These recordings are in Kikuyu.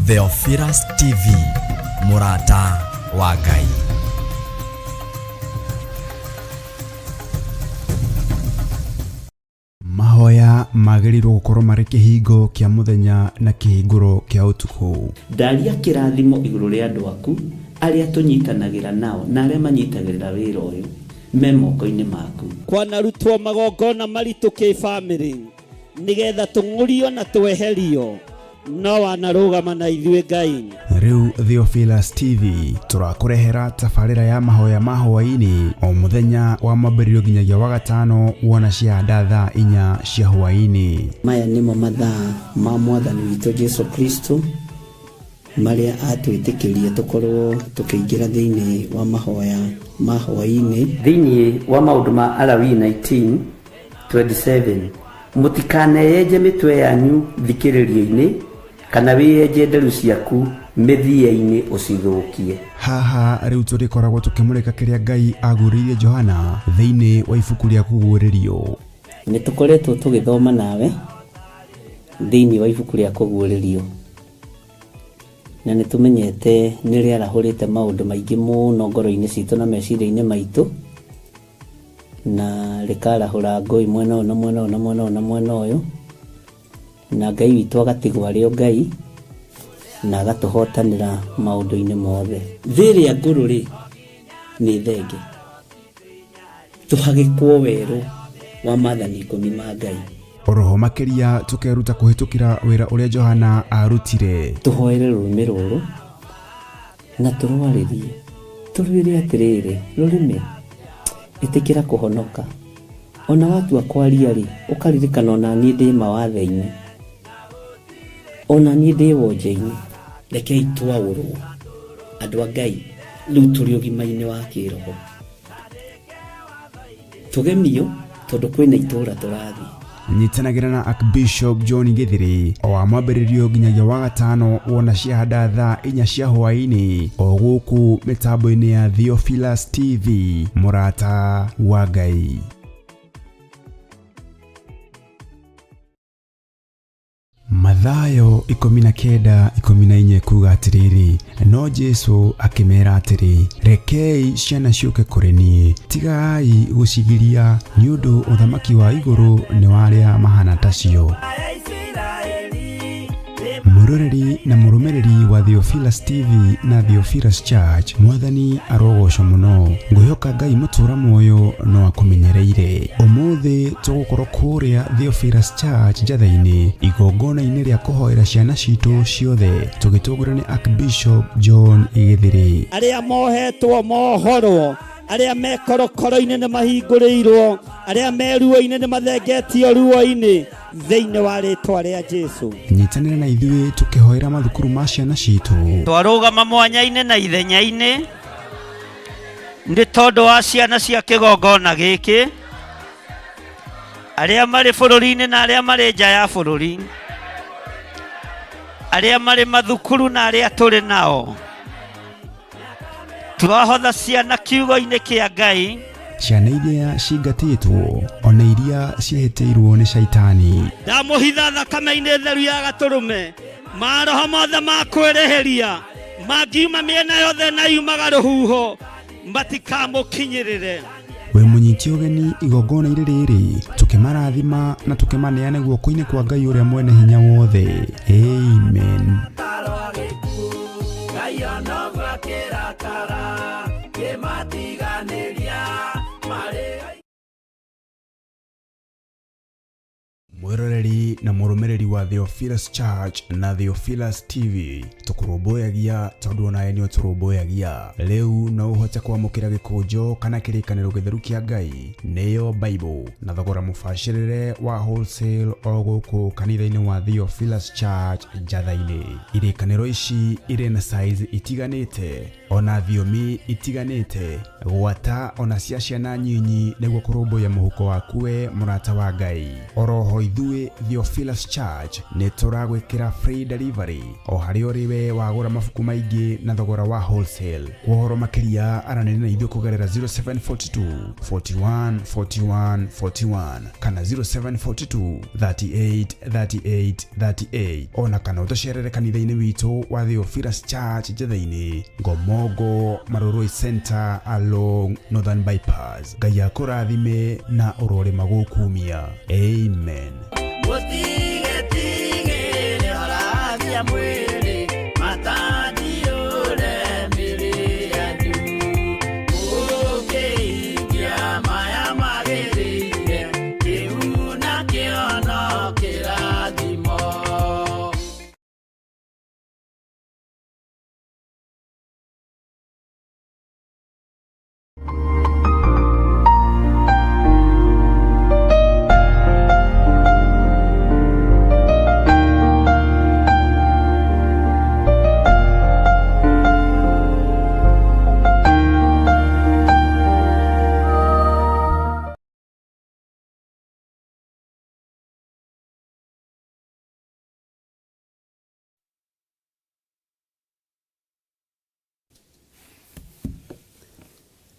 Theophilus TV, mũrata wa Ngai. Mahoya magĩrĩirwo gũkorwo marĩ kĩhingo kĩa mũthenya na kĩhingũro kĩa ũtukũ. Ndaria kĩrathimo igũrũ rĩa andũ aku arĩa tũnyitanagĩra nao na arĩa manyitagĩrĩra wĩra ũyũ me moko-inĩ maku. Kwanarutwo magongona maritũ kĩbamĩrĩ nĩgetha tũng'ũrio na tweherio, no wanarũgama na ithuĩ Ngai. Rĩu Theophilus TV tũrakũrehera tabarĩra ya mahoya ma hwaĩ-inĩ o mũthenya wa mwambĩrĩrio nginyagia wa gatano wona ciahanda thaa inya cia hwaĩ-inĩ. Maya nĩmo mathaa ma Mwathani witũ Jesu Kristo marĩa atwĩtĩkĩrie tũkorwo tũkĩingĩra thĩinĩ wa mahoya ma hwaĩ-inĩ. Thĩinĩ wa Maũndũ ma Alawii 19:27, Mũtikaneyenje mĩtwe yanyu thikĩrĩrio-inĩ, kana wĩyenje nderu ciaku mĩthia-inĩ ũcithũkie. Haha rĩu tũrĩkoragwo tũkĩmũrĩka kĩrĩa Ngai aguũrĩirie Johana thĩinĩ wa ibuku rĩa Kũguũrĩrio. Nĩ tũkoretwo tũgĩthoma nawe thĩinĩ wa ibuku rĩa Kũguũrĩrio, na nĩ tũmenyete nĩ rĩarahũrĩte maũndũ maingĩ mũno ngoro-inĩ citũ na meciria-inĩ maitũ, na rĩkarahũra ngũĩ mwena ũyũ na mwena ũyũ na mwena ũyũ na mwena ũyũ, na Ngai witũ agatigwo arĩ o Ngai, na agatũhotanĩra maũndũ-inĩ mothe. Thĩ ĩrĩa ngũrũ-rĩ, nĩ thenge, tũhagĩkwo werũ wa maathani ikũmi ma Ngai. Oroho makĩria tũkeruta kũhĩtũkĩra wĩra ũrĩa Johana aarutire. Tũhoere rũrĩmĩ rũrũ na tũrwarĩrie, tũrwĩre atĩrĩrĩ, rũrĩmĩ, ĩtĩkĩra kũhonoka. O na watua kwaria-rĩ, ũkaririkana o na niĩ ndĩ mawathe-inĩ, o na niĩ ndĩ wonje-inĩ. Rekei twaũrwo, andũ a Ngai, rĩu tũrĩ ũgima-inĩ wa kĩĩroho. Tũgemio tondũ kwĩna itũũra tũrathiĩ. Nyitanagĩra na Archbishop John Githiri o wa mwambĩrĩrio nginyagia wa gatano wona ciahanda thaa inya cia hwaĩ-inĩ o gũkũ mĩtambo-inĩ ya Theophilus TV, mũrata wa Ngai. Mathayo 19:14 kuuga atĩrĩrĩ, no Jesu akĩmeera atĩrĩ, rekei ciana ciũke kũrĩ niĩ, tigai gũcigiria, nĩ ũndũ ũthamaki wa igũrũ nĩ wa arĩa mahana tacio. Mwĩroreri na mũrũmĩrĩri wa Theophilus TV na Theophilus Church, Mwathani arogocwo mũno. Ngwĩhoka Ngai mũtũra muoyo no akũmenyereire. Ũmũthĩ tũgũkorwo kũrĩa Theophilus Church Njatha-inĩ, igongona-inĩ rĩa kũhoera ciana citũ ciothe, tũgĩtongorio nĩ Archbishop John Gĩthĩrĩ. Arĩa mohetwo mohorwo, arĩa me korokoro-inĩ nĩ mahingũrĩirwo, arĩa me ruo-inĩ nĩ mathengetio ruo-inĩ, thĩinĩ wa rĩtwa rĩa Jesu. Nyitanĩra na ithuĩ tũkĩhoera mathukuru ma ciana citũ. Twarũgama mwanya-inĩ na ithenya-inĩ nĩ tondũ wa ciana cia kĩgongona gĩkĩ, arĩa marĩ bũrũri-inĩ na arĩa marĩ nja ya bũrũri, arĩa marĩ mathukuru na arĩa tũrĩ nao. Twahotha ciana kiugo-inĩ kĩa Ngai. Ciana iria cingatĩtwo ona iria ciehĩtĩirwo nĩ caitani. Ndamũhitha thakame-inĩ theru ya gatũrũme, maroho mothe ma kwĩrĩhĩria mangiuma mĩena yothe na yumaga rũhuho matikamũkinyĩrĩre. Wĩ mũnyiti ũgeni igongona-inĩ rĩrĩ, tũkĩmarathima na tũkĩmaneane guoko-inĩ kwa Ngai ũrĩa mwene hinya wothe. Amen. Mwĩroreri na mũrũmĩrĩri wa Theophilus Church na Theophilus TV, tũkũrũmbũyagia tondũ onawe nĩ ũtũrũmbũyagia. Rĩu no ũhote kwamũkĩra gĩkũnjo kana kĩrĩkanĩro gĩtheru kĩa Ngai, nĩyo Bible, na thogora mũbacĩrĩre wa wholesale o gũkũ kanitha-inĩ wa Theophilus Church Njatha-inĩ. Irĩkanĩro ici irĩ na size itiganĩte ona thiomi itiganĩte, gwata ona cia ciana nyinyi nĩguo kũrũmbũiya mũhuko waku we mũrata wa Ngai. Oroho ithuĩ Theophilus Church Church nĩ tũragwĩkĩra free delivery o harĩa ũrĩ we wagũra mabuku maingĩ na thogora wa wholesale. Kwa ũhoro makĩria aranĩria na ithuĩ kũgerera 0742 41 41 41 kana 0742 38 38 38 ona kana ũtũcerere kanitha-inĩ witũ wa Theophilus Church Njetha-inĩ, Ngomongo, Marurui Center along Northern Bypass. Ngai akũrathime na ũrorĩma gũkumia. Amen. Mũtigetigĩre horagia mwĩrĩ matandiũre mĩrĩ yanyu mũkĩhingia maya magĩrĩire kĩu nakĩo no kĩrathimo.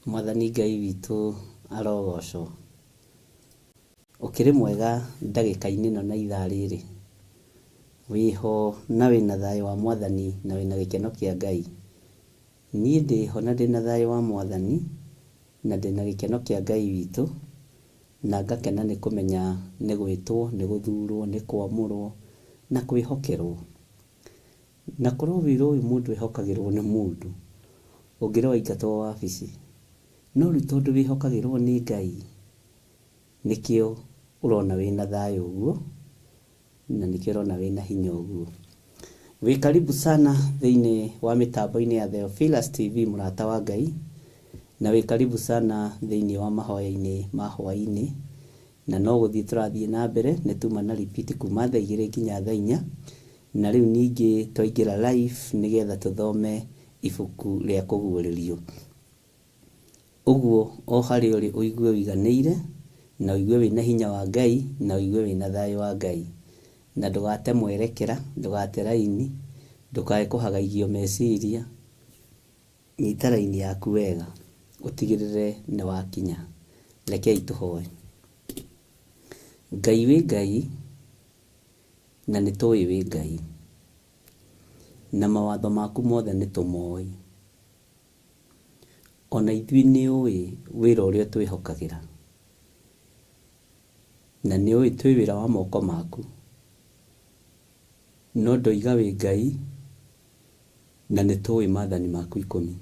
Mwathani Ngai witũ arogocwo. Ũkĩrĩ mwega ndagĩka-inĩ ĩno na ithaa rĩrĩ. Wĩho na wĩna thayũ wa Mwathani na wĩna gĩkeno kĩa Ngai. Niĩ ndĩho na ndĩna thayũ wa Mwathani na ndĩna gĩkeno kĩa Ngai witũ na ngakena nĩ kũmenya nĩ gwĩtwo, nĩ gũthurwo, nĩ kwamũrwo na kwĩhokerwo. Na korwo wĩra ũyũ mũndũ ehokagĩrwo nĩ mũndũ, ũngĩrĩ waingatwo wabici. No rĩu tondũ wĩhokagĩrwo nĩ Ngai, nĩkĩo ũrona wĩna thayũ ũguo, na nĩkĩo ũrona wĩna hinya ũguo. Wĩ karibu sana thĩinĩ wa mĩtambo-inĩ ya Theophilus TV mũrata wa Ngai, na wĩ karibu sana thĩinĩ wa mahoya-inĩ ma hwaĩ-inĩ, na no gũthiĩ tũrathiĩ na mbere, nĩ tuma na repeat kuma thaa igĩrĩ nginya thaa inya, na rĩu ningĩ twaingĩra live nĩgetha tũthome ibuku rĩa kũguũrĩrio. Ũguo o harĩa ũrĩ ũigue ũiganĩire, na ũigue wĩna hinya wa Ngai, na ũigue wĩna thayũ wa Ngai. Na ndũgate mwerekera, ndũgate raini, ndũkae kũhagaigio meciria, nyita raini yaku wega, ũtigĩrĩre nĩ wakinya. Rekei tũhoe. Ngai wĩ Ngai, na nĩ tũĩ wĩ Ngai, na mawatho maku mothe nĩ tũmoĩ. Ona ithuĩ nĩ ũĩ wĩra ũrĩa ũtwĩhokagĩra, na nĩ ũĩ twĩ wĩra wa moko maku, no ndoiga wĩ Ngai na nĩ tũĩ maathani maku ikũmi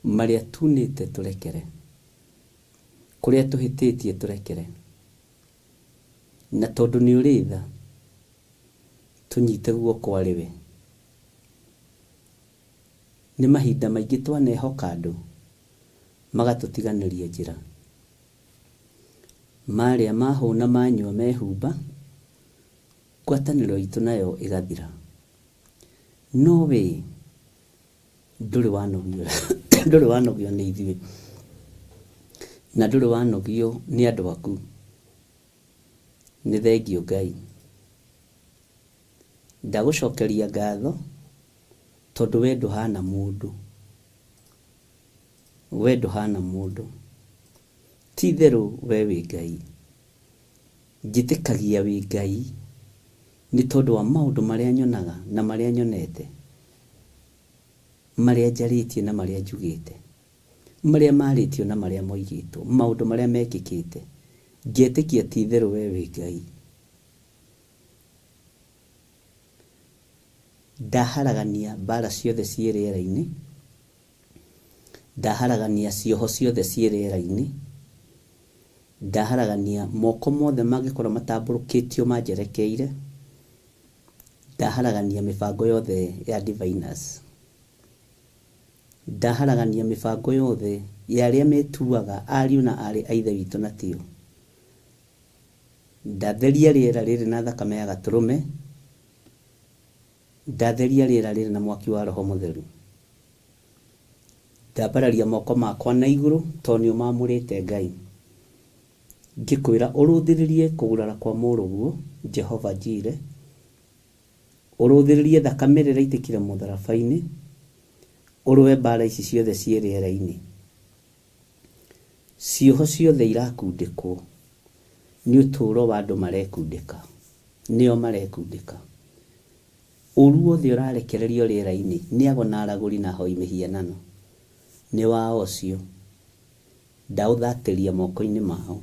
marĩa tunĩte tũrekere, kũrĩa tũhĩtĩtie tũrekere, na tondũ nĩ ũrĩ tha tũnyite guoko arĩ we. Nĩ mahinda maingĩ twanehoka andũ magatũtiganĩria njĩra. Marĩa mahũna manyua mehumba, ngwatanĩro itũ nayo ĩgathira. No we ndũrĩ wanogio ndũrĩ wanogio nĩ ithuĩ na ndũrĩ wanogio nĩ andũ aku. Nĩ thengiũ Ngai. Ndagũcokeria ngatho tondũ we ndũhana mũndũ. We ndũhana mũndũ. Ti itherũ we wĩ Ngai. Njĩtĩkagia wĩ Ngai nĩ tondũ wa maũndũ marĩa nyonaga na marĩa nyonete, marĩa njarĩtie na marĩa njugĩte, marĩa marĩtio na marĩa moigĩtwo, maũndũ marĩa mekĩkĩte. Ngetĩkia ti itherũ we wĩ Ngai. Ndaharagania mbara ciothe ciĩ rĩera-inĩ, ndaharagania cioho ciothe ciĩ rĩera-inĩ, ndaharagania moko mothe mangĩkorwo matambũrũkĩtio manjerekeire, ndaharagania mĩbango yothe ya diviners, ndaharagania mĩbango yothe ya arĩa metuaga ariũ na aarĩ a Ithe witũ na tio. Ndatheria rĩera rĩrĩ na thakame ya Gatũrũme, ndatheria rĩera rĩrĩ na mwaki wa Roho Mũtheru. Ndambararia moko makwa na igũrũ tondũ nĩ ũmamũrĩte Ngai. Ngĩkwĩra ũrũthĩrĩrie kũgurara kwa mũrũguo Jehova Jire, ũrũthĩrĩrie thakame ĩrĩa ĩraitĩkire mũtharaba-inĩ, ũrũe mbara ici ciothe ciĩ rĩera-inĩ. Cioho ciothe irakundĩkwo nĩ ũtũũro wa andũ marekundĩka, nĩo marekundĩka. Ũru wothe ũrarekererio rĩera-inĩ nĩ ago na aragũri na ahoi mĩhianano, nĩ wao ũcio. Ndaũthatĩria moko-inĩ mao.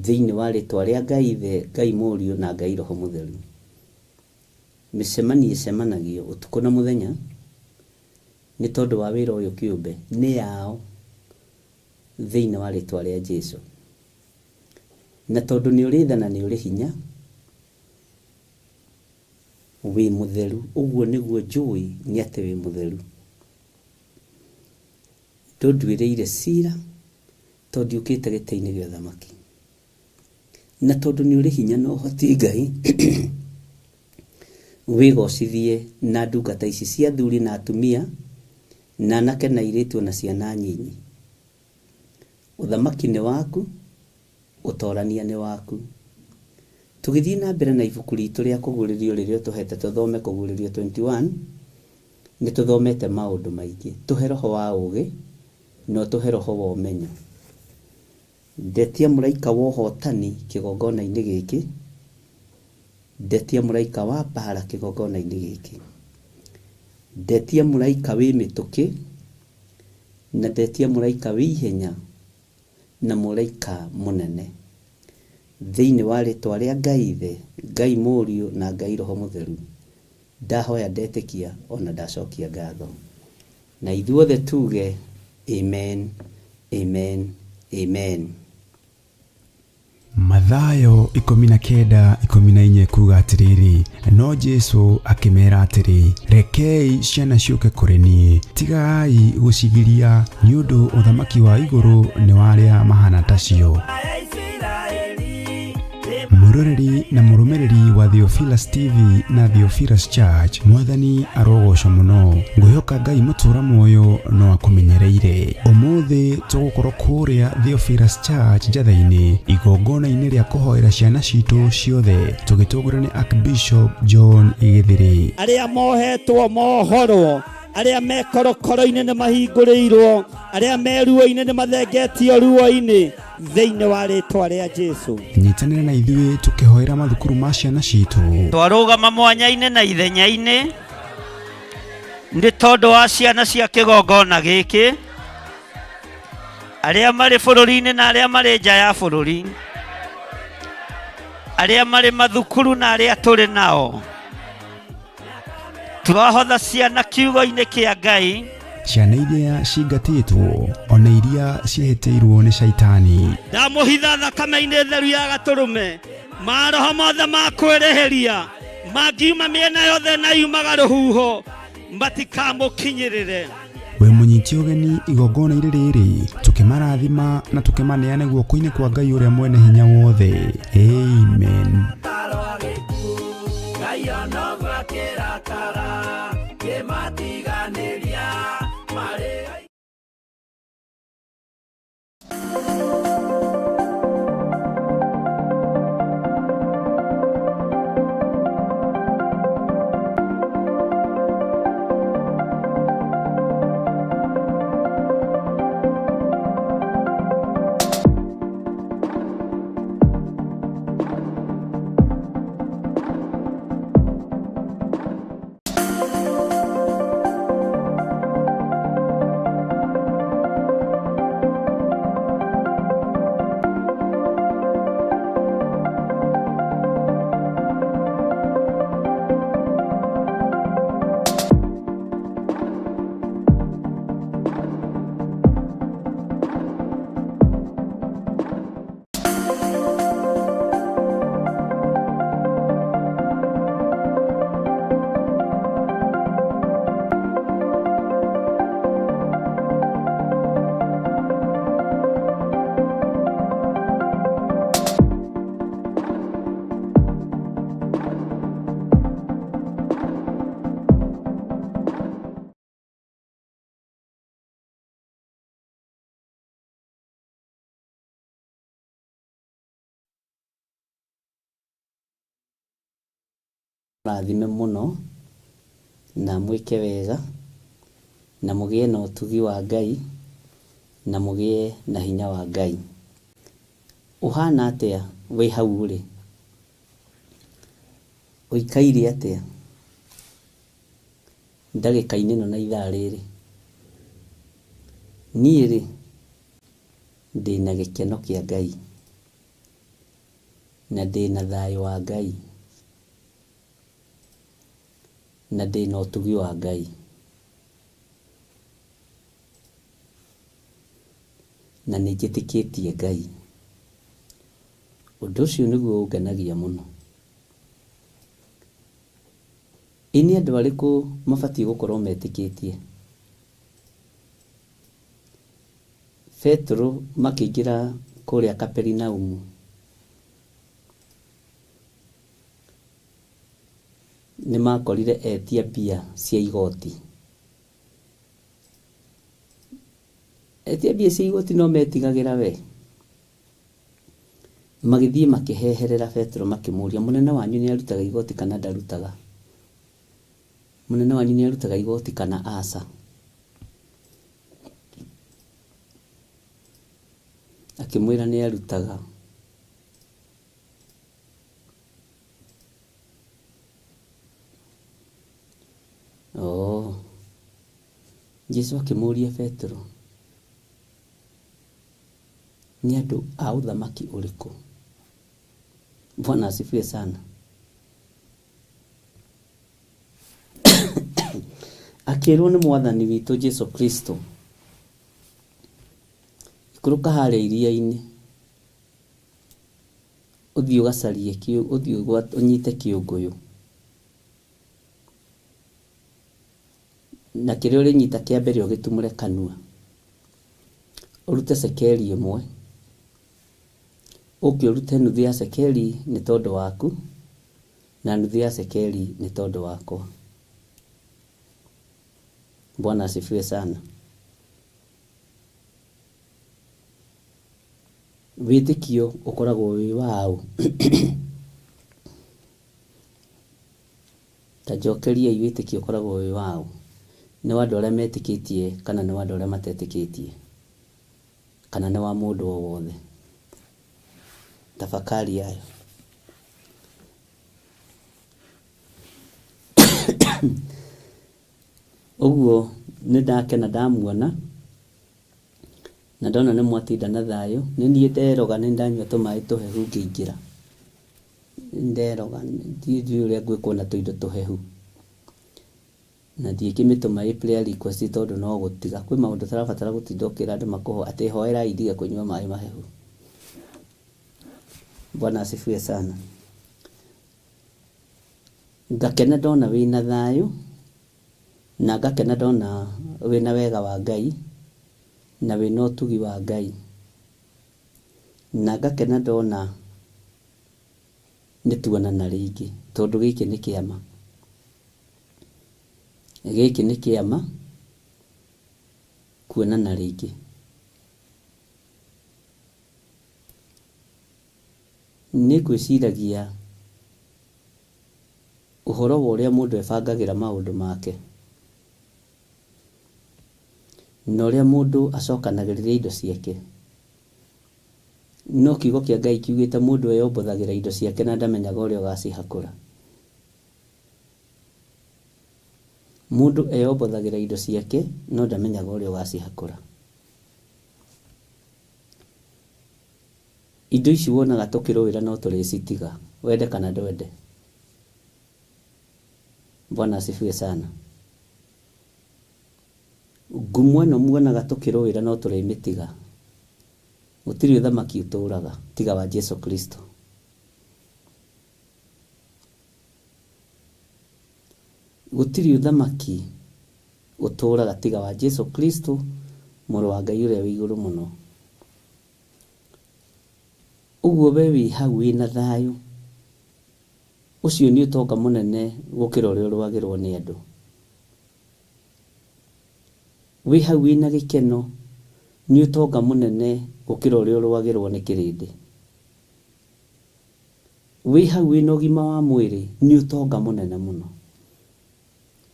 Thĩinĩ wa rĩtwa rĩa Ngai Ithe, Ngai Mũriũ na Ngai Roho Mũtheru. Mĩcemanio ĩcemanagio ũtukũ na mũthenya nĩ tondũ wa wĩra ũyũ kĩũmbe nĩ yao thĩinĩ wa rĩtwa rĩa Jesu. Na tondũ nĩ ũrĩ tha na nĩ ũrĩ hinya, wĩ mũtheru, ũguo nĩguo njũĩ nĩ atĩ wĩ mũtheru. Ndũnduĩrĩire cira tondũ ndiũkĩte gĩtĩ-inĩ gĩa ũthamaki. Na tondũ nĩ ũrĩ hinya na ũhoti Ngai, wĩgocithie na ndungata ici cia athuri na atumia, na anake na airĩtu ona ciana nyinyi. Ũthamaki nĩ waku, ũtorania nĩ waku. Tũgĩthiĩ na mbere na ibuku ritũ rĩa kũguũrĩrio rĩrĩa ũtũhete tũthome Kũguũrĩrio 21, nĩ tũthomete maũndũ maingĩ. Tũhe roho wa ũũgĩ na ũtũhe roho wa ũmenyo. Ndetia mũraika wa ũhotani kĩgongona-inĩ gĩkĩ, ndetia mũraika wa mbara kĩgongona-inĩ gĩkĩ, ndetia mũraika wĩ mĩtũkĩ, na ndetia mũraika wĩ ihenya, na mũraika mũnene. Thĩinĩ wa rĩtwa rĩa Ngai Ithe, Ngai Mũriũ na Ngai Roho Mũtheru, ndahoya ndetĩkia ona ndacokia ngatho. Na ithuothe tuge amen, amen, amen. Mathayo 19:14 ekuuga atĩrĩrĩ, no Jesu akĩmera atĩrĩ, rekei ciana ciũke kũrĩ niĩ, tigai gũcigiria, nĩ ũndũ ũthamaki wa igũrũ nĩ wa arĩa mahana tacio. Mũroreri na mũrũmĩrĩri wa Theophilus TV na Theophilus Church, Mwathani arogocwo mũno. Ngwĩhoka Ngai mũtũra muoyo no akũmenyereire. Ũmũthĩ tũgũkorwo kũrĩa Theophilus Church Njatha-inĩ, igongona-inĩ rĩa kũhoera ciana citũ ciothe, tũgĩtongorio nĩ Archbishop John Gĩthĩrĩ. Arĩa mohetwo mohorwo, arĩa me korokoro-inĩ nĩ mahingũrĩirwo, arĩa me ruo-inĩ nĩ mathengetio ruo-inĩ, thĩinĩ wa rĩtwa rĩa Jesu. Nyitanĩra na ithuĩ tũkĩhoera mathukuru ma ciana citũ. Twarũgama mwanya-inĩ na ithenya-inĩ nĩ tondũ wa ciana cia kĩgongona gĩkĩ, arĩa marĩ bũrũri-inĩ na arĩa marĩ nja ya bũrũri, arĩa marĩ mathukuru na arĩa tũrĩ nao. Twahotha ciana kiugo-inĩ kĩa Ngai. Ciana iria cingatĩtwo ona iria ciĩhĩtĩirwo nĩ caitani. Ndamũhitha thakame-inĩ theru ya gatũrũme, maroho mothe ma kwĩrĩhĩria mangiuma mĩena yothe na yumaga rũhuho matikamũkinyĩrĩre. Wĩ mũnyiti ũgeni igongona-inĩ rĩrĩ, tũkĩmarathima na tũkĩmaneana guoko-inĩ kwa Ngai ũrĩa mwene hinya wothe. Amen. Ngai onoguo akĩrakara, kĩmatiganĩria marĩ Amũrathime mũno na amwĩke wega na mũgĩe na ũtugi wa Ngai na mũgĩe na hinya wa Ngai. Ũhana atĩa wĩ hau ũrĩ? Ũikaire atĩa ndagĩka-inĩ ĩno na ithaa rĩrĩ? Niĩ rĩ, ndĩna gĩkeno kĩa Ngai na ndĩna thayũ wa Ngai na ndĩna ũtugi wa Ngai na nĩ njĩtĩkĩtie Ngai. Ũndũ ũcio nĩguo ũngenagia mũno. Ĩ nĩ andũ arĩkũ mabatiĩ gũkorwo metĩkĩtie? Petero makĩingĩra kũrĩa Kaperinaumu, nĩ makorire etia mbia cia igoti. Etia mbia cia igoti no metigagĩra we. Magĩthiĩ makĩheherera Petero makĩmũria, mũnene wanyu nĩ arutaga igoti kana ndarutaga? Mũnene wanyu nĩ arutaga igoti kana aca? Akĩmwĩra nĩ arutaga. Oo. Jesu akĩmũria Petero, nĩ andũ a ũthamaki ũrĩkũ? Bwana asifiwe sana. Akĩrwo nĩ mwathani witũ Jesu Kristo, ikũrũka harĩa iria-inĩ, ũthiĩ ũgacarie, ũthiĩ ũnyite kĩũngũyũ. Na kĩrĩa ũrĩnyita kĩa mbere ũgĩtumũre kanua, ũrute cekeri ĩmwe, ũke ũrute nuthu ya cekeri nĩ tondũ waku, na nuthu ya cekeri nĩ tondũ wakwa. Bwana asifiwe sana. Wĩtĩkio ũkoragwo wĩ waũ? Ta njokeriai wĩtĩkio ũkoragwo wĩ waũ? Nĩ wa andũ arĩa metĩkĩtie kana nĩ wa andũ arĩa matetĩkĩtie? Kana nĩ wa mũndũ o wothe? Tafakari yayo. Ũguo nĩ ndakena ndamuona na ndona nĩ mwatinda na thayũ. Nĩ niĩ nderoga nĩ ndanyua tũmaĩ tũhehu ngĩingĩra. Nderoga ndiũĩ ũrĩa ngwĩkwo na tũindo tũhehu. Na ndiĩkĩmĩtũma ĩ prayer request tondũ no gũtiga. Kwĩ maũndũ ũtarabatara gũtinda ũkĩra andũ makũhoe atĩ hoerai ndige kũnyua maĩ mahehu. Bwana asifiwe sana. Ngakena ndona wĩna thayũ na ngakena ndona wĩna wega wa Ngai na wĩna ũtugi wa Ngai na ngakena ndona nĩ tuonana rĩngĩ tondũ gĩkĩ nĩ kĩama. Gĩkĩ nĩ kĩama kuonana rĩngĩ. Nĩ ngwĩciragia ũhoro wa ũrĩa mũndũ ebangagĩra maũndũ make na ũrĩa mũndũ acokanagĩrĩria indo ciake. No kiugo kĩa Ngai kiugĩte mũndũ eyombothagĩra indo ciake na ndamenyaga ũrĩa ũgacihakũra. Mũndũ eyombothagĩra indo ciake no ndamenyaga ũrĩa ũgacihakũra. Indo ici wonaga tũkĩrũĩra no tũrĩcitiga, wende kana ndwende. Bwana asifiwe sana. Ngumo ĩno muonaga tũkĩrũĩra no tũrĩmĩtiga. Gũtirĩ ũthamaki ũtũraga tiga wa Jesu Kristo. Gũtirĩ ũthamaki ũtũraga tiga wa Jesu Kristo, mũrũ wa Ngai ũrĩa wĩ igũrũ mũno. Ũguo we wĩ hau wĩna thayũ, ũcio nĩ ũtonga mũnene gũkĩra ũrĩa ũrũagĩrwo nĩ andũ. Wĩ hau wĩna gĩkeno, nĩ ũtonga mũnene gũkĩra ũrĩa ũrũagĩrwo nĩ kĩrĩndĩ. Wĩ hau wĩna ũgima wa mwĩrĩ nĩ ũtonga mũnene mũno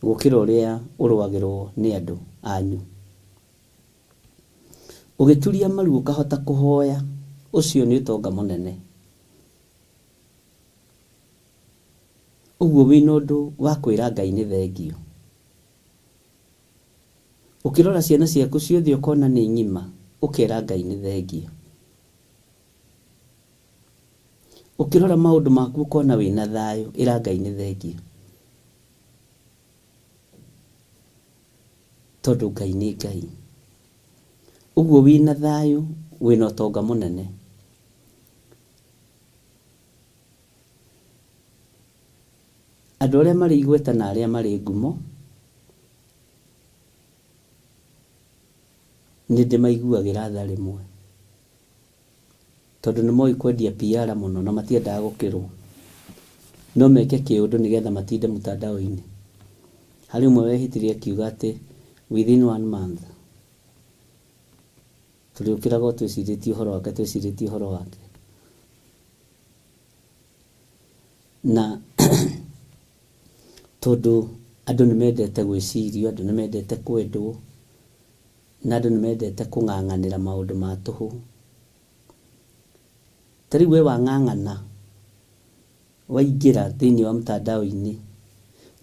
gũkĩra ũrĩa ũrũagĩrwo nĩ andũ anyu. Ũgĩturia maru ũkahota kũhoya, ũcio nĩ ũtonga mũnene. Ũguo wĩna ũndũ wa kwĩra Ngai nĩ thengiũ. Ũkĩrora ciana ciaku ciothe ũkona nĩ ng'ima, ũkera Ngai nĩ thengiũ. Ũkĩrora maũndũ maku ũkona wĩna thayũ, ĩra Ngai nĩ thengiũ. Tondũ Ngai nĩ Ngai. Ũguo wĩna thayũ, wĩna ũtonga mũnene. Andũ arĩa marĩ igweta na arĩa marĩ ngumo, nĩ ndĩmaiguagĩra tha rĩmwe. Tondũ nĩ moĩ kwendia PR mũno na matiendaga gũkĩrwo. No meke kĩũndũ nĩgetha matinde mtandao-inĩ. Harĩ ũmwe wehĩtire akiuga atĩ within one month tũrĩũkĩraga o twĩcirĩtie ũhoro wake twĩcirĩtie ũhoro wake. Na tondũ andũ nĩ mendete gwĩcirio, andũ nĩ mendete kwendwo, na andũ nĩ mendete kũng'ang'anĩra maũndũ ma tũhũ. Ta rĩu we wang'ang'ana waingĩra thĩinĩ wa mtandao-inĩ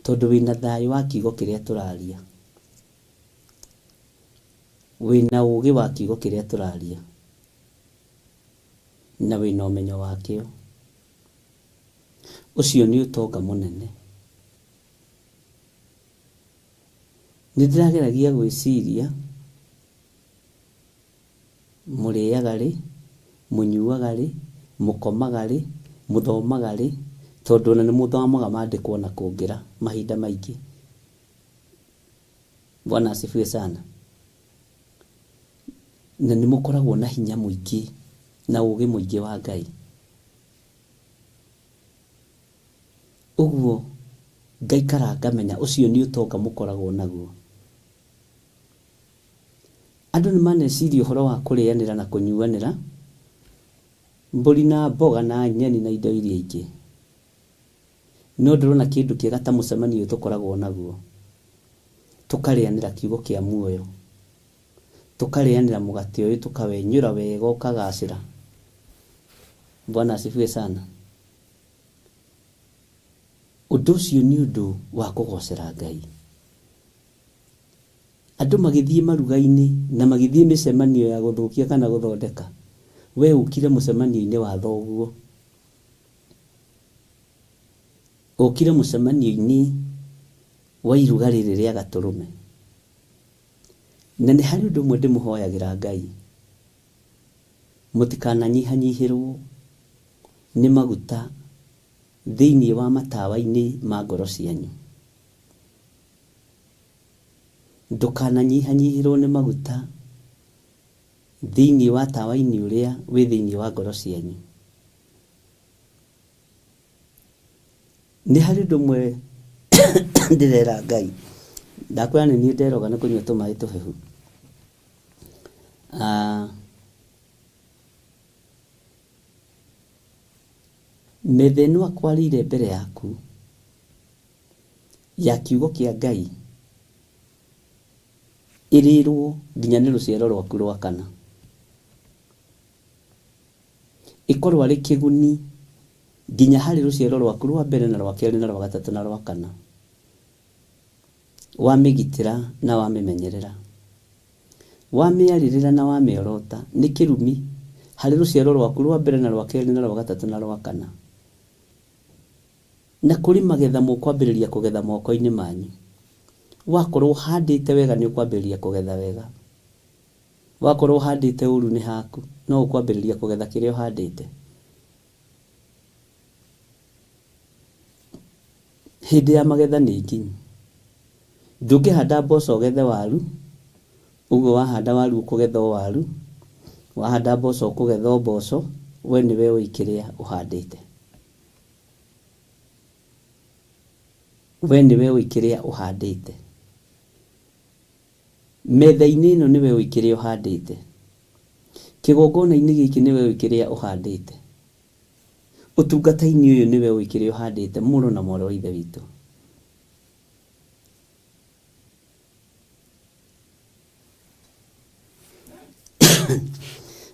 tondũ wĩna thayũ wa kiugo kĩrĩa tũraria, wĩna ũgĩ wa kiugo kĩrĩa tũraria, na wĩna ũmenyo wakĩo. Ũcio nĩ ũtonga mũnene. Nĩ ndĩrageragia gwĩciria mũrĩaga rĩ, mũnyuaga rĩ, mũkomaga rĩ, mũthomaga rĩ, tondũ ona nĩ mũthomaga maandĩko ona kũngĩra mahinda maingĩ. Bwana asifiwe sana. Na nĩ mũkoragwo na hinya mũingĩ na ũgĩ mũingĩ wa Ngai. Ũguo ngaikara ngamenya ũcio nĩ ũtonga mũkoragwo naguo. Andũ nĩ maneciria ũhoro wa kũrĩanĩra na kũnyuanĩra mbũri na mboga na nyeni na indo iria ingĩ. No ndĩrona kĩndũ kĩega ta mũcemanio ũyũ tũkoragwo naguo. Tũkarĩanĩra kiugo kĩa muoyo. Tũkarĩanĩra mũgate ũyũ tũkawenyũra wega ũkagacĩra. Bwana asifiwe sana. Ũndũ ũcio nĩ ũndũ wa kũgocera Ngai. Andũ magĩthiĩ maruga-inĩ na magĩthiĩ mĩcemanio ya gũthũkia kana gũthondeka, we ũkire mũcemanio-inĩ wa thoguo. Ũkire mũcemanio-inĩ wa iruga rĩrĩ rĩa Gatũrũme. Na nĩ harĩ ũndũ ũmwe ndĩmũhoyagĩra Ngai, mũtikananyihanyihĩrwo nĩ maguta thĩinĩ wa matawa-inĩ ma ngoro cianyu. Ndũkananyihanyihĩrwo nĩ maguta thĩinĩ wa tawa-inĩ ũrĩa wĩ thĩinĩ wa ngoro cianyu. Nĩ harĩ ũndũ ũmwe ndĩrera Ngai, ndakwĩra nĩ niĩ nderoga nĩ kũnyua tũmaĩ tũhehu. Metha ĩno akwarĩire mbere yaku ya kiugo kĩa Ngai ĩrĩrwo nginya nĩ rũciaro rwaku rwa kana. Ĩkorwo arĩ kĩguni nginya harĩ rũciaro rwaku rwa mbere na rwa kerĩ na rwa gatatũ na rwa kana. Wamĩgitĩra na wamĩmenyerera. Wamĩarĩrĩra na wamĩorota nĩ kĩrumi harĩ rũciaro rwaku rwa mbere na rwa kerĩ na rwa gatatũ na rwa kana. Na kũrĩ magetha mũkwambĩrĩria kũgetha moko-inĩ manyu. Wakorwo ũhandĩte wega nĩ ũkwambĩrĩria kũgetha wega. Wakorwo ũhandĩte ũru nĩ haku, no ũkwambĩrĩria kũgetha kĩrĩa ũhandĩte. Hĩndĩ ya magetha nĩ nginyu. Ndũngĩhanda mboco ũgethe waru, ũguo wahanda waru ũkũgetha o waru, wahanda mboco ũkũgetha o mboco, we nĩwe ũĩ kĩrĩa ũhandĩte. We nĩwe ũĩ kĩrĩa ũhandĩte. Metha-inĩ ĩno nĩwe ũĩ kĩrĩa ũhandĩte. Kĩgongona-inĩ gĩkĩ nĩwe ũĩ kĩrĩa ũhandĩte. Ũtungata-inĩ ũyũ nĩwe ũĩ kĩrĩa ũhandĩte mũrũ na mwarĩ wa Ithe witũ.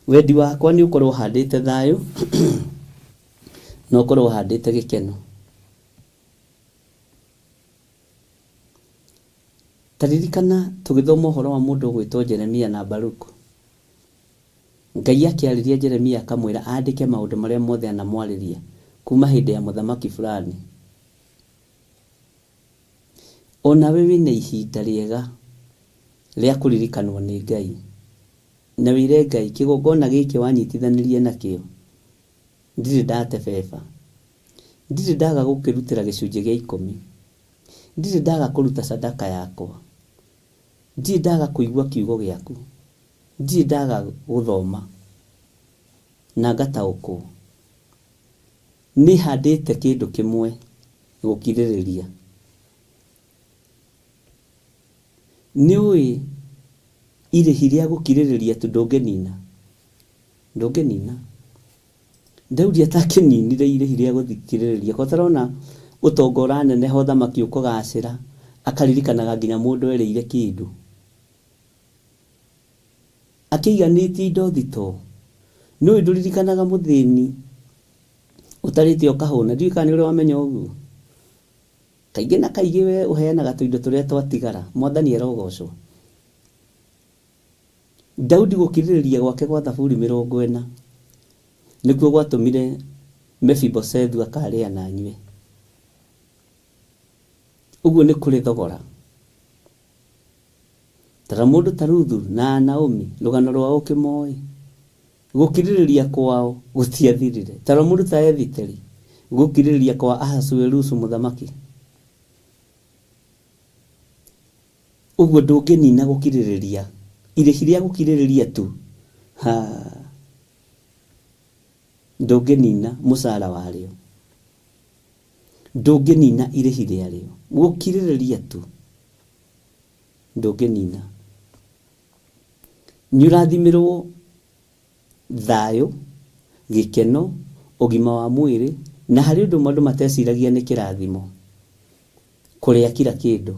Wendi wakwa nĩ ũkorwo ũhandĩte thayũ na ũkorwo ũhandĩte gĩkeno. Ta ririkana tũgĩthoma ũhoro wa mũndũ ũgwĩtwo Jeremia na Baruku. Ngai akĩarĩria Jeremia akamwĩra andĩke maũndũ marĩa mothe anamwarĩria kuma hĩndĩ ya mũthamaki fulani. O nawe wĩna ihinda rĩega rĩa kũririkanwo nĩ Ngai. Na wĩre Ngai kĩgongona gĩkĩ wanyitithanirie nakĩo ndirĩ ndate beba. Ndirĩ ndaga gũkĩrutĩra gĩcunjĩ gĩa ikũmi. Ndirĩ ndaga kũruta sadaka yakwa. Ndirĩ ndaga kũigua kiugo gĩaku. Ndirĩ ndaga gũthoma na ngataũkwo. Nĩhandĩte kĩndũ kĩmwe, gũkirĩrĩria. Nĩũĩ irĩhi rĩa gũkirĩrĩria tu ndũngĩnina? Ndũngĩnina. Daudi atakĩninire irĩhi rĩa gũthikĩrĩria, ko ũtarona ũtonga ũraneneha, ũthamaki ũkũgacĩra, akaririkanaga nginya mũndũ erĩire kĩndũ. Akĩiganĩtie indo thitoo. Nĩũĩ ndũririkanaga mũthĩni ũtarĩte ũkahũna, ndiũĩ kana nĩ ũrĩ wamenya ũguo. Kaingĩ na kaingĩ we ũheanaga tũindo tũrĩa twatigara. Mwathani arogocwo. Daudi gũkirĩrĩria gwake gwa Thaburi 40 nĩkuo gwatũmire Mefiboshethu akarĩa na anyue. Ũguo nĩ kũrĩ thogora. Tara mũndũ ta Ruthu na Naomi, rũgano rwao ũkĩmoĩ. Gũkirĩrĩria kwao gũtiathirire. Tara mũndũ ta Ethiteri, gũkirĩrĩria kwa Ahasuerusu mũthamaki. Ũguo ndũngĩnina gũkirĩrĩria. Irĩhi rĩa gũkirĩrĩria tu, ha, ndũngĩnina mũcara warĩo. Ndũngĩnina irĩhi rĩarĩo. Gũkirĩrĩria tu ndũngĩnina. Nĩ ũrathimĩrwo thayũ, gĩkeno, ũgima wa mwĩrĩ, na harĩ ũndũ ũmwe andũ mateciragia nĩ kĩrathimo, kũrĩa kira kĩndũ.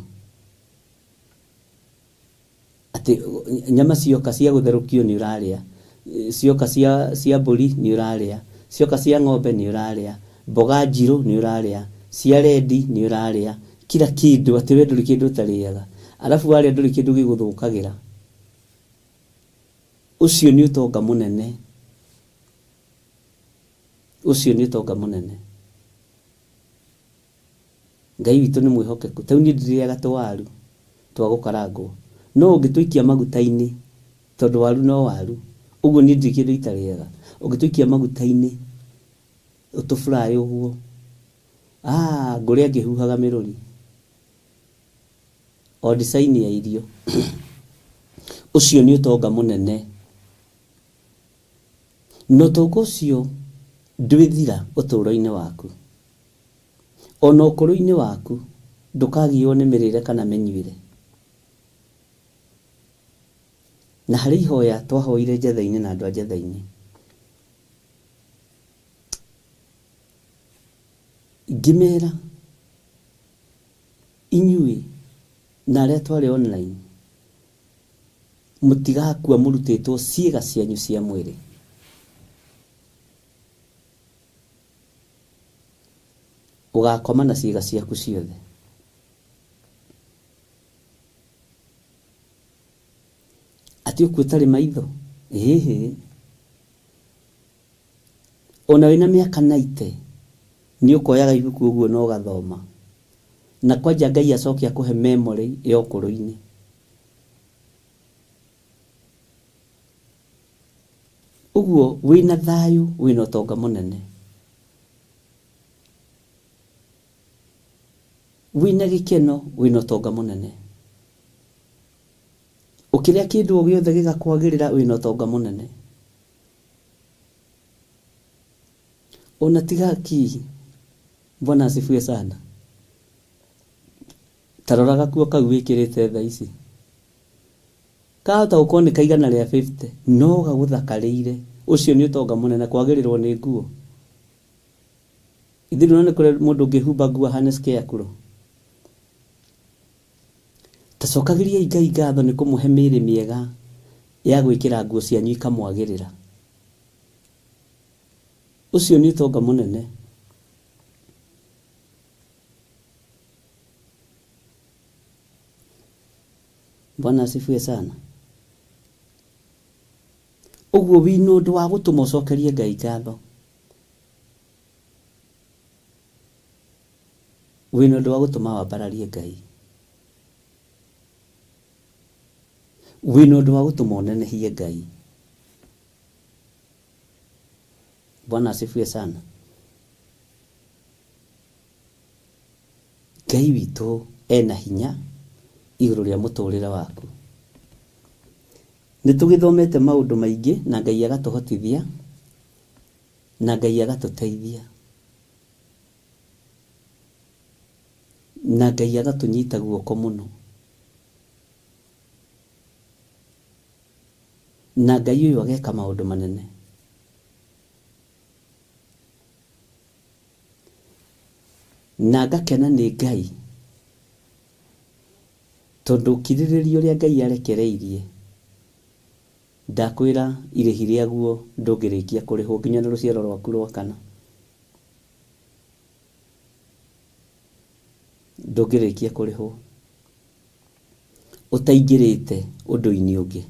Atĩ nyama cioka cia gũtherũkio nĩ ũrarĩa, cioka cia mbũri nĩ ũrarĩa, cioka cia ng'ombe nĩ ũrarĩa, mboga njirũ nĩ ũrarĩa, cia rendi nĩ ũrarĩa, kira kĩndũ, atĩ we ndũrĩ kĩndũ ũtarĩaga. Arabu warĩa ndũrĩ kĩndũ gĩgũthũkagĩra. Ũcio nĩ ũtonga mũnene. Ũcio nĩ ũtonga mũnene. Ngai witũ nĩ mwĩhokeku. Ta rĩu niĩ ndirĩaga tũwaru twa gũkarangwo. No ũngĩtũikia maguta-inĩ, tondũ waru no waru, ũguo niĩ ndirĩ kĩndũ itarĩaga. Ũngĩtũikia maguta-inĩ, ũtũ fry ũguo, ah, ngũrĩa ngĩhuhaga mĩrũri. O design ya irio. Ũcio nĩ ũtonga mũnene. Na ũtonga ũcio ndwĩthira ũtũũro-inĩ waku. Ona ũkũrũ-inĩ waku ndũkagiywo nĩ mĩrĩre kana mĩnyuĩre. Na harĩ ihoya twahoire Njetha-inĩ na andũ a Njetha-inĩ. Ngĩmera, inyuĩ na arĩa twarĩ online, mũtigakua mũrutĩtwo ciĩga cianyu cia mwĩrĩ. Ũgakoma na ciĩga ciaku ciothe. Atĩ ũkue ũtarĩ maitho? Ĩhĩ. Ona wĩna mĩaka 90 nĩ ũkoyaga ibuku ũguo na ũgathoma. Na kwanja Ngai acoke akũhe memory ya ũkũrũ-inĩ. Ũguo wĩna thayũ wĩna ũtonga mũnene. Wĩna gĩkeno wĩna ũtonga mũnene. Ũkĩrĩa kĩndũ o gĩothe gĩgakwagĩrĩra wĩna ũtonga mũnene. Ona tiga ki, Bwana asifiwe sana. Ta rora gakuo kau wĩkĩrĩte thaa ici. Kahota gũkorwo nĩ ka 150 no gagũthakarĩire. Ũcio nĩ ũtonga mũnene kwagĩrĩrwo nĩ nguo. Ithuĩ ndũrona nĩ kũrĩ mũndũ ũngĩhumba nguo ahane scarecrow. Ta cokagĩriai Ngai ngatho nĩ kũmũhe mĩĩrĩ mĩega ya gwĩkĩra nguo cianyu ikamwagĩrĩra. Ũcio nĩ ũtonga mũnene. Bwana asifiwe sana. Ũguo wĩna ũndũ wa gũtũma ũcokerie Ngai ngatho. Wĩna ũndũ wa gũtũma wambararie Ngai. Wĩna ũndũ wa gũtũma ũnenehie Ngai. Bwana asifiwe sana. Ngai witũ ena hinya igũrũ rĩa mũtũrĩre waku. Nĩ tũgĩthomete maũndũ maingĩ na Ngai agatũhotithia na Ngai agatũteithia na Ngai agatũnyita guoko mũno. Na Ngai ũyũ ageka maũndũ manene. Na ngakena nĩ Ngai tondũ ũkirĩrĩria ũrĩa Ngai arekereirie, ndakwĩra irĩhi rĩaguo ndũngĩrĩkia kũrĩhwo nginya na rũciaro rwaku rwa kana. Ndũngĩrĩkia kũrĩhwo ũtaingĩrĩte ũndũ-inĩ ũngĩ.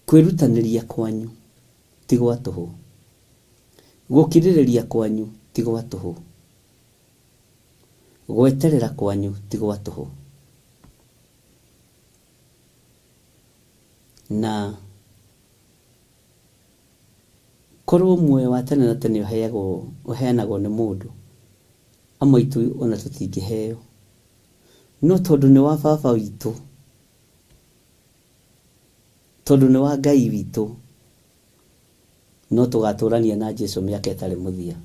Kwĩrutanĩria kwanyu ti gwa tũhũ. Gũkirĩrĩria kwanyu ti gwa tũhũ. Gweterera kwanyu ti gwa tũhũ. Na korwo muoyo wa tene na tene ũheagwo ũheanagwo nĩ mũndũ, amwe aitũ ona tũtingĩheo. No tondũ nĩ wa baba witũ, tondũ nĩ wa Ngai witũ, no tũgatũrania na Jesu mĩaka ĩtarĩ mũthia.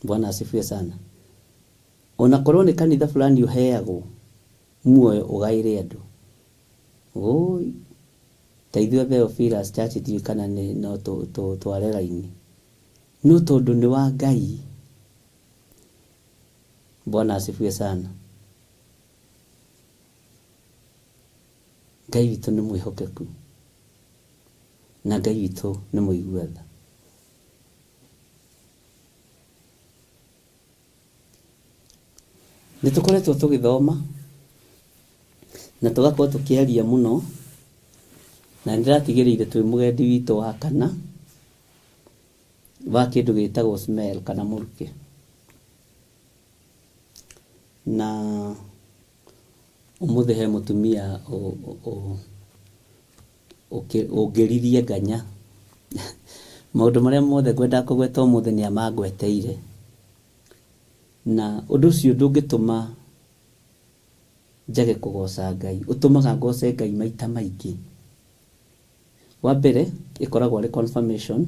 Bwana asifiwe sana. Ona korwo nĩ kanitha fulani ũheagwo muoyo ũgaĩre andũ. Wũi, ta ithuĩ Theophilus Church ndiũĩ kana nĩ no tware raini. No tondũ nĩ wa Ngai. Bwana asifiwe sana. Ngai witũ nĩ mwĩhokeku na Ngai witũ nĩ mũigua tha. Nĩ tũkoretwo tũgĩthoma na tũgakorwo tũkĩaria mũno na nĩ ndĩratigĩrĩire twĩ mũgendi witũ wa kana wa kĩndũ gĩtagwo smell kana mũrukĩ. Na ũmũthĩ he mũtumia ũngĩririe nganya. Maũndũ marĩa mothe ngwendaga kũgweta ũmũthĩ nĩ amangweteire. Na ũndũ ũcio ndũngĩtũma njage kũgoca Ngai, ũtũmaga ngoce Ngai maita maingĩ. Wa mbere ĩkoragwo arĩ confirmation.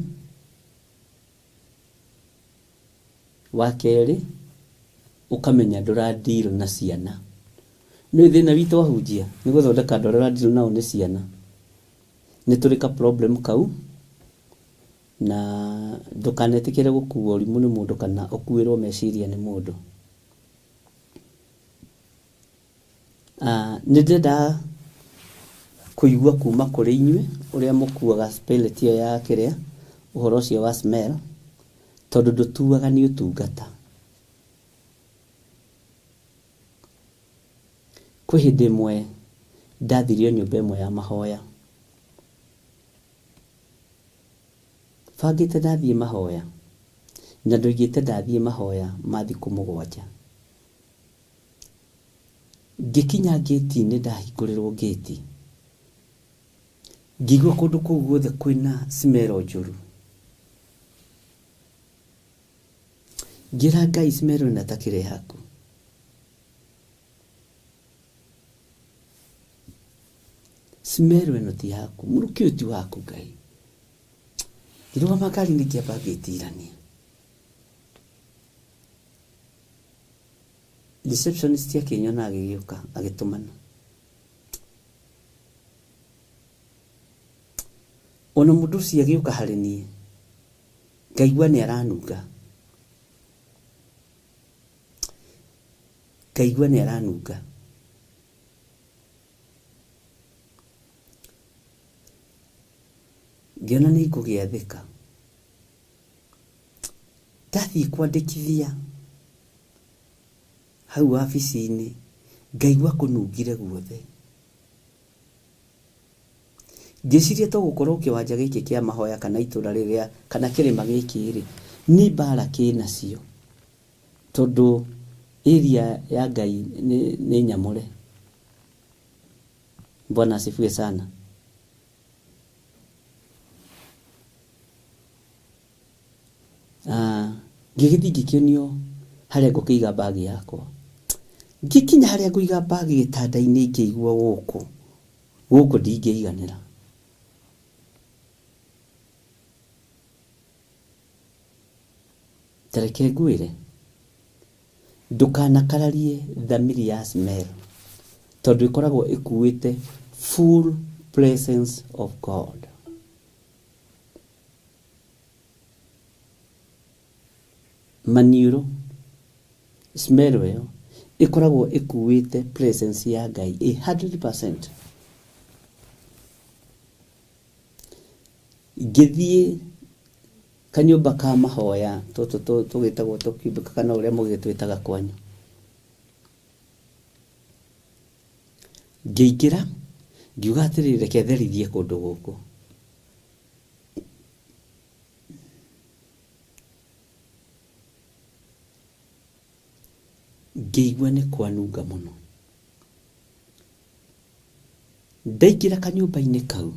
Wa kerĩ ũkamenya ndũra deal na ciana. Nĩũĩ thĩna witũ ahunjia nĩ gũthondeka andũ arĩa ũra deal nao nĩ ciana. Nĩ tũrĩ ka problem kau na ndũkanetĩkĩre gũkuo ũrimũ nĩ mũndũ kana ũkuĩrwo meciria nĩ mũndũ. Nĩ ndĩrenda kũigua kuma kũrĩ inyuĩ ũrĩa mũkuaga spirit ĩyo ya kĩrĩa, ũhoro ũcio wa smell, tondũ ndũtuaga nĩ ũtungata. Kwĩ hĩndĩ ĩmwe ndathirio nyũmba ĩmwe ya mahoya. Bangĩte ndathiĩ mahoya, na ndoigĩte ndathiĩ mahoya ma thikũ mũgwanja. Ngĩkinya ngĩti-inĩ ndahingũrĩrwo ngĩti, ngĩigua kũndũ kũu guothe kwĩna smell njũru. Ngĩra Ngai smell ĩno ĩtakĩrĩ yaku. Smell ĩno ti yaku, mũrukĩ ũyũ ti waku Ngai. Ngĩrũgama ngari-inĩ ngĩamba ngĩtirania. Receptionist akĩnyona agĩgĩũka agĩtũmana. Ona mũndũ ũcio agĩũka harĩ niĩ ngaigua nĩ aranunga, ngaigua nĩ aranunga. Ngĩona nĩ ngũgĩathĩka. Ndathiĩ kwandĩkithia hau wabici-inĩ ngaigua kũnungire guothe. Ngĩciria to gũkorwo kĩwanja gĩkĩ kĩa mahoya kana itũra rĩrĩa kana kĩrĩma gĩkĩ rĩ, nĩ mbara kĩnacio. Tondũ area ya Ngai nĩ nyamũre. Bwana asifiwe sana. Ah, ngĩgĩthiĩ ngĩkĩonio harĩa ngũkĩiga mbagi yakwa. Ngĩkinya harĩa ngũiga mbagi gĩtanda-inĩ ngĩigua gũkũ, gũkũ ndingĩiganĩra. Ta reke ngwĩre, ndũkanakararie thamiri ya smell tondũ ĩkoragwo ĩkuĩte full presence of God. Maniũrũ, smell ĩyo ĩkoragwo ĩkuĩte presence ya Ngai a 100%. Ngĩthiĩ kanyũmba ka mahoya tũtũ tũgĩtagwo tũkiumbĩka kana ũrĩa mũgĩtwĩtaga kwanyu. Ngĩingĩra ngiuga atĩrĩrĩ, reke therithie kũndũ gũkũ. Ngĩigua nĩ kwanunga mũno. Ndaingĩra kanyũmba-inĩ kau,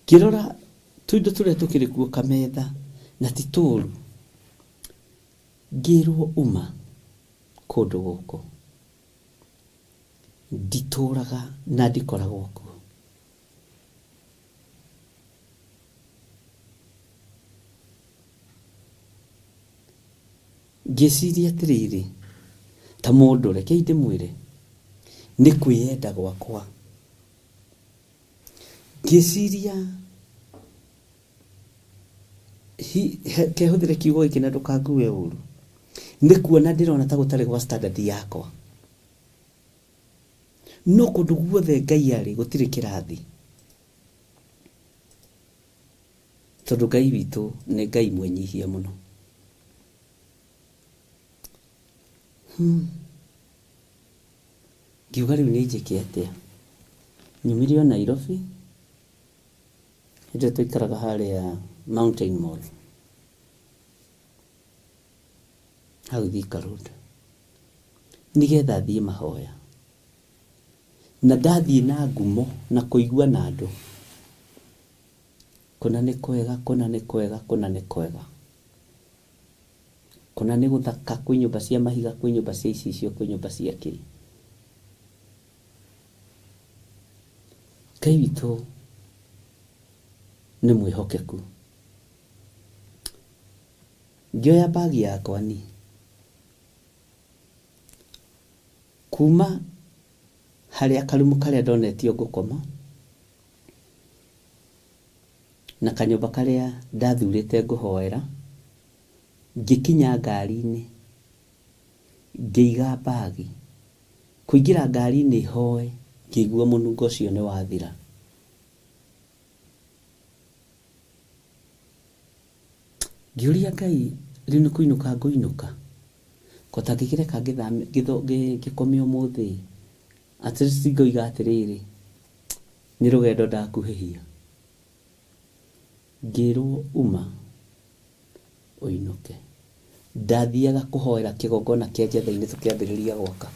ngĩrora tũindo tũrĩa tũkĩrĩ kuo kametha na ti tũru, ngĩrwo uma kũndũ gũkũ. Nditũraga na ndikoragwo kuo. Ngĩciria atĩrĩrĩ, ta mũndũ, rekei ndĩmwĩre, nĩ kwĩyenda gwakwa. Ngĩciria, reke hũthĩre kiugo gĩkĩ na ndũkangue ũru, nĩ kuona ndĩrona ta gũtarĩ gwa standard yakwa. No kũndũ guothe Ngai arĩ gũtirĩ kĩrathi. Tondũ Ngai witũ nĩ Ngai mwĩnyihia mũno. Ngiuga rĩu nĩ njĩke atĩa? Nyumire o Nairobi, hĩndĩ ĩyo twaikaraga harĩa Mountain Mall, hau Thika Road, nĩgetha thiĩ mahoya. Na ndathiĩ na ngumo na kũigua na andũ, kũna nĩ kwega, kũna nĩ kwega, kũna nĩ kwega. Kũna nĩ gũthaka, kwĩ nyũmba cia mahiga, kwĩ nyũmba cia icicio, kwĩ nyũmba cia kĩ. Ngai witũ nĩ mwĩhokeku. Ngĩoya bag yakwa niĩ, kuma harĩa karumu karĩa ndonetio ngũkoma, na kanyũmba karĩa ndathurĩte ngũhoera, ngĩkinya ngari-inĩ, ngĩiga bag, kũingĩra ngari-inĩ hoe, ngĩigua mũnungo ũcio nĩ wathira. Ngĩũria Ngai, rĩu nĩ kũinũka ngũinũka? Ko ta ngĩkĩreka ngĩkome ũmũthĩ, at least ngoiga atĩrĩrĩ, nĩ rũgendo ndakuhĩhia. Ngĩrwo uma ũinũke. Ndathiaga kũhoera kĩgongona kĩa Njetha-inĩ tũkĩambĩrĩria gwaka.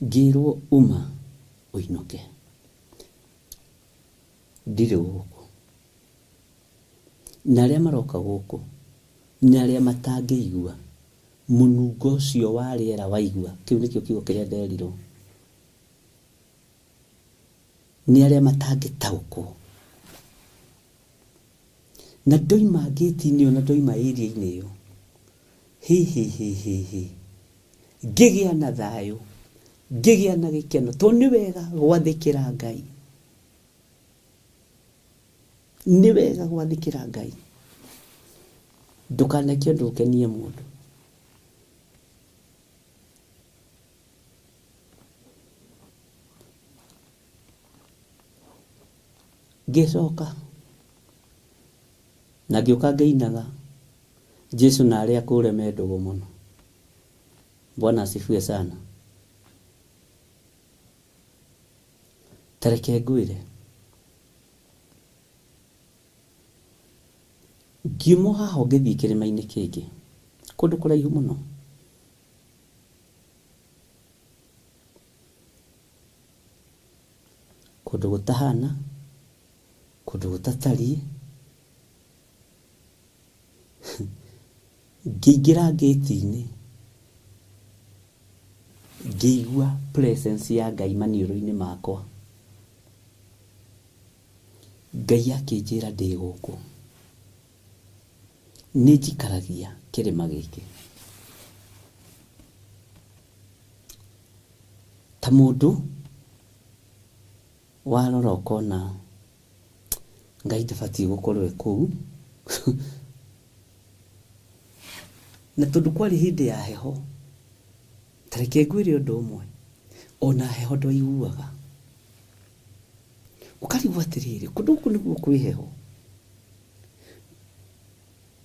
Ngĩrwo uma ũinũke. Ndirĩ gũkũ. Na arĩa maroka gũkũ nĩ arĩa matangĩigua mũnungo ũcio wa rĩera waigua, kĩu nĩkĩo kiugo kĩrĩa nderirwo. Nĩ arĩa matangĩtaũkwo. Na ndoima ngĩti-inĩ ĩyo na ndoima area-inĩ ĩyo, hĩ hĩ hĩ hĩ hĩ, Ngĩgĩa na thayũ, ngĩgĩa na gĩkeno, tondũ nĩ wega gwathĩkĩra Ngai. Nĩ wega gwathĩkĩra Ngai. Ndũkaneke ũndũ ũkenie mũndũ. Ngĩcoka na ngĩũka ngĩinaga Jesu na arĩa akũre me ndũgũ mũno. Bwana asifiwe sana. Ta reke ngwĩre, ngiuma haha ngĩthiĩ kĩrĩma-inĩ kĩngĩ kũndũ kũraihu mũno. Kũndũ gũtahana, kũndũ gũtatariĩ. Ngĩingĩra ngĩti-inĩ, ngĩigua presence ya Ngai maniũrũ-inĩ makwa. Ngai akĩnjĩra ndĩ gũkũ. Nĩ njikaragia kĩrĩma gĩkĩ. Ta mũndũ warora ũkona Ngai ndabatiĩ gũkorwo e kũu. Na tondũ kwarĩ hĩndĩ ya heho, ta reke ngwĩre ũndũ ũmwe, ona heho ndwaiguaga. Ũkarigwo atĩrĩrĩ, kũndũ gũkũ nĩguo kwĩ heho?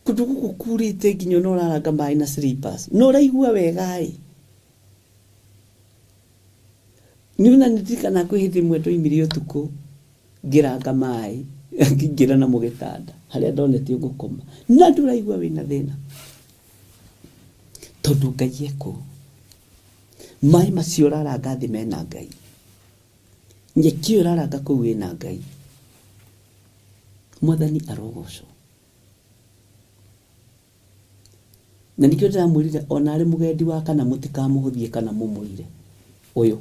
Kũndũ gũkũ kurĩte nginya ona ũraranga maĩ na slippers, na ũraigua wega-ĩ. Niĩ ona nĩ ndirikanaga kwĩ hĩndĩ ĩmwe ndoimire ũtukũ ngĩranga maĩ ngĩingĩra namo gĩtanda harĩa ndonetio ngũkoma na ndũraigua wĩna thĩna tondũ Ngai e kũu. Maĩ macio ũraranga thĩ mena Ngai. Nyeki ĩyo ũraranga kũu ĩna Ngai. Mwathani arogocwo. Na nĩkĩo ndĩramwĩrire ona arĩ mũgendi wa kana mũtikamũhũthie kana mũmũire ũyũ,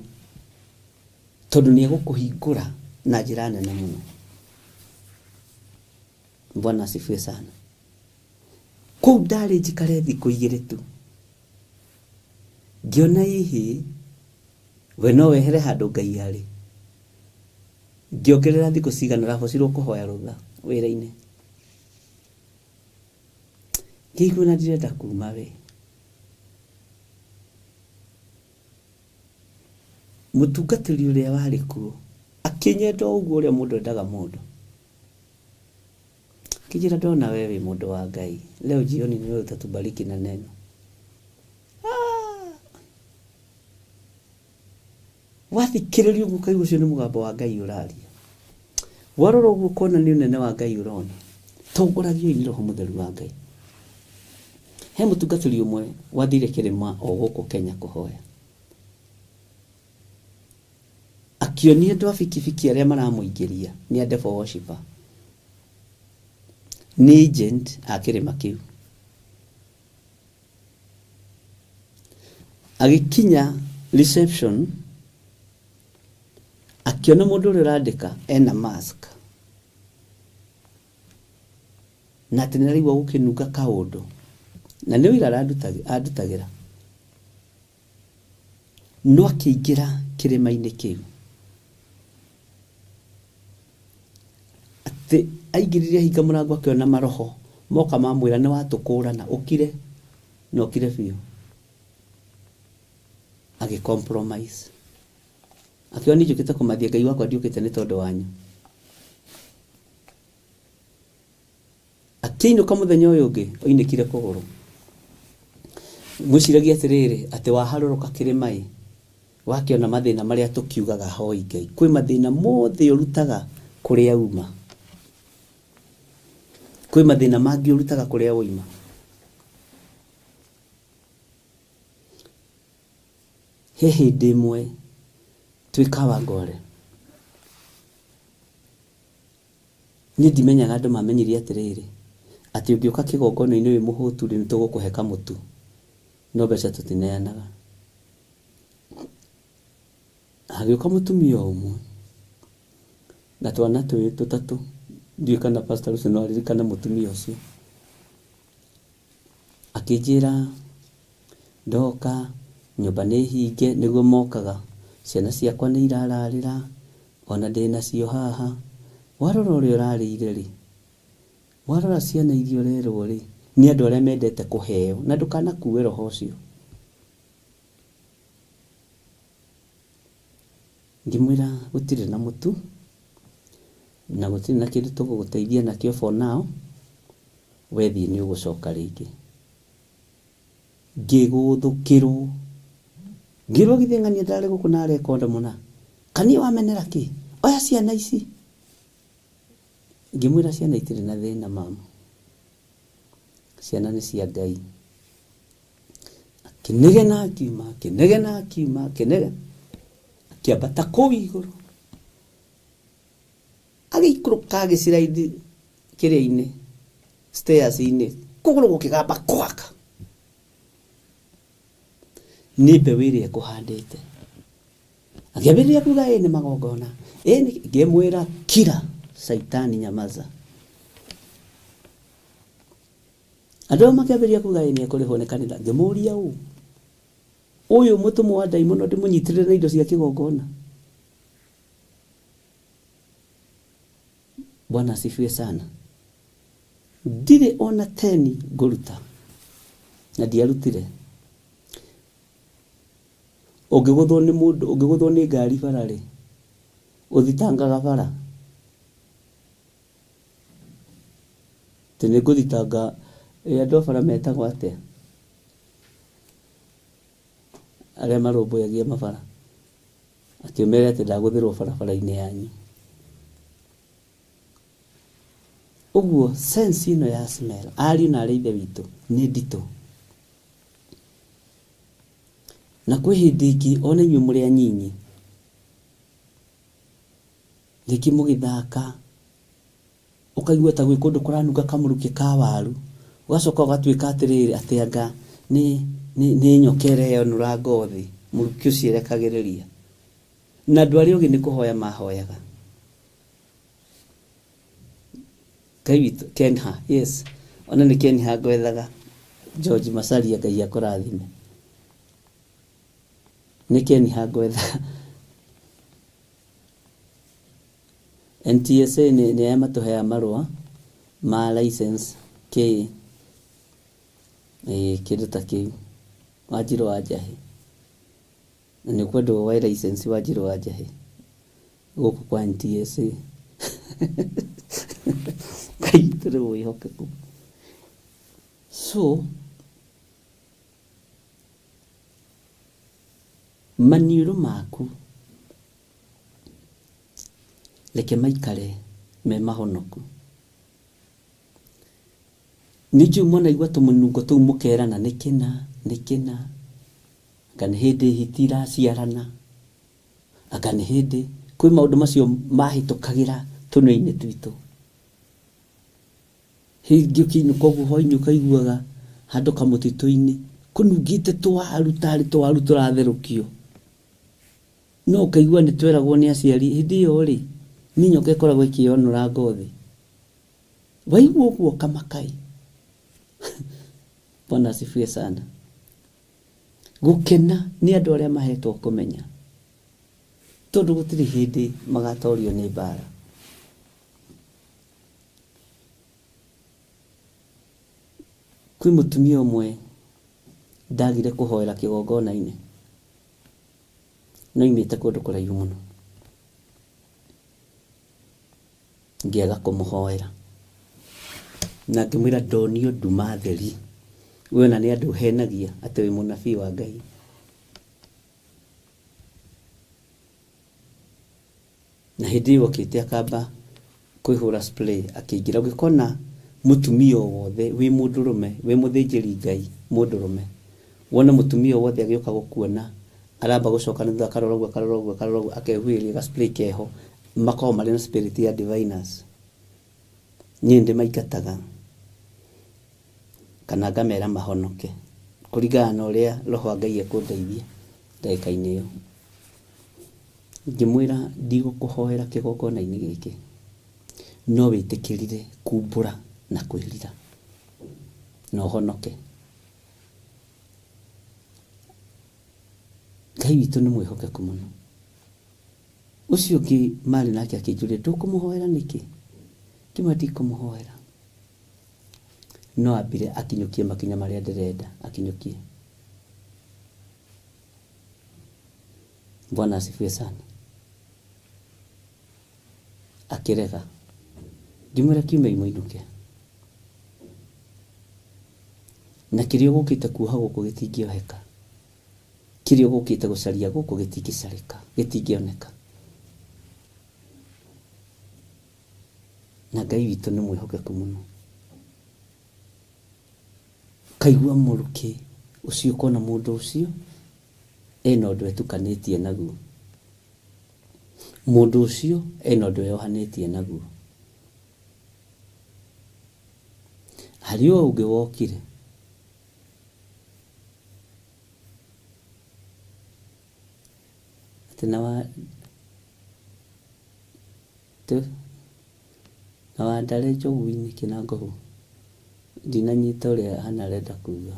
tondũ nĩ egũkũhingũra na njĩra nene mũno. Bwana asifiwe sana. Kũu ndarĩ njikare thikũ igĩrĩ tu, ngĩona hihi we no wehere handũ Ngai arĩ. Ngĩongerera thikũ cigana ũrabocirwo kũhoya rũtha wĩra-inĩ. Ngĩigua na ndirenda kuma we. Mũtungatĩri ũrĩa warĩ kuo akĩnyenda o ũguo ũrĩa mũndũ endaga mũndũ. Akĩnjĩra ndona we wĩ mũndũ wa Ngai, leo jioni ni wewe utatubariki na neno. Ah! Wathikĩrĩria ũguo ũkaigua ũcio nĩ mũgambo wa Ngai ũraria. Warora ũguo ũkona nĩ ũnene wa Ngai ũrona. Tongoragioi nĩ Roho Mũtheru wa Ngai. He mũtungatĩri ũmwe wathire kĩrĩma o gũkũ Kenya kũhoya. Akĩonia andũ a bikibiki arĩa maramũingĩria nĩ a devil worshipper. Nĩ agent a kĩrĩma kĩu. Agĩkinya reception akĩona mũndũ ũrĩa ũrandĩka ena mask na atĩ nĩ araigua gũkĩnunga kaũndũ na nĩ ũira andutagĩra no akĩingĩra kĩrĩma-inĩ kĩu atĩ aingĩrire ahinga mũrango akĩona maroho moka mamwĩra nĩ watũkũrana ũkire na ũkire biũ agĩ compromise akiuga niĩ njũkĩte kũmathia Ngai wakwa ndiũkĩte nĩ tondũ wanyu akĩinũka mũthenya ũyũ ũngĩ oinĩkire kũgũrũ mwĩciragia atĩrĩrĩ atĩ waharũrũka kĩrĩma ĩ wakĩona mathĩna marĩa tũkiugaga hoi Ngai kwĩ mathĩna mothe ũrutaga kũrĩa uma kwĩ mathĩna mangĩ ũrutaga kũrĩa woima he hĩndĩ ĩmwe twĩ Kawangware niĩ ndimenyaga andũ mamenyire atĩrĩrĩ atĩ ũngĩũka kĩgongona-inĩ wĩ mũhũtu rĩ nĩ tũgũkũhe kamũtu no mbeca tũtineanaga hagĩũka mũtumia ũmwe na twana twĩrĩ tũtatũ ndiũĩ kana pastor ũcio no aririkane mũtumia ũcio akĩnjĩra ndoka Nyũmba nĩ hinge nĩguo mokaga. Ciana ciakwa nĩ irararĩra ona ndĩ nacio haha. Warora ũrĩa ũrarĩire rĩ, warora ciana iria ũrerwo rĩ, nĩ andũ arĩa mendete kũheo na ndũkanakue roho ũcio. Ngĩmwĩra gũtirĩ na mũtu na gũtirĩ na kĩndũ tũgũgũteithia nakĩo for now, we thiĩ nĩ ũgũcoka rĩngĩ. Ngĩgũthũkĩrwo, ngĩrwo githĩ ng'ania ndarĩ gũkũ na areka ũndũ mũna, kaniĩ wamenera kĩ, oya ciana ici. Ngĩmwĩra ciana itirĩ na thĩna mama, ciana nĩ cia Ngai. Akĩnegena akiuma, akĩnegena akiuma, akĩnegena akĩambata kũu igũrũ, agĩikũrũka agĩciraidi kĩrĩa-inĩ, stairs-inĩ, kũgũrũ gũkĩgamba kwaka. Nĩ mbeũ ĩrĩa ĩkũhandĩte. Akĩambĩrĩria kuga ĩ nĩ magongona, ĩ nĩ, ngĩmwĩra kira caitani nyamaza. Andũ ao makĩambĩrĩria kuga ĩ nĩ ekũrĩhwo nĩ kanitha. Ngĩmũria ũũ, ũyũ mũtũmwo wa ndaimono ndĩmũnyitĩrĩre na indo cia kĩgongona? Bwana asifiwe sana. Ndirĩ ona teni ngũruta na ndiarutire. Ũngĩgũthwo nĩ mũndũ, ũngĩgũthwo nĩ ngari bara rĩ, ũthitangaga bara? Atĩ nĩ ngũthitanga, ĩ andũ a bara metagwo atĩa? Arĩa marũmbũyagia mabara. Atĩ ũmere atĩ ndagũthĩrwo barabara-inĩ yanyu. Ũguo sense ĩno ya smell, ariũ na arĩ ithe witũ, nĩ nditũ. Na kwĩ hĩndĩ ĩngĩ ona inyuĩ mũrĩ anyinyi, rĩngĩ mũgĩthaka, ũkaigua ta gwĩ kũndũ kũranunga kamũrukĩ ka waru, ũgacoka ũgatuĩka atĩrĩrĩ, atĩ anga nĩ, nĩ, nĩ nyoka ĩreyonũra ngothi, mũrukĩ ũcio ĩrekagĩrĩria. Na andũ arĩa ogĩ nĩ kũhoya mahoyaga. Ngai witũ, Kenha, yes. Ona nĩ Kenha ngwethaga. George Macharia, Ngai akũrathime. Nĩ Kenha ngwethaga. NTSA nĩ nĩ arĩa matũheaga marũa ma license kĩ ĩĩ kĩndũ ta kĩu. Wanjirũ wa Njahĩ. Na nĩ ũkwendwo woe license Wanjirũ wa Njahĩ gũkũ kwa NTSA. Ngai witũ nĩ mwĩhokeku. So maniũrũ maku reke maikare me mahonoku. Nĩ njũĩ mwanaigua tũmũnungo tũu mũkerana nĩ kĩna, nĩ kĩna, anga nĩ hĩndĩ hiti iraciarana, anga nĩ hĩndĩ, kwĩ maũndũ macio mahĩtũkagĩra tũnua-inĩ twitũ. Rĩngĩ ũkĩinũka ũguo hwainĩ ũkaiguaga handũ kamũtitũ-inĩ kũnungĩte tũwaru tarĩ tũwaru tũratherũkio. No ũkaigua nĩ tweragwo nĩ aciari hĩndĩ ĩyo rĩ, nĩ nyoka ĩkoragwo ĩkĩyonũra ngothi. Waigua ũguo ũkamaka ĩ. Bwana asifiwe sana. Gũkena nĩ andũ arĩa mahetwo kũmenya, tondũ gũtirĩ hĩndĩ magatorio nĩ mbara. Kwĩ mũtumia ũmwe ndagire kũhoera kĩgongona-inĩ, no aumĩte kũndũ kũraihu mũno, ngĩaga kũmũhoera na ngĩmwĩra ndonio nduma theri, we ona nĩ andũ ũhenagia atĩ wĩ mũnabii wa Ngai. Na hĩndĩ ĩyo okĩte akamba kwĩhũra spray akĩingĩra. Ũngĩkona mũtumia o wothe wĩ mũndũrũme, wĩ mũthĩnjĩri Ngai mũndũrũme, wone mũtumia o wothe agĩũka gũkuona, aramba gũcoka na thutha akarora ũguo, akarora ũguo, akarora ũguo, akehuhĩria ga spray keho, makoragwo marĩ na spirit ya diviners. Niĩ nĩndĩmaingataga kana ngamera mahonoke kũringana na ũrĩa roho wa Ngai ekũndeithia ndagĩka-inĩ ĩyo. Ngĩmwĩra ndigũkũhoera kĩgongona-inĩ gĩkĩ, no wĩtĩkĩrire kumbũra na kwĩrira na ũhonoke. Ngai witũ nĩ mwĩhokeku mũno. Ũcio ũngĩ marĩ nake akĩnjũria ndũkũmũhoera nĩkĩ? Ngĩmwĩra ndikũmũhoera. No ambire akinyũkie makinya marĩa ndĩrenda akinyũkie. Bwana asifiwe sana. Akĩrega. Ngĩmwĩra kiumei mũinũke. Na kĩrĩa ũgũkĩte kuoha gũkũ gĩtingĩoheka. Kĩrĩa ũgũkĩte gũcaria gũkũ gĩtingĩcarĩka, gĩtingĩoneka. Na Ngai witũ nĩ mwĩhokeku mũno. Ũkaigua mũrukĩ ũcio ũkona mũndũ ũcio ena ũndũ etukanĩtie naguo. Mũndũ ũcio ena ũndũ eyohanĩtie naguo. Harĩ o ũngĩ wokire atĩ na wa na wandare njogu-inĩ kĩnangobu ndinanyita ũrĩa hana arenda kuga.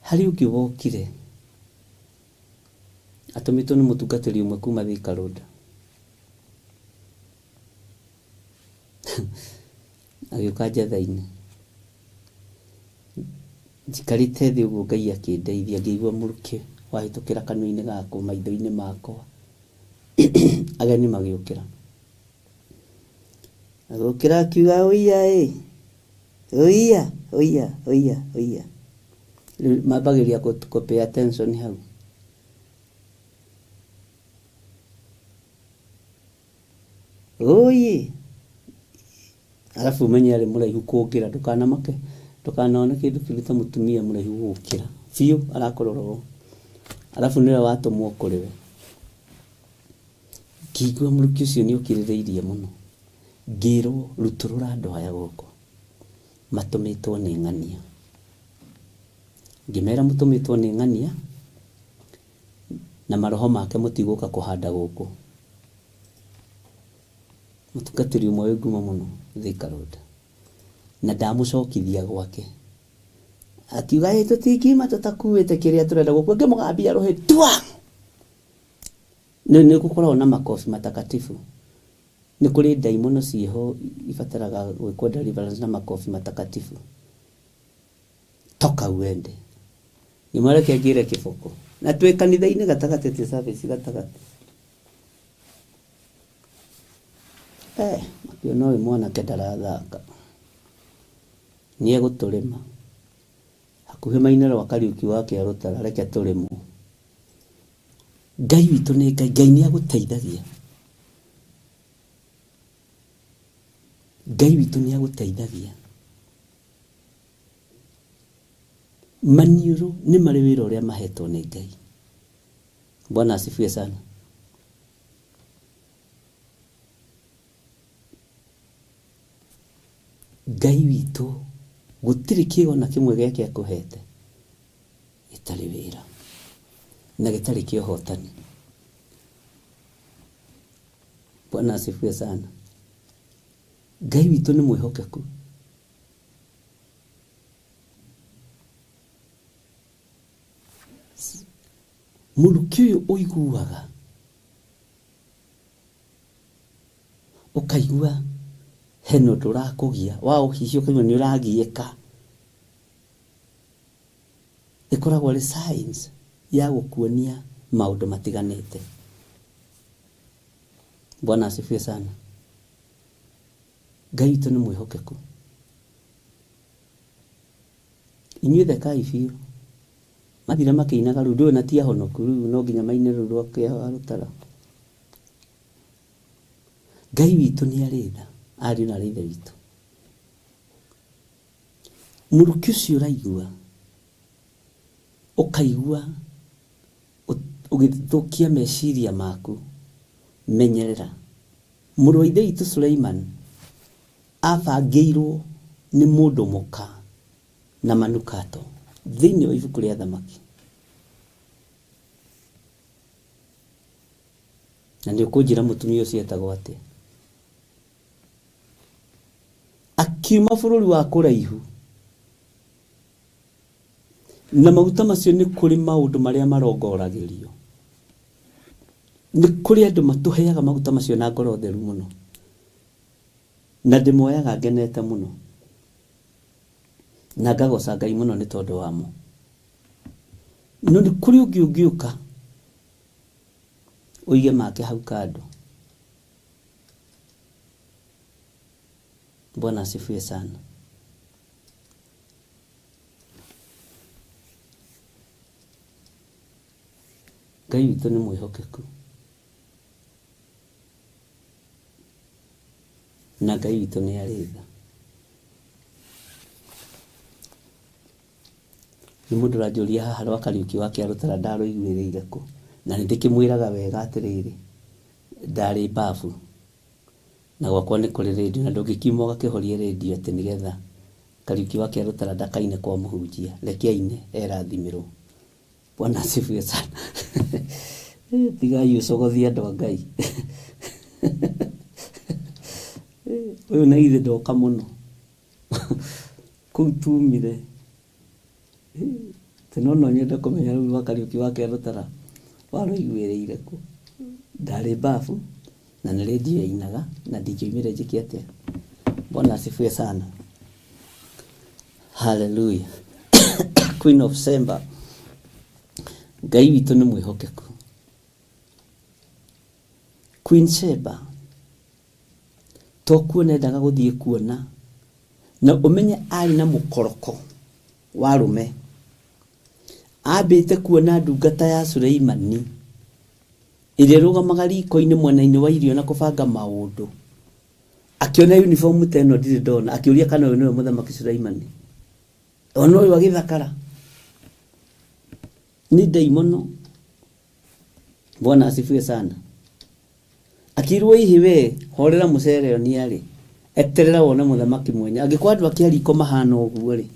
Harĩ ũngĩ wokire atũmĩtwo nĩ mũtungatĩri ũmwe kuma Thika Road. Agĩũka njetha-inĩ. Njikarĩte thĩ ũguo Ngai akĩndeithia ngĩigua mũrukĩ wahĩtũkĩra kanua-inĩ gakwa, maitho-inĩ makwa. Ageni magĩũkĩra. Agĩũkĩra akiuga ũiya ĩ, ũiya, ũiya, ũiya, ũiya. Rĩu mambagĩrĩria kũ pay attention hau. Ũi arabu ũmenye arĩ mũraihu kũngĩra ndũkanamake ndũkanone kĩndũ kĩũru ta mũtumia mũraihu gũgũkĩra biũ arakũrora ũũ arabu nĩwe watũmwo kũrĩ we. Ngĩigua mũrukĩ ũcio nĩ ũkirĩrĩirie mũno, ngĩrwo rutũrũra andũ aya gũkũ matũmĩtwo nĩ ng'ania. Ngĩmera mũtũmĩtwo nĩ ng'ania na maroho make mũtigũka kũhanda gũkũ. Mũtungatĩri ũmwe wĩ ngumo mũno Thika Road. Na ndamũcokithia gwake. Akiuga ĩ tũtingiuma tũtakuĩte kĩrĩa tũrenda gũkua. Ngĩmũgambia rũhĩ tua. Nĩ nĩ gũkoragwo na makobi matakatifu. Nĩ kũrĩ ndaimono ciĩho ibataraga gwĩkwo deliverance na makobi matakatifu. Toka uende. Ngĩmwĩra reke ngĩre kĩboko. Na twĩ kanitha-inĩ gatagatĩ twĩ service gatagatĩ. Eh, makĩona ũyũ mwanake ndarathaka. Nĩ egũtũrĩma. Hakuhĩ maine rwa Kariuki wa Kĩarũtara, reke tũrĩmwo. Ngai witũ nĩ Ngai, Ngai nĩ agũteithagia. Ngai witũ nĩ agũteithagia. Maniũrũ nĩ marĩ wĩra ũrĩa mahetwo nĩ Ngai. Bwana asifiwe sana. Ngai witũ gũtirĩ kĩgo ona kĩmwe gĩake akũhete gĩtarĩ wĩra na gĩtarĩ kĩa ũhotani. Bwana asifiwe sana. Ngai witũ nĩ mwĩhokeku. Mũrukĩ ũyũ ũiguaga ũkaigua hena ũndũ ũrakũgia, waũhihia ũkaigua nĩ ũragiĩka. Ĩkoragwo ĩrĩ signs ya gũkuonia maũndũ matiganĩte. Bwana asifiwe sana. Ngai witũ nĩ mwĩhokeku. Inyuĩ thekai biũ. Mathire makĩinaga rĩu ndũĩ na ti ahonoku rĩu no nginya maine rũu rwa kĩeha rũtara. Ngai witũ nĩ arĩ tha, ariũ na aarĩ a Ithe witũ. Mũrukĩ ũcio ũraigua, ũkaigua ũgĩthũkia meciria maku, menyerera. Mũrũ wa Ithe witũ Suleiman abangĩirwo nĩ mũndũ mũka na manukato thĩinĩ wa ibuku rĩa Thamaki. Na nĩ ũkũnjĩra mũtumia ũcio etagwo atĩa? Akiuma bũrũri wa kũraihu. Na maguta macio nĩ kũrĩ maũndũ marĩa marongoragĩrio. Nĩ kũrĩ andũ matũheaga maguta macio na ngoro theru mũno, na ndĩmoyaga ngenete mũno, na ngagoca Ngai mũno nĩ tondũ wamo. No nĩ kũrĩ ũngĩ ũngĩũka ũige make hau kando. Bwana asifiwe sana. Ngai witũ nĩ mwĩhokeku, na Ngai witũ nĩ arĩ tha. Nĩ mũndũ ũranjũria haha rwa Kariũki wa Kĩarũtara ndarũiguĩrĩire kũ, na nĩ ndĩkĩmwĩraga wega atĩrĩrĩ, ndarĩ babu na gwakwa nĩ kũrĩ rĩndiũ, na ndũngĩkiuma ũgakĩhorie rĩndiũ atĩ nĩgetha Kariũki wa Kĩarũtara ndakaine kwa mũhunjia, reke aine erathimĩrwo. Bwana asifiwe sana. Tigai ũcogothi andũ a Ngai. Ũyũ na ithe ndoka mũno kũu tumire. Atĩ no no nyende kũmenya rĩu rwa Kariũki wa Kĩarũtara warũiguĩrĩire kũ. Ndarĩ babu na nĩ rĩndiũ yainaga na ndingĩoimire njĩke atĩa. Bwana asifiwe sana. Hallelujah. Queen of Sheba. Ngai witũ nĩ mwĩhokeku. Queen Sheba to kuona endaga gũthiĩ kuona, na ũmenye arĩ na mũkoroko wa arũme. Ambĩte kuona ndungata ya Suleimani ĩrĩa ĩrũgamaga riko-inĩ mwena-inĩ wa irio na kũbanga maũndũ. Akĩona uniform ta ĩno ndirĩ ndona, akĩũria kana ũyũ nĩwe mũthamaki Suleimani. Ona ũyũ agĩthakara nĩ ndaimono. Bwana asifiwe sana. Akĩrwo ihi we horera mũcere ũyũ nĩ arĩ, eterera wone mũthamaki mwene. Angĩkorwo andũ ake a riko mahana ũguo rĩ,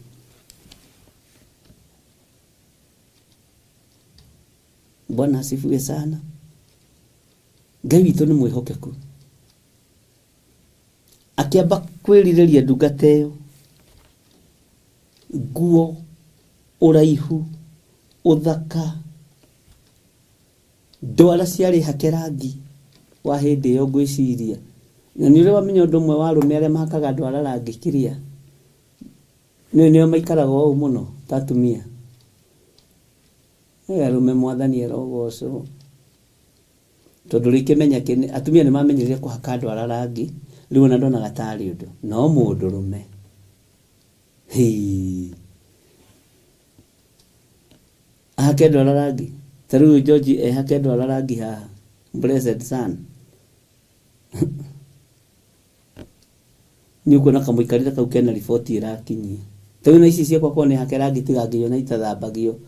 Bwana asifiwe sana. Ngai witũ nĩ mwĩhokeku. Akĩamba kwĩrirĩria ndungata ĩyo, nguo, ũraihu, ũthaka, ndwara ciarĩ hake rangi wa hĩndĩ ĩyo ngwĩciria. Na nĩ ũrĩ wamenya ũndũ ũmwe wa arũme arĩa mahakaga ndwara rangi kĩrĩa, nĩ nĩo maikaraga ũũ mũno ta atumia. Arũme mwathani arogocwo. Tondũ rĩkĩmenya atumia nĩ mamenyerire kũhaka ndwara rangi, rĩu ona ndonaga tarĩ ũndũ. No mũndũrũme, hii, ahake ndwara rangi. Ta rĩu George ehake ndwara rangi haha, blessed son. Nĩ ũkuona kamũikarĩre kau kena riboti ĩrakinyia. Ta rĩu na ici ciakwa korwo nĩ hake rangi tiga ngĩona itathambagio,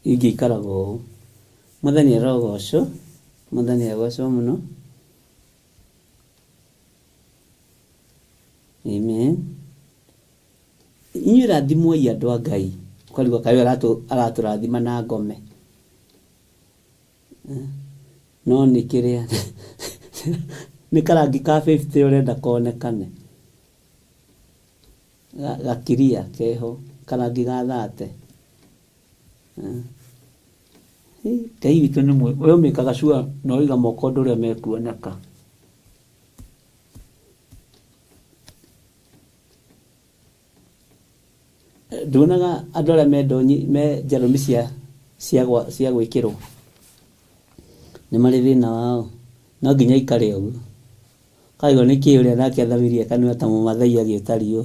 ingĩikaraga ũũ. Mwathani arogocwo, Mwathani agocwo mũno. Amen. Inyuĩ rathimwoi andũ a Ngai. Ũkarigwo kaĩ ũyũ aratũrathima na ngome. No nĩ kĩrĩa nĩ karangi ka 50 ũrenda konekane. Gakiria keho, karangi ga 30. Ngai witũ nĩ mwe, we ũmĩkaga sure na ũraiga moko ũndũ ũrĩa mekuoneka. Nduonaga andũ arĩa me ndonyi me njarũmi cia cia cia gwĩkĩrwo nĩ marĩ thĩna wao, no nginya aikare ũguo. Ũkaigua nĩkĩ ũrĩa nake athamirie kanua ta mũmathai agĩũta riũa,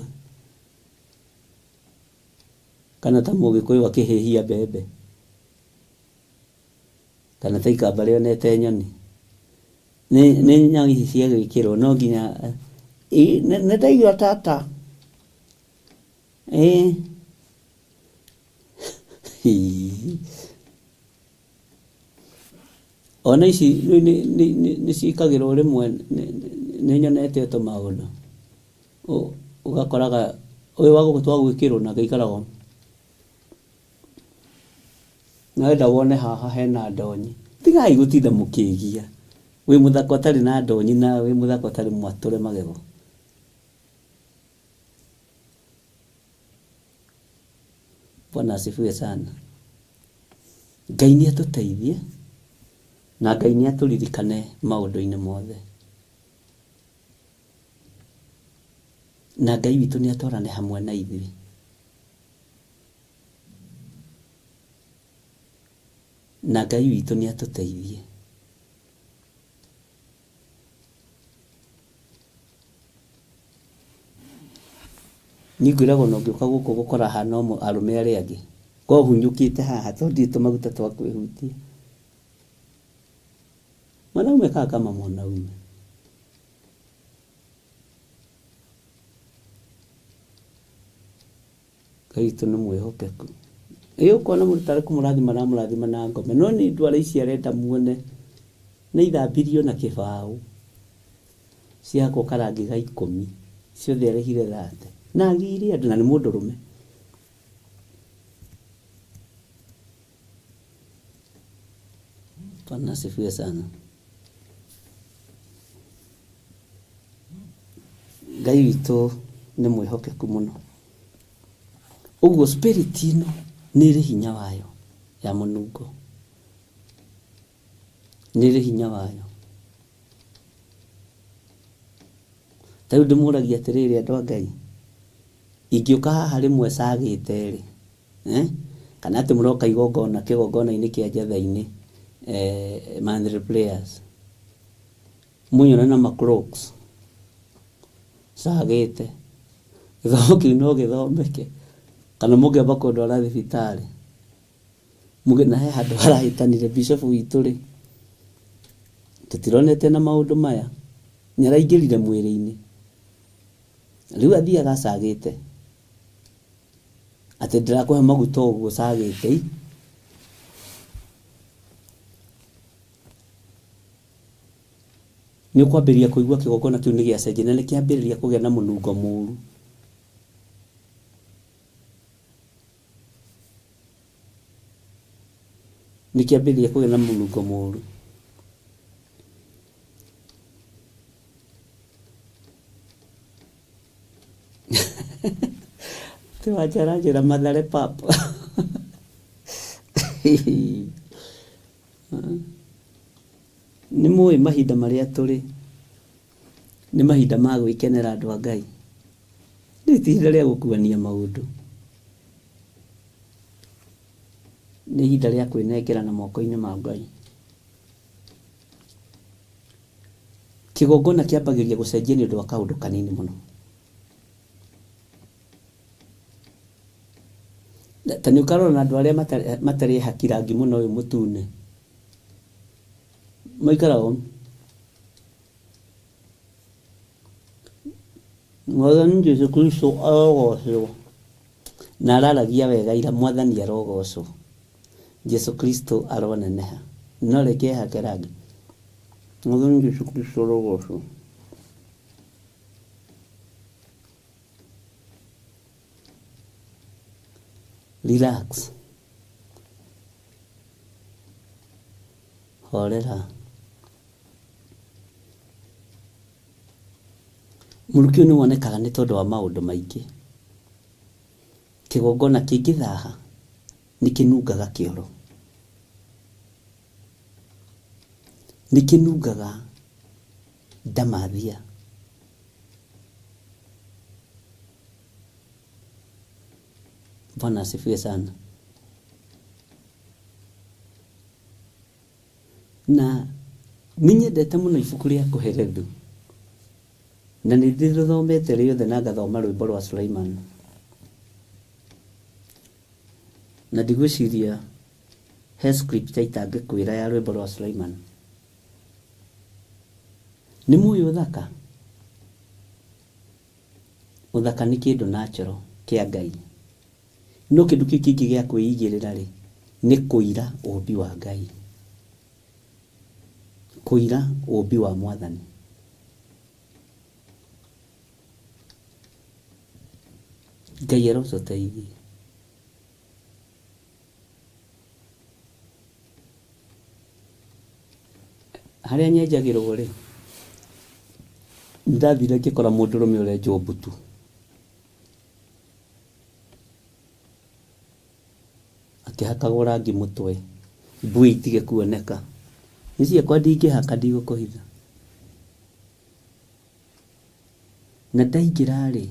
kana ta mũgĩkũyũ akĩhĩhia mbembe, kana ta ikamba rĩonete nyoni. Nĩ nĩ nyau ici cia gwĩkĩrwo no nginya nĩ ndaigua tata. Ĩĩ. Ona ici rĩu nĩ ciĩkagĩrwo rĩmwe nĩ nyonete tũmaũndũ. Ũgakoraga ũyũ wa gũkũ twa gwĩkĩrwo nake aikaraga ũũ. Na wenda wone haha hena ndonyi. Tigai gũtinda mũkĩgia. Wĩ mũthaka ũtarĩ na ndonyi na wĩ mũthaka ũtarĩ mwatũre magego. Bwana asifiwe sana. Ngai nĩ atũteithie na Ngai nĩ atũririkane maũndũ-inĩ mothe, na Ngai witũ nĩ atwarane hamwe na ithuĩ. Na Ngai witũ nĩ atũteithie. Niĩ ngwĩragwo ona ũngĩũka gũkũ gũkora haha no arũme arĩa angĩ. Korwo hunyũkĩte haha tondũ ndirĩ tũmaguta twa kwĩhutia. Mwanaume kaa kama mwanaume. Ngai witũ nĩ mwĩhokeku. Ĩ ũkona mũndũ tarĩ kũmũrathima aramũrathima na ngome, no nĩ ndwara ici arenda muone nĩ ithambirio na kĩbaũ ciakwo karangi ga ikũmi, ciothe arĩhire thate na agire andũ na nĩ mũndũrũme. Bwana asifiwe sana. Ngai witũ nĩ mwĩhokeku mũno. Ũguo spirit ĩno nĩ ĩrĩ hinya wayo ya mũnungo, nĩ ĩrĩ hinya wayo. Ta rĩu ndĩmũragia atĩrĩrĩ andũ a Ngai, ingĩũka haha rĩmwe cagĩte rĩ, eh? Kana atĩ mũroka igongona kĩgongona-inĩ kĩa njatha-inĩ, eh, monthly prayers, mũnyone na ma crocs cagĩte, gĩthomo kĩu no gĩthomeke, kana mũngĩamba kũndwara thibitarĩ, muge na he handũ harahĩtanire bishop witũ rĩ, tũtironete na maũndũ maya, nĩ araingĩrire mwĩrĩ-inĩ, rĩu athiaga acagĩte, atĩ ndĩrakũhe maguta ũguo cagĩte i. Nĩ ũkwambĩrĩria kũigua kĩgongona kĩu nĩ gĩacenjia na nĩ kĩambĩrĩria kũgĩa na mũnungo mũru. Nĩ kĩambĩrĩria kũgĩa na mũnungo mũru. Ti wanjara njĩra Mathare pap. Nĩ mũĩ mahinda marĩa tũrĩ nĩ mahinda ma gwĩkenera andũ a Ngai. Rĩrĩ ti ihinda rĩa gũkuania maũndũ. Nĩ ihinda rĩa kwĩnengerana moko-inĩ ma Ngai. Kĩgongona kĩambagĩrĩria gũcenjia nĩ ũndũ wa kaũndũ kanini mũno. Ta nĩ ũkarora na andũ arĩa matarĩ haki rangi mũno ũyũ mũtune. Maikaraga ũũ. Mwathani Jesu Kristo arogocwo. Na araragia wega ira Mwathani arogocwo. Jesu Kristo aroneneha. No reke ehake rangi. Mwathani Jesu Kristo arogocwo. Relax. Horera. Mũrukĩ ũyũ nĩ wonekaga nĩ tondũ wa maũndũ maingĩ. Kĩgongona kĩngĩthaha nĩ kĩnungaga kĩoro. Nĩ kĩnungaga ndamathia. Bwana asifiwe sana. Na nĩ nyendete mũno ibuku rĩa Kohelethu, na nĩ ndĩrĩthomete rĩothe na ngathoma rwĩmbo rwa Suleiman. Na ndigwĩciria he scripture itangĩkwĩra ya rwĩmbo rwa Suleiman. Nĩ mũĩ ũthaka? Ũthaka nĩ kĩndũ natural kĩa Ngai. No kĩndũ kĩu kĩngĩ gĩa kwĩigĩrĩra rĩ, nĩ kũira ũmbi wa Ngai. Kũira ũmbi wa Mwathani. Ngai arotũteithia. Harĩa nyenjagĩrwo rĩ, nĩndathire ngĩkora mũndũrũme ũrenjwo mbutu. Akĩhakagwo rangi mũtwe mbui itige kuoneka. Nĩ ciakwa ndingĩhaka ndigũkũhitha. Na ndaingĩra rĩ,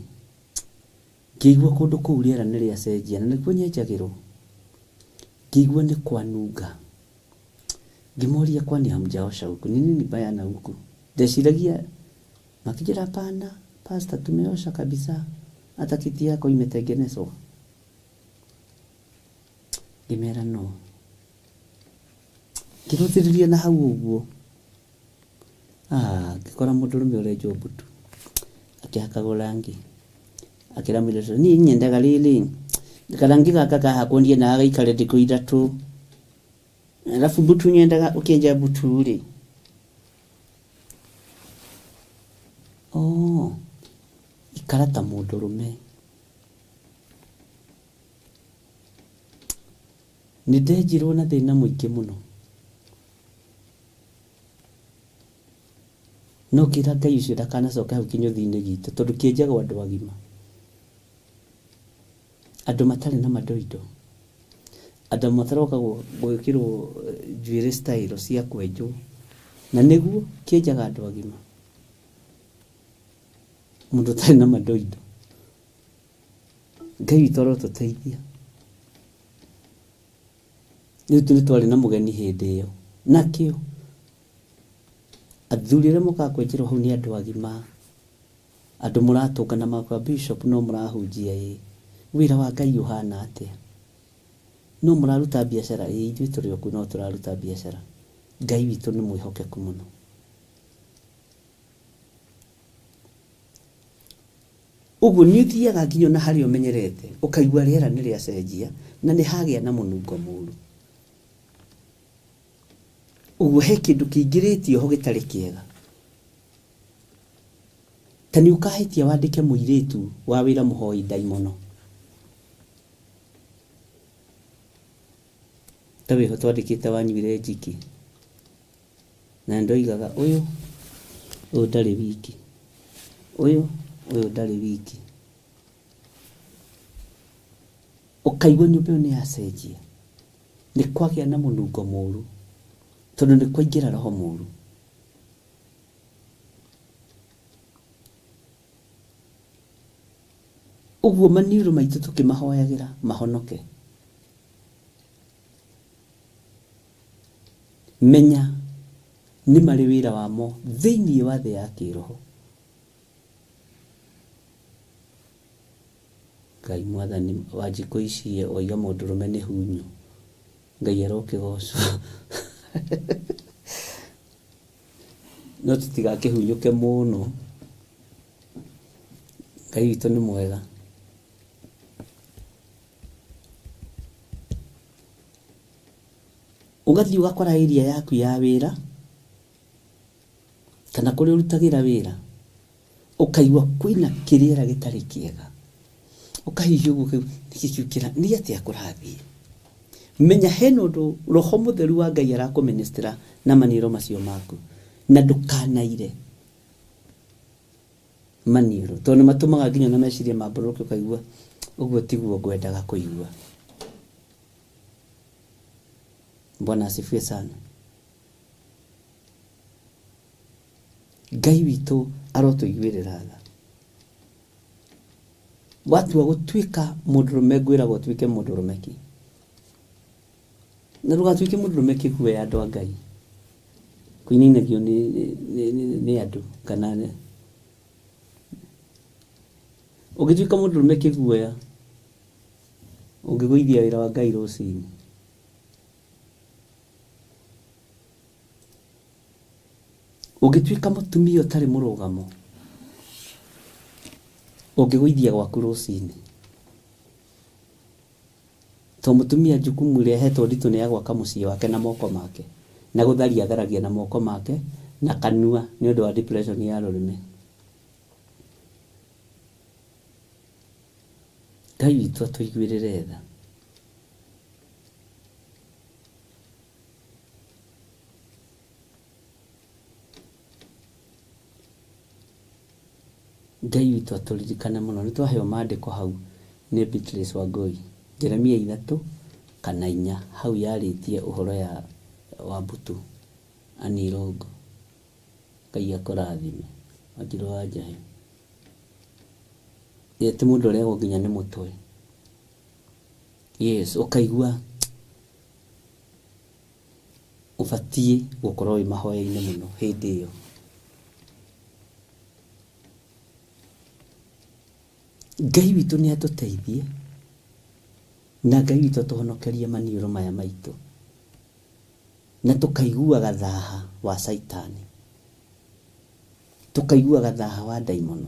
ngĩigua kũndũ kũu rĩera nĩ rĩacenjia na nĩkuo nyenjagĩrwo. Ngĩigua nĩ kwanunga. Ngĩmoria kwani hamjaosha huku? Ni nini baya na huku? Ndeciragia makĩnjĩra hapana, pastor tumeosha kabisa. Hata kiti yako imetengenezwa. Ngĩmera no. Ngĩrũthĩrĩria na hau ũguo. Ah, ngĩkora mũndũrũme ũrenjwo mbutu akĩhakagwo rangi. Akĩra mũirĩtu ũcio, niĩ nyendaga rĩrĩ, karangi gaka kahakwo ndiendaga gaikare thikũ ithatũ. Alafu mbutu nyendaga ũkĩenja mbutu rĩ, oh, ikara ta mũndũrũme. Nĩ ndenjirwo na thĩna mũingĩ mũno. No ngĩra Ngai ũcio ndakanacoke hau kĩnyũthi-inĩ gitũ tondũ kĩenjagwo andũ agima. Andũ matarĩ na mandoindo. Andũ mataroka gwĩkĩrwo njuĩrĩ style cia kwenjwo. Na nĩguo kĩenjaga andũ agima. Mũndũ ũtarĩ na mandoindo. Ngai witũ arotũteithia. Rĩu nĩ twarĩ na mũgeni hĩndĩ ĩyo. Nakĩo athuri arĩa mokaga kwenjerwo hau nĩ andũ agima. Andũ mũratũngana makwa bishop no mũrahunjia ĩ. Wĩra wa Ngai ũhana atĩa? No mũraruta biacara ĩ, ithuĩ tũrĩ o kuo no tũraruta biacara. Ngai witũ nĩ mwĩhokeku mũno. Ũguo nĩ ũthiaga nginya ona harĩa ũmenyerete ũkaigua rĩera nĩ rĩacenjia na nĩ hagĩa na mũnungo mũru. Ũguo he kĩndũ kĩingĩrĩtio ho gĩtarĩ kĩega. Ta nĩ ũkahĩtia wandĩke mũirĩtu wa wĩra mũhoi ndaimono. Ta wĩho twandĩkĩte wanyuire njiki. Na ndoigaga ũyũ, ũyũ ndarĩ wiki. Ũyũ, ũyũ ndarĩ wiki. Ũkaigua nyũmba ĩyo nĩ yacenjia. Nĩ kwagĩa na mũnungo mũru. Tondũ nĩ kwaingĩra roho mũru. Ũguo maniũrũ maitũ tũkĩmahoyagĩra mahonoke. Menya nĩ marĩ wĩra wamo thĩinĩ wa thĩ ya kĩroho. Ngai mwathani wa njikũ ici oiga mũndũrũme nĩ hunyũ. Ngai arokĩgocwo. No tũtigakĩhunyũke mũno. Ngai witũ nĩ mwega. Ũgathiĩ ũgakora area yaku ya wĩra kana kũrĩa ũrutagĩra wĩra, ũkaigua kwĩna kĩrĩera gĩtarĩ kĩega. Ũkahihia ũguo ũkaigua nĩkĩ kĩu kĩra, nĩ atĩa kũrathiĩ? Menya hena ũndũ roho mũtheru wa Ngai arakũministera na maniũrũ macio maku na ndũkanaire maniũrũ tondũ nĩ matũmaga nginya ona meciria mambũrũrũke ũkaigua ũguo tiguo ngwendaga kũigua. Bwana asifiwe sana. Ngai witũ arotũiguĩrĩra tha. Watua gũtuĩka mũndũrũme ngwĩraga ũtuĩke mũndũrũme ki. Na ndũgatuĩke mũndũrũme kĩguoya andũ a Ngai. Kũinainagio nĩ, nĩ, nĩ, nĩ andũ kana ũngĩtuĩka mũndũrũme kĩguoya ũngĩgũithia wĩra wa Ngai rũcinĩ. Ũngĩtuĩka mũtumia ũtarĩ mũrũgamo, ũngĩgũithia gwaku rũcinĩ. To mũtumia jukumu ĩrĩa ahetwo nditũ nĩ ya gwaka mũciĩ wake na moko make, na gũtharia atharagia na moko make na kanua nĩ ũndũ wa depression ya rũrĩmĩ. Ngai witũ atũiguĩrĩre tha. Ngai witũ atũririkane mũno. Nĩ twaheo maandĩko hau nĩ Beatrice Wangũi. Jeremia ithatũ kana inya hau yarĩtie ũhoro ya wa mbutu anirongo. Ngai akũrathime Wanjirũ wa Njahi. Ti mũndũ ũrĩagwo nginya nĩ mũtwe. Yes, ũkaigua ũbatiĩ gũkorwo wĩ mahoya-inĩ mũno hĩndĩ ĩyo. Ngai witũ nĩ atũteithie na Ngai witũ atũhonokerie maniũrũ maya maitũ na tũkaiguaga thaha wa caitani, tũkaiguaga thaha wa ndaimono.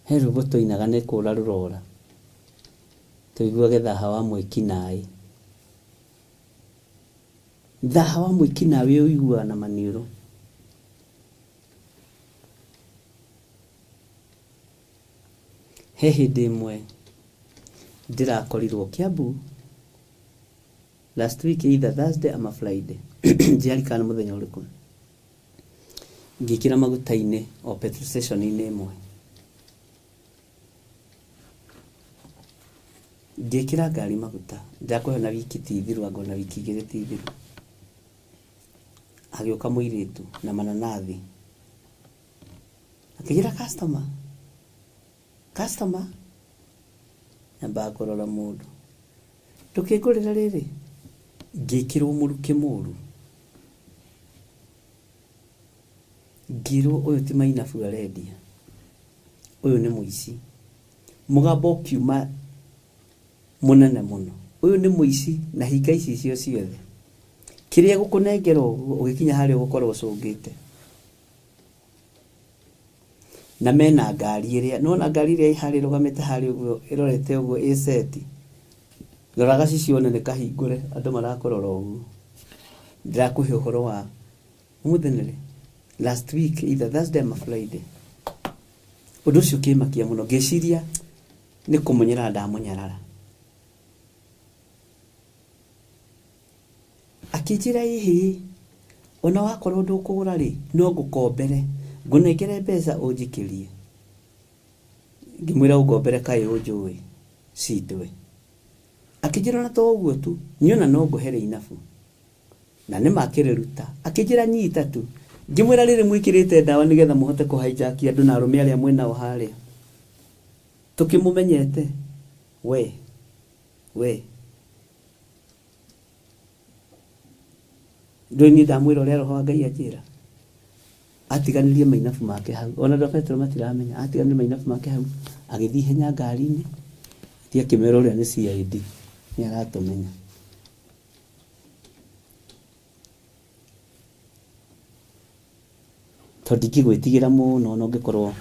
He rwĩmbo twainaga nĩ kũra rũrora, tũiguage thaha wa mwĩkinaĩ. Thaha wa mwĩkinaĩ ũiguaga na maniũrũ. He hĩndĩ ĩmwe ndĩrakorirwo Kiambu last week either Thursday ama Friday, ndiririkana nĩ mũthenya ũrĩkũ, ngĩkĩra maguta-inĩ o petrol station-inĩ ĩmwe, ngĩkĩra ngari maguta, ndakũhe na wiki ti thiru, anga ona wiki igĩrĩ ti thiru, hagĩũka mũirĩtu na mananathi, akĩnjĩra customer, customer, nyambaga kũrora mũndũ, ndũkĩngũrĩre rĩrĩ, ngĩkĩrwo mũrukĩ mũru, ngĩrwo ũyũ ti mainabu arendia, ũyũ nĩ mũici, mũgambo ũkiuma mũnene mũno, ũyũ nĩ mũici na hinga ici icio ciothe, kĩrĩa gũkũnengera ũguo ũgĩkinya harĩa ũgũkorwo ũcũngĩte. Na mena ngari ĩrĩa, nĩwona ngari ĩrĩa ĩ harĩa ĩrũgamĩte harĩa ũguo ĩrorete ũguo ĩ seti, rora gacicio wone nĩ kahingũre andũ marakũrora ũguo. Ndĩrakũhe ũhoro wa ũmũthĩ nĩ rĩ? Last week either Thursday ama Friday. Ũndũ ũcio ũkĩmakia mũno ngĩciria nĩ kũmũnyarara ndamũnyarara. Akĩnjĩra ĩhĩ, ona wakorwo ndũkũgũra rĩ, no ngũkombere, ngũnengere mbeca ũnjikĩrie. Ngĩmwĩra ũngombere kaĩ ũnjũĩ, cindwe. Akĩnjĩra ona to ũguo tu, niĩ ona no ngũhe rĩinabu. Na nĩ ma akĩrĩruta. Akĩnjĩra nyita tu. Ngĩmwĩra rĩrĩ mwĩkĩrĩte ndawa nĩgetha mũhote kũ hijack andũ na arũme arĩa mwĩnao harĩa. Tũkĩmũmenyete? We, we. Ndũĩ niĩ ndamwĩra ũrĩa roho wa Ngai anjĩra? Atiganĩrie mainabu make hau. Ona andũ a Petero matiramenya. Atiganĩrie mainabu make hau, agĩthiĩ ihenya ngari-inĩ, agĩthiĩ akĩmera ũrĩa nĩ CID, nĩ aratũmenya. Tondũ ndingĩgwĩtigĩra mũno ona ũngĩkorwo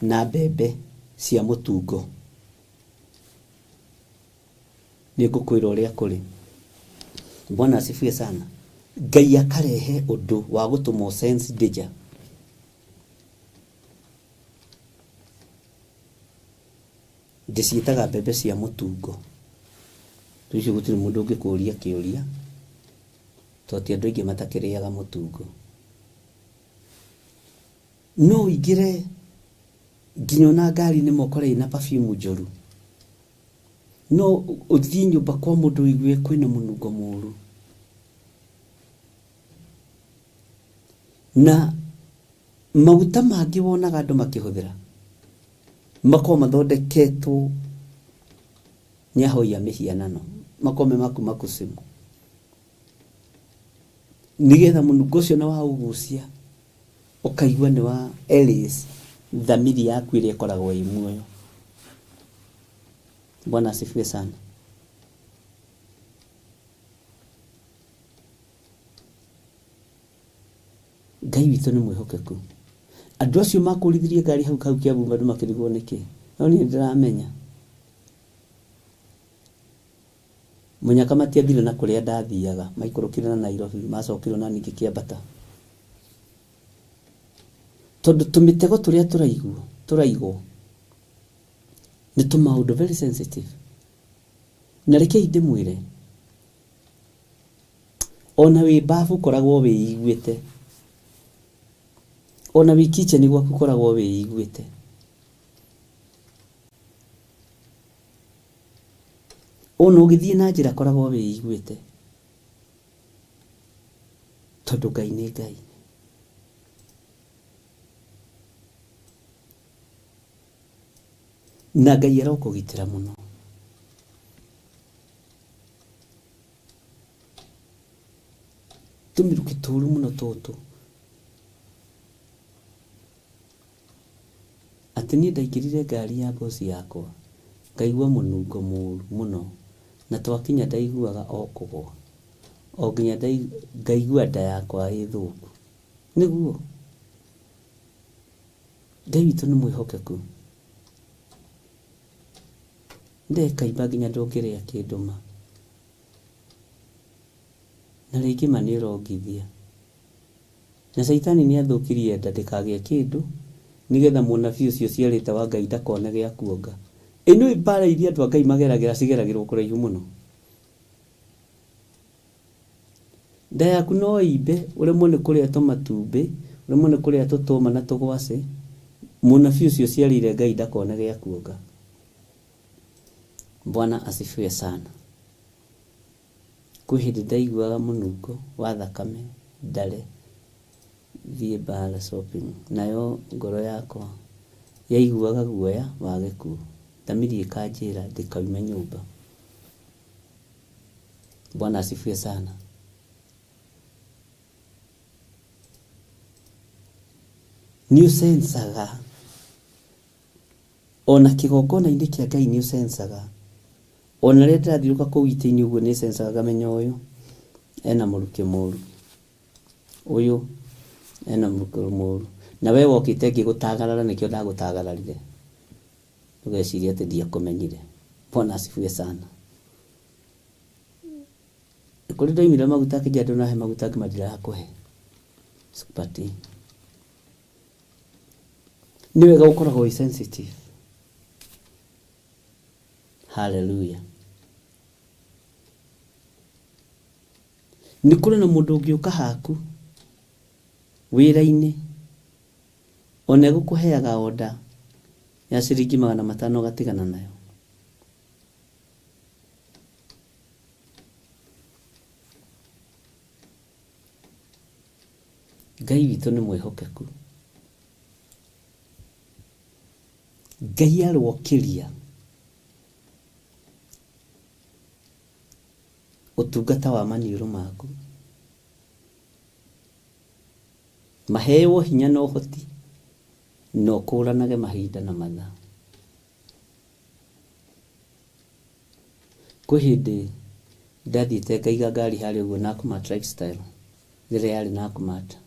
na mbembe cia mũtungo. Nĩ ngũkwĩra ũrĩa kũrĩ. Bwana asifiwe sana. Ngai akarehe ũndũ wa gũtũma ũ sense danger. Ndĩciĩtaga mbembe cia mũtungo. Rĩu icio gũtirĩ mũndũ ũngĩkũria kĩũria, tondũ ti andũ aingĩ matakĩrĩaga mũtungo. No ũingĩre nginya ona ngari-inĩ ũkore ĩna perfume njũru. No ũthiĩ nyũmba kwa mũndũ ũigue kwĩna mũnungo mũru. Na maguta mangĩ wonaga andũ makĩhũthĩra makoragwo mathondeketwo nĩ ahoi a mĩhianano, makoragwo me ma kuma kuzimu. Nĩgetha mũnungo ũcio na waũgucia ũkaigua nĩ wa erase thamiri yaku ĩrĩa ĩkoragwo ĩ muoyo. Bwana asifiwe sana. Ngai witũ nĩ mwĩhokeku. Andũ acio makũrithirie ngari hau hau Kiambu andũ makĩrigwo nĩkĩ. No niĩ ndĩramenya. Mũnyaka matiathire na kũrĩa ndathiaga, maikũrũkire na Nairobi, macokire ona niĩ ngĩkĩambata. Tondũ tũmĩtego tũrĩa tũraigwo, tũraigwo nĩ tũmaũndũ very sensitive. Na rekei ndĩmwĩre, ona wĩ babu koragwo wĩiguĩte, ona wĩ kitchen gwaku koragwo wĩiguĩte. Ona ũgĩthiĩ na njĩra koragwo wĩiguĩte, tondũ Ngai nĩ Ngai. Na Ngai arokũgitĩra mũno. Tũmĩrukĩ tũru mũno tũtũ. Atĩ niĩ ndaingĩrire ngari ya boss yakwa ngaigua mũnungo mũru mũno na twakinya ndaiguaga o kũgwa o nginya ngaigua nda yakwa ĩ thũku. Nĩguo? Ngai witũ nĩ mwĩhokeku. Ndekaimba nginya ndũngĩrĩa kĩndũ ma. Na rĩngĩ ma nĩ ũrongithia. Na Shaitani nĩathũkirie nda ndĩkagĩe kĩndũ, nĩ getha mũnabii ũcio ũciarĩte wa Ngai ndakone gĩa kuonga. Ĩ nĩũĩ mbara iria andũ a Ngai mageragĩra cigeragĩrwo kũraihu mũno? Nda yaku no ĩimbe, ũremwo nĩ kũrĩa tũmatumbĩ, ũremwo nĩ kũrĩa tũtũma na tũgwacĩ, mũnabii ũcio ũciarĩire Ngai ndakone gĩa kuonga. Bwana asifiwe sana. Kwĩ hĩndĩ ndaiguaga mũnungo wa thakame ndare thiĩ mbara shopping nayo ngoro yakwa yaiguaga guoya wa gĩkuũ. Thamiri ĩkanjĩra ndĩkoime nyũmba. Bwana asifiwe sana. Nĩ ũcencaga Ona kĩgongona-inĩ kĩa Ngai nĩ ũcencaga. Ona rĩrĩa ndĩrathiũrũrũka kũu itĩ-inĩ ũguo nĩ cencaga ngamenya ũyũ ena mũrukĩ mũru, ũyũ ena mũrukĩ mũru. Na we wokĩte ngĩgũtagarara nĩkĩo ndagũtagararire, ndũgecirie atĩ ndiakũmenyire. Bwana asifiwe sana. Kũrĩ ndoimire maguta akĩnjĩra ndũnahe maguta ngĩma ndirakũhe. Sikupatii. Nĩ wega gũkoragwo wĩ sensitive. Hallelujah. Nĩ kũrĩ na mũndũ ũngĩũka haku wĩra-inĩ ona egũkũheaga order ya ciringi 500 ũgatigana nayo. Ngai witũ nĩ mwĩhokeku. Ngai arokĩria ũtungata wa maniũrũ maku. Maheo hinya na ũhoti na ũkũranage mahinda na mathaa. Kwĩ hĩndĩ ndathiĩte ngaiga ngari harĩa ũguo Nakumatt Lifestyle, rĩrĩa yarĩ Nakumatt.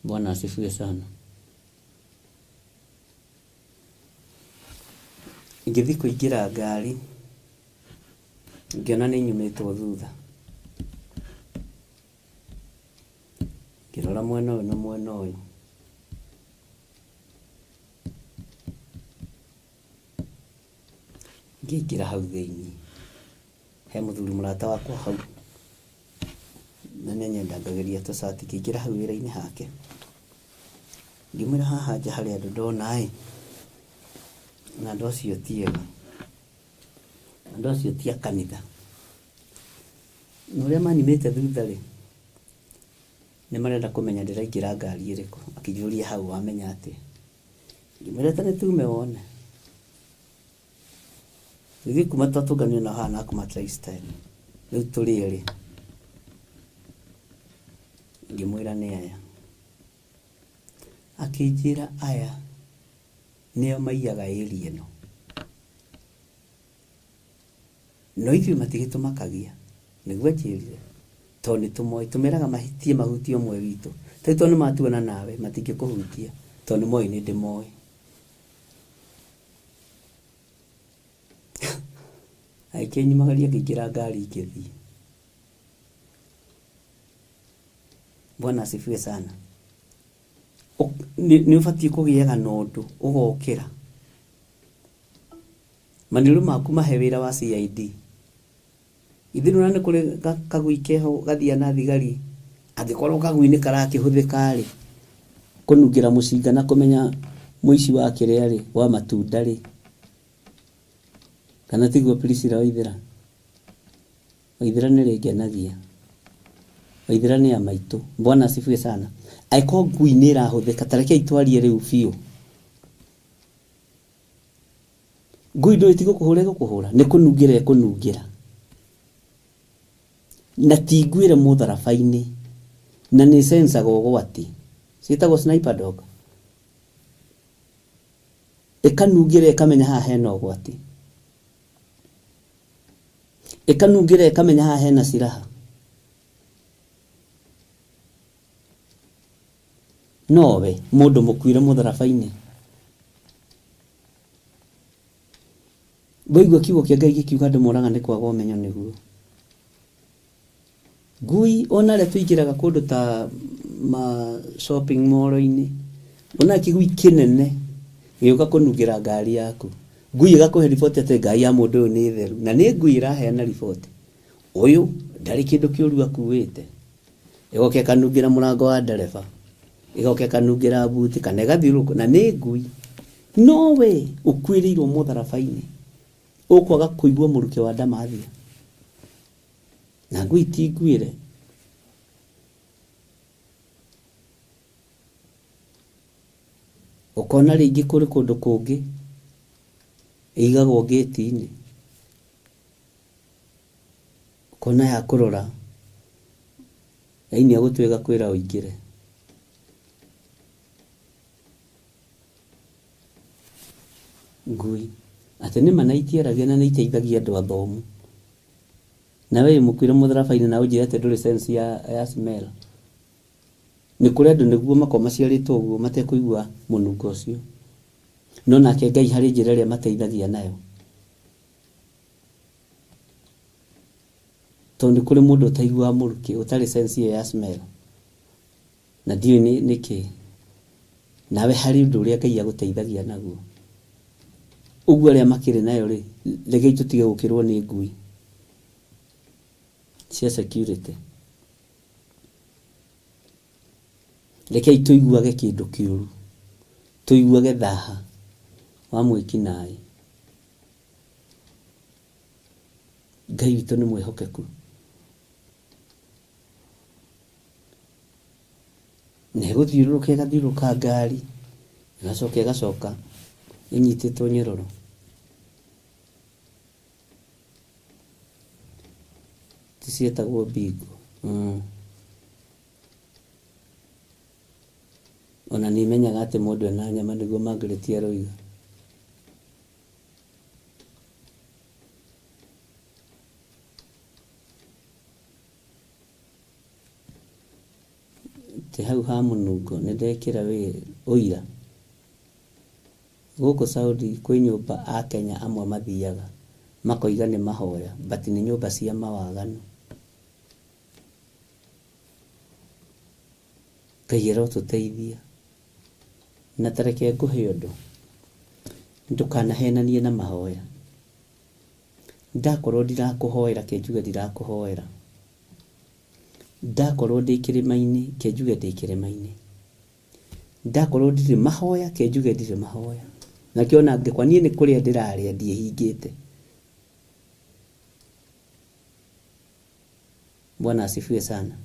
Bwana asifiwe sana. Ngĩthiĩ kũingĩra ngari, ngĩona nĩ nyumĩtwo thutha. Ngĩrora mwena ũyũ na mwena ũyũ. Ngĩingĩra hau thĩiniĩ, he mũthuri mũrata wakwa hau, na nĩ anyendangagĩria tũcati, ngĩingĩra hau wĩra-inĩ hake, ngĩmwĩra haha nja harĩ andũ ndona ĩ, na andũ acio ti ega, andũ acio ti a kanitha. Na ũrĩa manyumĩte thutha rĩ, nĩ marenda kũmenya ndĩraingĩra ngari ĩrĩkũ. Akĩnjũria hau wamenya atĩa? Ngĩmwĩra ta nĩ tume wone. Ithuĩ kuma twatũnganire nao haha Nakumatt Lifestyle, rĩu tũrĩ erĩ. Ngĩmwĩra nĩ aya. Akĩnjĩra aya nĩo maiyaga area ĩno. No ithuĩ matigĩtũmakagia, nĩguo anjĩrire, tondũ nĩtũmoĩ. Tũmeraga mahĩtie mahutie ũmwe witũ. Ta rĩu tondũ nĩmatuona nawe, matingĩkũhutia tondũ nĩmoĩ nĩndĩmoĩ. Agĩkĩnyumagaria ngĩingĩra ngari ngĩthiĩ. Bwana asifiwe sana. Nĩ ũbatiĩ kũgĩaga na ũndũ ũgokĩra. Maniũrũ maku mahe wĩra wa CID. Githĩ ndũrona nĩ kũrĩ kagui keho gathiaga na thigari, angĩkorwo kagui nĩ karakĩhũthĩka rĩ, kũnungĩra mũcinga na kũmenya Mũici wa kĩrĩa rĩ, wa matunda rĩ, kana tiguo Priscilla Waithera? Waithera nĩ rĩngenagia. Waithera nĩ ya maitũ. Bwana asifiwe sana. Angĩkorwo ngui nĩ ĩrahũthĩka, ta rekei twarie rĩu biũ. Ngui ndũĩ ti gũkũhũra ĩgũkũhũra, nĩ kũnungĩra ĩkũnungĩra. Na ti nguĩre mũtharaba-inĩ, na nĩ sensaga ũgwati. Ciĩtagwo sniper dog. Ĩkanungĩra ĩkamenya haha hena ũgwati. Ĩkanungĩra ĩkamenya haha hena silaha. Nowe mũndũ mũkuire mũtharaba-inĩ. Waigua kiugo kĩa Ngai gĩkiuga andũ moraga nĩ kwaga ũmenyo nĩguo. Ngui ona arĩa tũingĩraga kũndũ ta ma shopping mall-inĩ, wonaga kĩgui kĩnene gĩgĩũka kũnungĩra ngari yaku. Ngui ĩgakũhe riboti atĩ ngari ya mũndũ ũyũ nĩ theru, na nĩ ngui ĩraheana riboti. Ũyũ ndarĩ kĩndũ kĩũru akuĩte. Ĩgoka ĩkanungĩra mũrango wa ndereba, ĩgoka ĩkanungĩra buti kana ĩgathiũrũrũka, na nĩ ngui. No we ũkuĩrĩirwo mũtharaba-inĩ, ũkwaga kũigua mũrukĩ wa ndamathia. Na ngui ti nguĩre. Ũkona rĩngĩ kũrĩ kũndũ kũngĩ ĩigagwo ngĩti-inĩ. Ũkona ya kũrora yainia gũtũ ĩgakwĩra ũingĩre. Ngui. Atĩ nĩma na itiaragia na nĩ iteithagia andũ athomu. Na we wĩ mũkuĩre mũtharaba-inĩ na ũnjĩre atĩ ndũrĩ sense ya, ya smell. Nĩ kũrĩ andũ nĩguo makoragwo maciarĩtwo ũguo matekũigua mũnungo ũcio. No nake Ngai harĩ njĩra ĩrĩa amateithagia nayo. Tondũ nĩ kũrĩ mũndũ ũtaiguaga mũrukĩ, ũtarĩ sense ĩyo ya smell. Na ndiũĩ nĩ nĩkĩ. Nawe harĩ ũndũ ũrĩa Ngai agũteithagia naguo. Ũguo arĩa makĩrĩ nayo rĩ, rekei tũtige gũkĩrwo nĩ ngui cia security. Rekei tũiguage kĩndũ kĩũru, tũiguage thaha wa mwĩkinaĩ. Ngai witũ nĩ mwĩhokeku. Na ĩgũthiũrũrũka ĩgathiũrũrũka ngari, ĩgacoka ĩgacoka ĩnyitĩtwo nyororo. Ti ciĩtagwo bingo. Mm. Ona nĩ menyaga atĩ mũndũ ena nyama nĩguo Margaret aroiga. Ti hau ha mũnungo nĩ ndekĩra ũira. Gũkũ Saudi kwĩ nyũmba akenya amwe mathiaga makoiga nĩ mahoya but nĩ nyũmba cia mawaganu. Ngai arotũteithia. Na ta reke ngũhe ũndũ, ndũkanahenanie na mahoya. Ndakorwo ndirakũhoera ke njuge ndirakũhoera. Ndakorwo ndĩ kĩrĩma-inĩ ke njuge ndĩ kĩrĩma-inĩ. Ndakorwo ndirĩ mahoya ke njuge ndirĩ mahoya. Nakĩo ona angĩkwa niĩ nĩ kũrĩa ndĩrarĩa ndiĩhingĩte. Bwana asifiwe sana.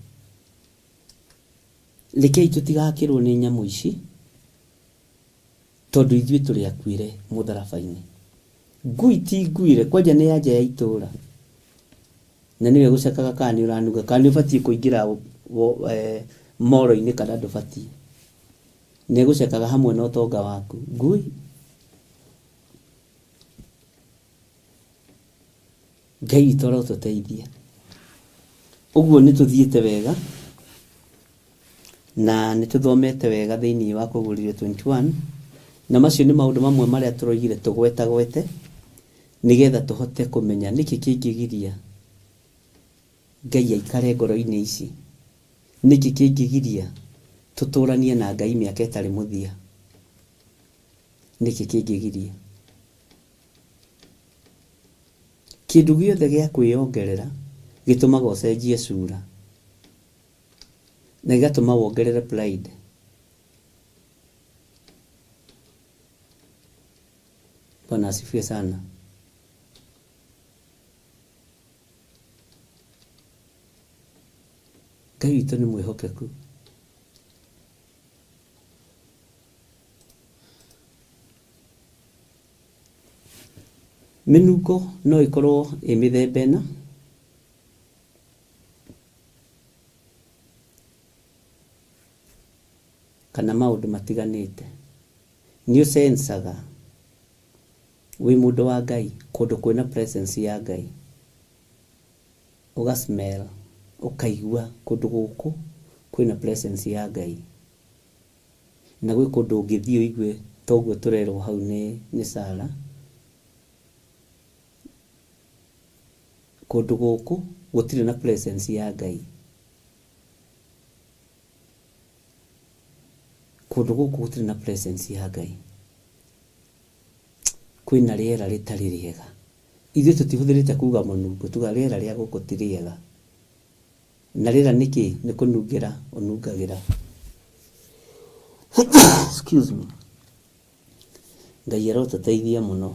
Rekei tũtigakĩrwo nĩ nyamũ ici tondũ ithuĩ tũrĩ akuĩre mũtharaba-inĩ. Ngui ti nguire, kwanja nĩ ya nja ya itũra. Na nĩwe gũcekaga kana nĩ ũranuga, kana nĩ ũbatiĩ kũingĩra moro-inĩ kana ndũbatiĩ. Nĩ ĩgũcekaga hamwe na ũtonga waku. Ngui. Ngai witũ arotũteithia. Ũguo nĩ tũthiĩte wega na nĩ tũthomete wega thĩinĩ wa Kũguũrĩrio 21 na macio nĩ maũndũ mamwe marĩa tũroigire tũgwetagwete nĩgetha tũhote kũmenya nĩkĩ kĩngĩgiria Ngai aikare ngoro-inĩ ici, nĩkĩ kĩngĩgiria tũtũranie na Ngai mĩaka ĩtarĩ mũthia, nĩkĩ kĩngĩgiria. Kĩndũ gĩothe gĩa kwĩyongerera gĩtũmaga ũcenjie cura na gĩgatũma wongerere pride. Bwana asifiwe sana. Ngai witũ nĩ mwĩhokeku. Mĩnungo no ĩkorwo ĩ mĩthemba ĩna. Kana maũndũ matiganĩte. Nĩ ũcencaga wĩ mũndũ wa Ngai kũndũ kwĩna presence ya Ngai. Ũga smell, ũkaigua kũndũ gũkũ kwĩna presence ya Ngai. Na gwĩ kũndũ ũngĩthiĩ ũigue toguo tũrerwo hau nĩ, nĩ Sarah. Kũndũ gũkũ gũtirĩ na presence ya Ngai. Kũndũ gũkũ gũtirĩ na presence ya Ngai. Kwĩna rĩera rĩtarĩ rĩega. Ithuĩ tũtihũthĩrĩte kuga mũnungo, tugaga rĩera rĩa gũkũ ti rĩega. Na rĩera nĩ kĩ? Nĩ kũnungĩra ũnungagĩra. Excuse me. Ngai arotũteithia mũno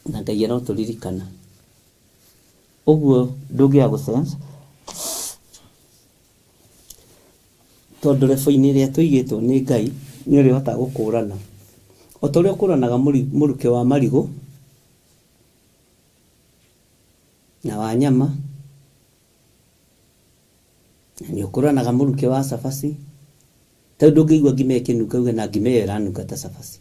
na Ngai arotũririkana. Ũguo ndũngĩaga gũ sense tondũ rebo-inĩ ĩrĩa tũigĩtwo nĩ Ngai nĩ ũrĩhotaga gũkũrana. O ta ũrĩa ũkũranaga mũrukĩ wa marigũ na wa nyama, na nĩ ũkũranaga mũrukĩ wa cabaci. Ta rĩu ndũngĩigua ngima ĩkĩnunga uge na ngima ĩyo ĩranunga ta cabaci.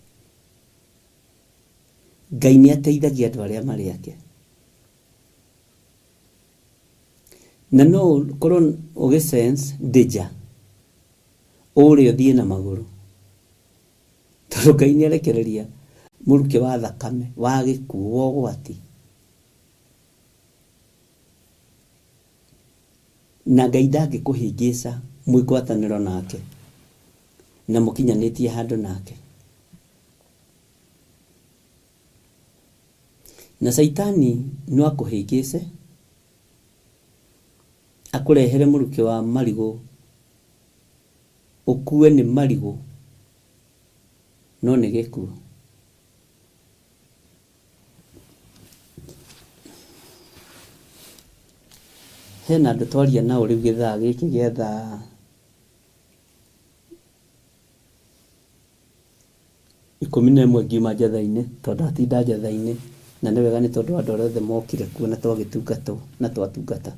Ngai nĩ ateithagia andũ arĩa marĩ ake. Na no ũkorwo ũgĩ sense danger ũrĩa ũthiĩ na magũrũ. Tondũ Ngai nĩ arekereria mũrukĩ wa thakame, wa gĩkuũ, wa ũgwati. Na Ngai ndangĩkũhĩngĩca mwĩ ngwatanĩro nake na mũkinyanĩtie handũ nake. Na Caitani no akũhĩngĩce akũrehere mũrukĩ wa marigũ ũkue nĩ marigũ no nĩ gĩkuũ. Hena andũ twaria nao rĩu gĩthaa gĩkĩ gĩa thaa 11 ngiuma njatha-inĩ tondũ ndatinda njatha-inĩ na nĩ wega nĩ tondũ andũ arĩa othe mokire kuo na twagĩtungatwo na twatungata.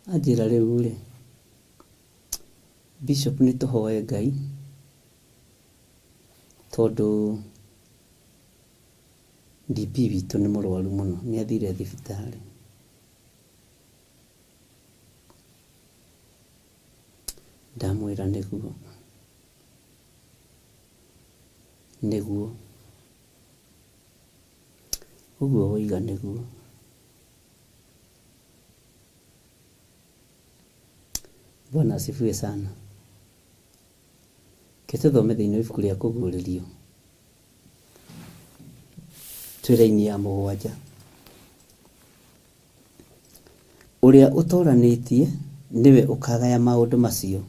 Anjĩra rĩu rĩ, Bishop nĩ tũhoe Ngai tondũ DP witũ nĩ mũrwaru mũno, nĩ athire thibitarĩ. Ndamwĩra nĩguo, nĩguo, ũguo woiga nĩguo. Bwana asifiwe sana. Reke tũthome thĩinĩ wa ibuku rĩa Kũguũrĩrio twĩ raini ya mũgwanja. Ũrĩa ũtooranĩtie nĩwe ũkaagaya maũndũ macio,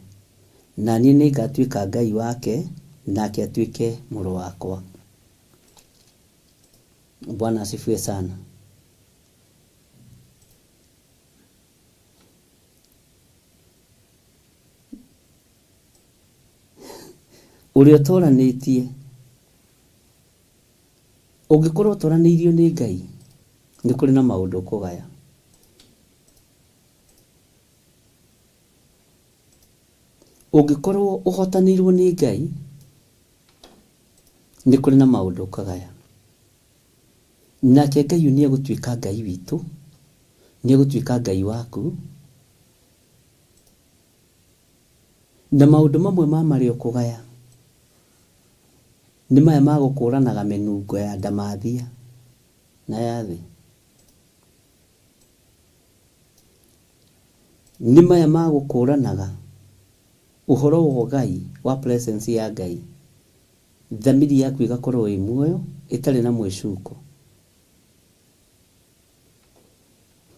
na niĩ nĩngatuĩka Ngai wake, nake atuĩke mũrũ wakwa. Bwana asifiwe sana. Ũrĩa ũtooranĩtie, ũngĩkorwo ũtoranĩirio nĩ Ngai, nĩ kũrĩ na maũndũ ũkũgaya. Ũngĩkorwo ũhotanĩirwo nĩ Ngai, nĩ kũrĩ na maũndũ ũkagaya. Nake Ngai ũyũ nĩ egũtuĩka Ngai witũ, nĩ egũtuĩka Ngai waku, na maũndũ mamwe ma marĩa ũkũgaya nĩ maya ma gũkũranaga mĩnungo ya ndamathia na ya thĩ. Nĩ maya ma gũkũranaga ũhoro wa ũgai wa presence ya Ngai, thamiri yaku ĩgakorwo ĩ muoyo ĩtarĩ na mwĩcuko.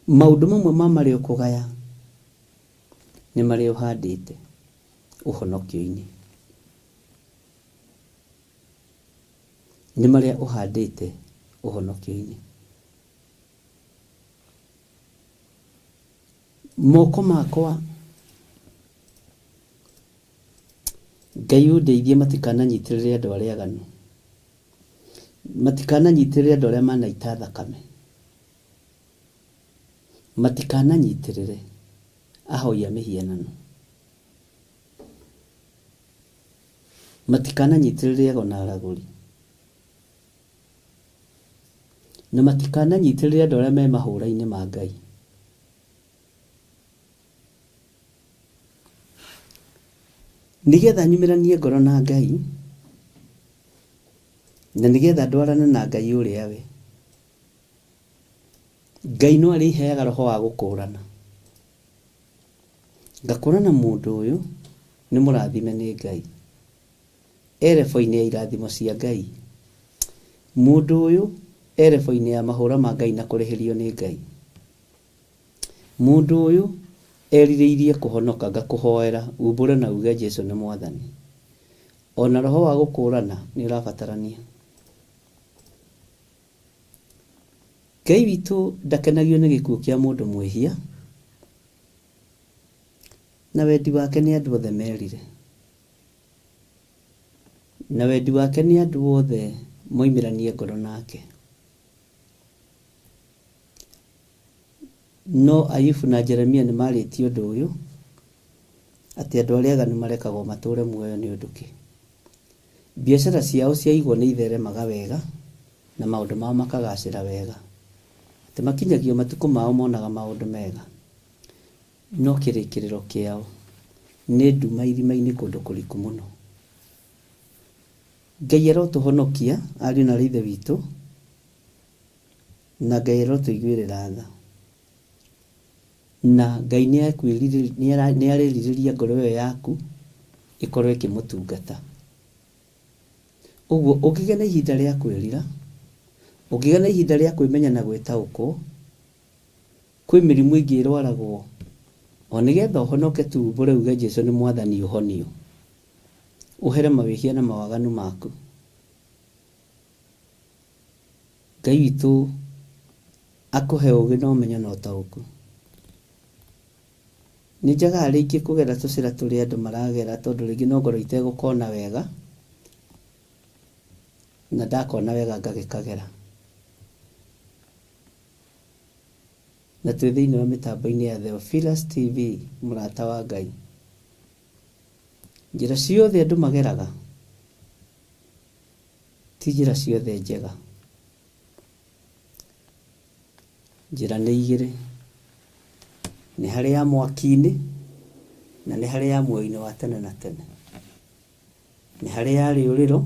Maũndũ mamwe ma marĩa ũkũgaya nĩ marĩa ũhandĩte. Ũhonokio-inĩ. Nĩ marĩa ũhandĩte ũhonokio-inĩ. Moko makwa Ngai ũndeithie matikananyitĩrĩre andũ arĩa aganu. Matikananyitĩrĩre andũ arĩa manaita thakame. Matikananyitĩrĩre ahoi a mĩhianano. Matikananyitĩrĩre ago na aragũri. Na matikananyitĩrĩre andũ arĩa me mahũra-inĩ ma Ngai. Nĩgetha nyumĩranie ngoro na Ngai, na nĩgetha ndwarane na Ngai ũrĩa we. Ngai no arĩheaga roho wa gũkũrana. Ngakũrana mũndũ ũyũ nĩ mũrathime nĩ Ngai. E rebo-inĩ ya irathimo cia Ngai. Mũndũ ũyũ e rebo-inĩ ya mahũra ma Ngai na kũrĩhĩrio nĩ Ngai. Mũndũ ũyũ erirĩirie kũhonoka ngakũhoera umbũre na uge Jesu nĩ mwathani. Ona roho wa gũkũrana nĩ ũrabatarania. Ngai witũ ndakenagio nĩ gĩkuũ kĩa mũndũ mwĩhia, na wendi wake nĩ andũ othe merire. Na wendi wake nĩ andũ othe moimĩranie ngoro nake. No Ayubu na Jeremia nĩ marĩtie ũndũ ũyũ, atĩ andũ arĩa aganu marekagwo matũũre muoyo nĩ ũndũ kĩ? Biacara ciao ciaigwo nĩ itheremaga wega, na maũndũ mao makagacĩra wega. Atĩ makinyagio matukũ mao monaga maũndũ mega. No kĩrĩkĩrĩro kĩao nĩ nduma irima-inĩ kũndũ kũriku mũno. Ngai arotũhonokia, ariũ na aarĩ a Ithe witũ, na Ngai arotũiguĩrĩra tha. Na Ngai nĩ arerirĩria ngoro ĩyo yaku ĩkorwo ĩkĩmũtungata. Ũguo ũngĩgĩa na ihinda rĩa kwĩrira, ũngĩgĩa na ihinda rĩa kwĩmenya na gwĩtaũkwo, kwĩ mĩrimũ ĩngĩ ĩrwaragwo o nĩgetha ũhonoke tu umbũre uge Jesu nĩ mwathani ũhonio. Ũhere mawĩhia na mawaganu maku. Ngai witũ akũhe ũgĩ na ũmenyo na ũtaũku. Nĩ njagaga rĩngĩ kũgera tũcĩra tũrĩa andũ maragera tondũ rĩngĩ no ngorwo itegũkona wega, na ndakona wega ngagĩkagera. Na twĩ thĩinĩ wa mĩtambo-inĩ ya Theophilus TV, mũrata wa Ngai. Njĩra ciothe andũ mageraga ti njĩra ciothe njega. Njĩra nĩ igĩrĩ, nĩ harĩ ya mwaki-inĩ na nĩ harĩ ya muoyo-inĩ wa tene na tene. Nĩ harĩ ya rĩũrĩro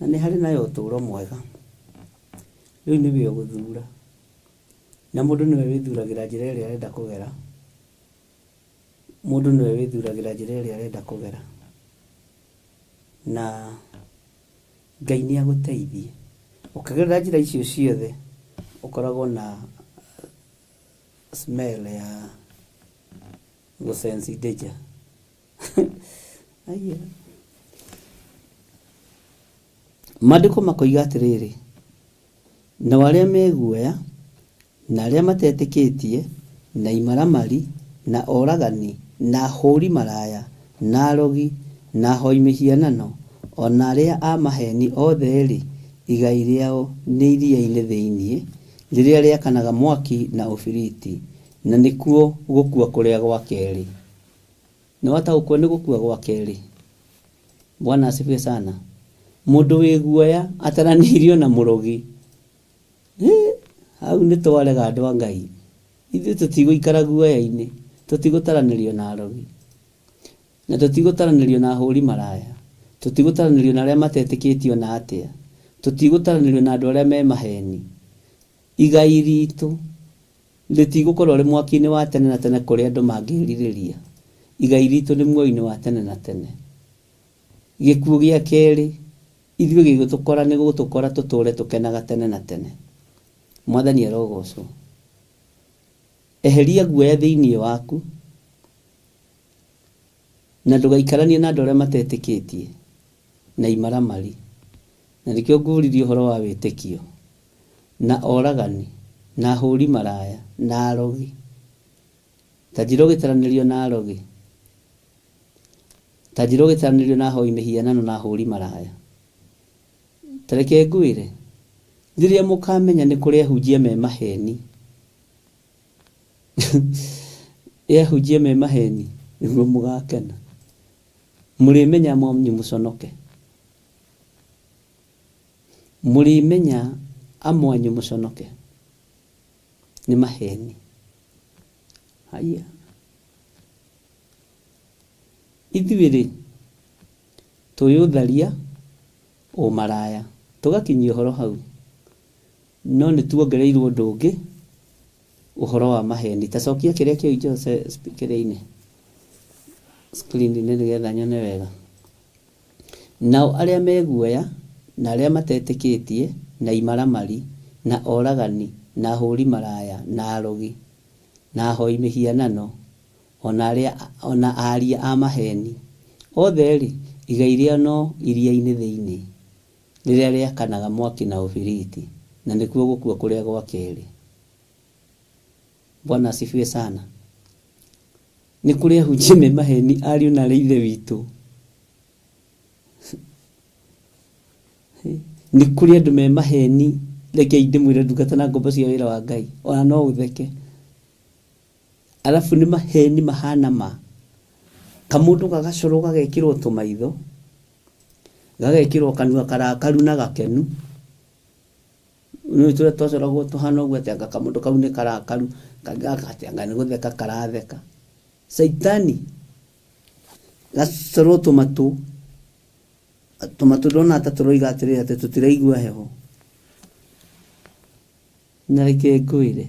na nĩ harĩ na ya ũtũũro mwega. Rĩu nĩwe ũgũthura, na mũndũ nĩwe wĩthuragĩra njĩra ĩrĩa arenda kũgera. Mũndũ nĩwe wĩthuragĩra njĩra ĩrĩa arenda kũgera. Na Ngai nĩ agũteithie. Ũkĩgerera njĩra icio ciothe, ũkoragwo na smell ya gũ sense danger. Aiya. Maandĩko makoiga atĩrĩrĩ, nao arĩa me guoya, na arĩa matetĩkĩtie, na imaramari, na oragani, na ahũri maraya, na arogi, na ahoi mĩhianano, o na arĩa a maheni othe-rĩ, igai rĩao nĩ iria-inĩ thĩinĩ, rĩrĩa rĩakanaga mwaki na ũbiriti, na nĩkuo gũkua kũrĩa gwa kerĩ. Nĩ wataũkwo nĩ gũkua gwa kerĩ? Bwana asifiwe sana. Mũndũ wĩ guoya ataranĩirio na mũrogi. Hau nĩ twarega andũ a Ngai. Ithuĩ tũtigũikara guoya-inĩ, tũtigũtaranĩrio na arogi, na tũtigũtaranĩrio na ahũri maraya, tũtigũtaranĩrio na arĩa matetĩkĩtie ona atĩa, tũtigũtaranĩrio na andũ arĩa me maheni. Igai ritũ rĩtigũkorwo rĩ mwaki-inĩ wa tene na tene kũrĩa andũ mangĩrirĩria. Igai ritũ nĩ muoyo-inĩ wa tene na tene. Gĩkuũ gĩa kerĩ, ithuĩ gĩgĩtũkora nĩ gũtũkora tũtũre tũkenaga tene na tene. Mwathani arogocwo. Eheria guoya thĩinĩ waku. Na ndũgaikaranie na andũ arĩa matetĩkĩtie na imaramari. Na nĩkĩo ngũririe ũhoro wa wĩtĩkio. Na oragani, na ahũri maraya, na arogi. Ta njĩra ũgĩtaranĩrio na arogi. Ta njĩra ũgĩtaranĩrio na ahoi mĩhianano na ahũri maraya. Ta reke ngwĩre, rĩrĩa mũkamenya nĩ kũrĩ ahunjia me maheni, ĩ ahunjia me maheni, nĩguo mũgakena. Mũrĩmenya amwe anyu mũconoke. Mũrĩmenya amwe anyu mũconoke. Nĩ maheni. Haiya. Ithuĩ rĩ, tũĩ ũtharia, ũmaraya, tũgakinyia ũhoro hau. No nĩ tuongereirwo ũndũ ũngĩ, ũhoro wa maheni. Ta cokia kĩrĩa kĩu Jose kĩrĩa-inĩ, screen-inĩ nĩgetha nyone wega. Nao arĩa me guoya, na arĩa matetĩkĩtie, na imaramari, na oragani, na ahũri maraya, na arogi, na ahoi mĩhianano, o na arĩa o na aaria a maheeni, othe-rĩ, igai rĩao no iria-inĩ thĩinĩ, rĩrĩa rĩakanaga mwaki na ũbiriti, na nĩkuo gũkua kũrĩa gwa kerĩ. Bwana asifiwe sana. Nĩ kũrĩ ahunjia me maheeni, ariũ na aarĩ a Ithe witũ. Nĩ kũrĩ andũ me maheeni, rekei ndĩmwĩre ndungata na ngombo cia wĩra wa Ngai, ona no ũtheke. Arabu nĩ maheni mahana ma. Kamũndũ gagacorwo gagekĩrwo tũmaitho, gagekĩrwo kanua karakaru na gakenu. Nĩũĩ tũrĩa twacoragwo tũhana ũguo atĩ anga kamũndũ kau nĩ karakaru, kangĩ gaka atĩ anga nĩ gũtheka karatheka. Caitani gacorwo tũmatũ, tũmatũ ndona ta tũroiga atĩrĩrĩ atĩ tũtiraigua heho. Na reke ngwĩre,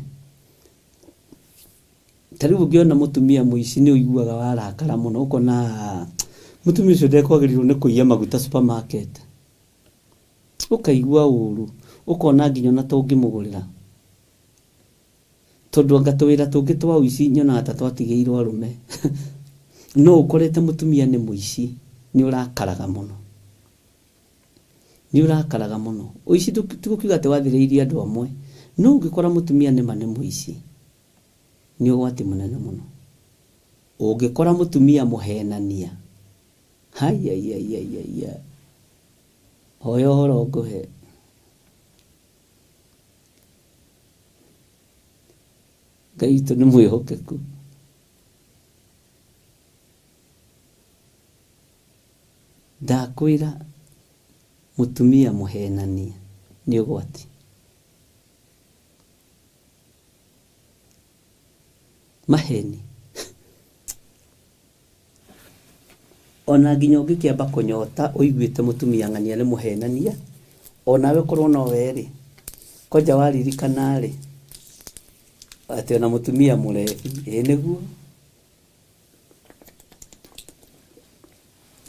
ta rĩu ũngĩona mũtumia mũici nĩ ũiguaga warakara mũno, ũkona mũtumia ũcio ndekwagĩrĩirwo nĩ kũiya maguta supermarket. Ũkaigua ũru, ũkona nginya ona ta ũngĩmũgũrĩra. Tondũ anga tũwĩra tũngĩ twa ũici nyonaga ta twatigĩirwo arũme. No ũkorete mũtumia nĩ mũici, nĩ ũrakaraga mũno. Nĩ ũrakaraga mũno. Ũici ti gũkiuga atĩ wathĩrĩirie andũ amwe, no ũngĩkora mũtumia nĩma nĩ mũici, nĩ ũgwati mũnene mũno. Ũngĩkora mũtumia mũhenania, haiaiaiaiaia, hoya ũhoro ngũhe. Ngai witũ nĩ mwĩhokeku. Ndakwĩra mũtumia mũhenania nĩ ũgwati. Maheni. Ona nginya ũngĩkĩamba kũnyota ũiguĩte mũtumia ng'ania nĩ mũhenania, onawe korwo nowe rĩ, kwanja waririkana rĩ, atĩ ona mũtumia mũrebi, ĩĩ nĩguo.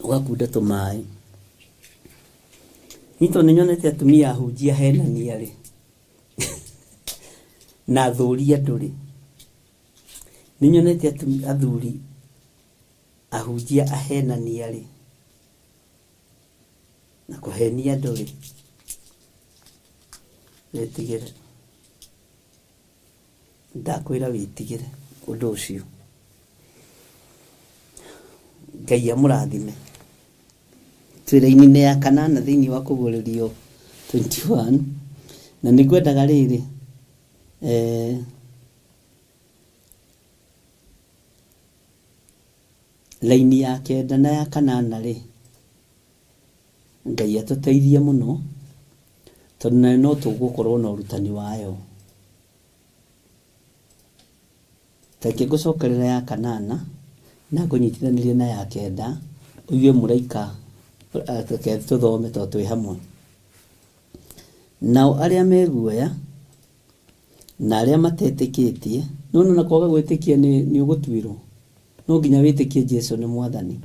Ũgakunda tũmaĩ. Niĩ tondũ nĩnyonete atumia ahunjia ahenania rĩ, na athũri andũ rĩ, nĩnyonete athuri ahunjia ahenania rĩ, na kũhenia andũ rĩ, wĩtigĩre. Ndakwĩra wĩtigĩre ũndũ ũcio. Ngai amũrathime. Twĩ raini-inĩ ya kanana thĩinĩ wa kũguũrĩrio 21 na nĩ ngwendaga rĩrĩ eh, raini ya kenda na ya kanana rĩ, Ngai atũteithie mũno tondũ nayo no tũgũkorwo na ũrutani wayo. Ta reke ngũcokerere ya kanana na ngũnyitithanĩrie na ya kenda ũigue mũraika, reke tũthome tondũ twĩ hamwe. Nao arĩa me guoya na arĩa matetĩkĩtie, nĩwona ona kwaga gwĩtĩkia nĩ ũgũtuĩrwo, no nginya wĩtĩkie Jesu nĩ mwathani.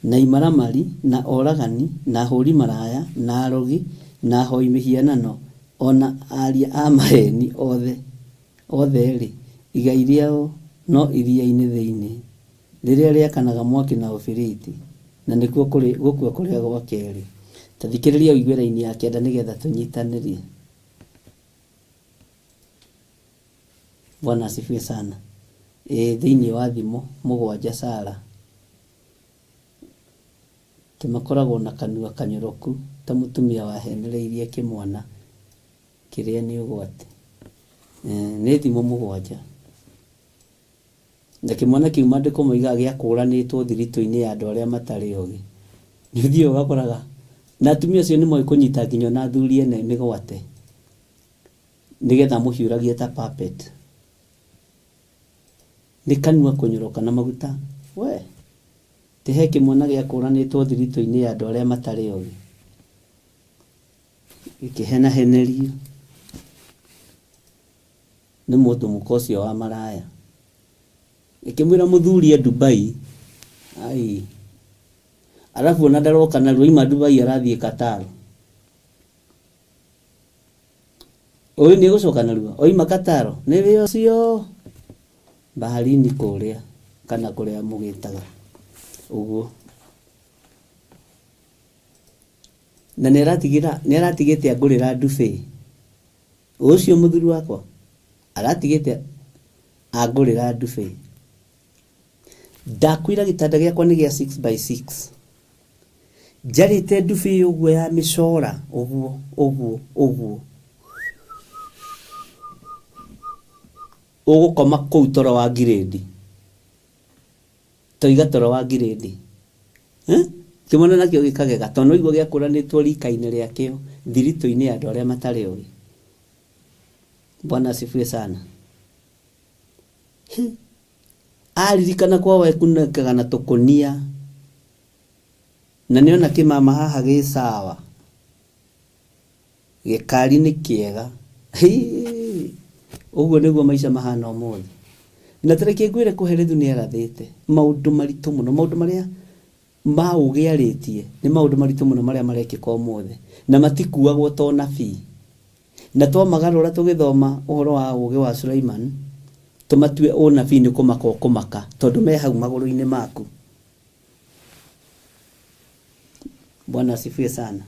Na imaramari, na oragani, na ahũri maraya, na arogi, na ahoi mĩhianano, o na aaria a maheeni othe, othe-rĩ, igai rĩao no iria-inĩ thĩinĩ, Rĩrĩa rĩakanaga mwaki na ũbiriti, na nĩkuo kũrĩ gũkua kũrĩa gwa kerĩ. Ta thikĩrĩria ũigue raini ya kenda nĩgetha tũnyitanĩrie. Bwana asifiwe sana. Ĩĩ thĩinĩ wa Thimo 7 Sara, atĩ makoragwo na kanua kanyoroku ta mũtumia wahenereirie kĩmwana kĩrĩa nĩ ũgwati. Nĩ Thimo 7. Na kĩmwana kĩu maandĩko moigaga gĩakũũranĩtwo thiritũ-inĩ ya andũ arĩa matarĩ ogĩ. Nĩ ũthiaga ũgakoraga na atumia acio nĩ moĩ kũnyita nginya ona athuri ene mĩgwate nĩgetha amũhiũragie ta puppet. Nĩ kanua kũnyoroka na maguta. We! Ti he kĩmwana gĩakũũranĩtwo thiritũ-inĩ ya andũ arĩa matarĩ ogĩ. Gĩkĩhenahenerio nĩ mũndũ mũka ũcio wa maraya. Gĩkĩmwĩra mũthuri e Dubai. Ai. Arabu ona ndaroka narua aima Dubai arathiĩ Qatar. Ũyũ nĩ egũcoka narua oima Qatar nĩ wĩ ũcio baharini kũrĩa kana kũrĩa mũgĩtaga ũguo. Na nĩ aratigĩra nĩ aratigĩte angũrĩra ndubi. Ũcio mũthuri wakwa aratigĩte angũrĩra ndubi. Ndakwĩra gĩtanda gĩakwa nĩ gĩa 6 by 6. Njarĩte ndubi ũguo ya mĩcora ũguo ũguo ũguo. Ũgũkoma kũu toro wa ngirĩndi. Toiga toro wa ngirĩndi. Eh? Kĩmwana nakĩo gĩkagega tondũ no igua gĩakũranĩtwo rika-inĩ rĩakĩo thiritũ-inĩ ya andũ arĩa matarĩ ogĩ. Bwana asifiwe sana. Hĩ! Aririkana kwao ekunĩkaga na tũkũnia na nĩona kĩmama haha gĩ sawa. Gĩkari nĩ kĩega. Hĩĩ! Ũguo nĩguo maica mahana ũmũthĩ. Na ta reke ngwĩre Kohelethu nĩ arathĩte maũndũ maritũ mũno, maũndũ marĩa ma ũũgĩ arĩtie nĩ maũndũ maritũ mũno marĩa marekĩka ũmũthĩ na matikuagwo ta ũnabii. Na twamagarũra tũgĩthoma ũhoro wa ũũgĩ wa Suleiman, tũmatue ũnabii nĩ kũmaka ũkũmaka tondũ me hau magũrũ-inĩ maku. Bwana asifiwe sana.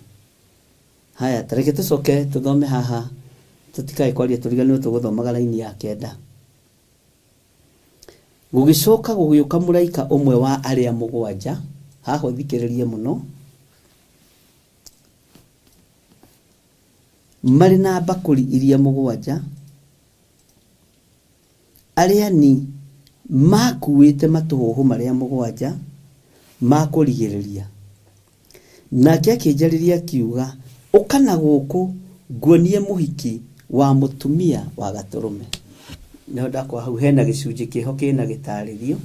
Haya, ta reke tũcoke tũthome haha tũtikae kwaria tũriganĩrwo tũgũthomaga raini ya kenda. Gũgĩcoka gũgĩũka mũraika ũmwe wa arĩa 7, haha ũthikĩrĩrie mũno, marĩ na mbakũri iria 7, arĩa ni makuĩte matũhũhũ marĩa 7 ma kũrigĩrĩria. Nake akĩnjarĩria akiuga, ũka na gũkũ nguonie mũhiki wa mũtumia wa gatũrũme. Nĩho ndakwa hau hena gĩcunjĩ kĩho kĩna gĩtarĩrio,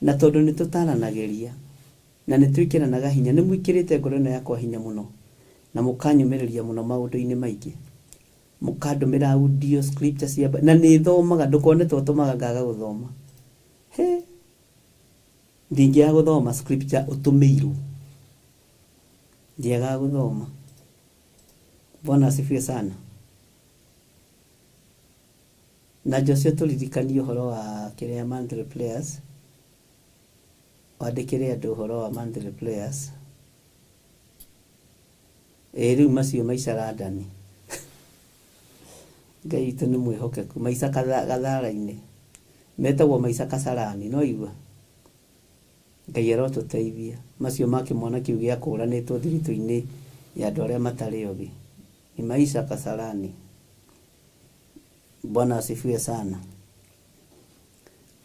na tondũ nĩ tũtaranagĩria na nĩ twĩkĩranaga hinya, nĩ mwĩkĩrĩte ngoro ĩno yakwa hinya mũno na mũkanyũmĩrĩria mũno maũndũ-inĩ maingĩ, mũkandũmĩra audio scripture cia na nĩ thomaga, ndũkone to ũtũmaga ngaga gũthoma. He, ndingĩaga gũthoma scripture ũtũmĩirwo, ndiagaga gũthoma. Bwana asifiwe sana. Na Joshua tũririkanie ũhoro wa kĩrĩa monthly prayers, wandĩkĩre andũ ũhoro wa monthly prayers. Ĩĩ rĩu macio maica London. Ngai witũ nĩ mwĩhokeku. Maica gathara-inĩ. Metagwo maica kasarani, no igua? Ngai arotũteithia. Macio ma kĩmwana kĩu gĩakũranĩtwo thiritũ-inĩ ya andũ arĩa matarĩ ogĩ. Ni maisha kasarani. Bwana asifiwe sana.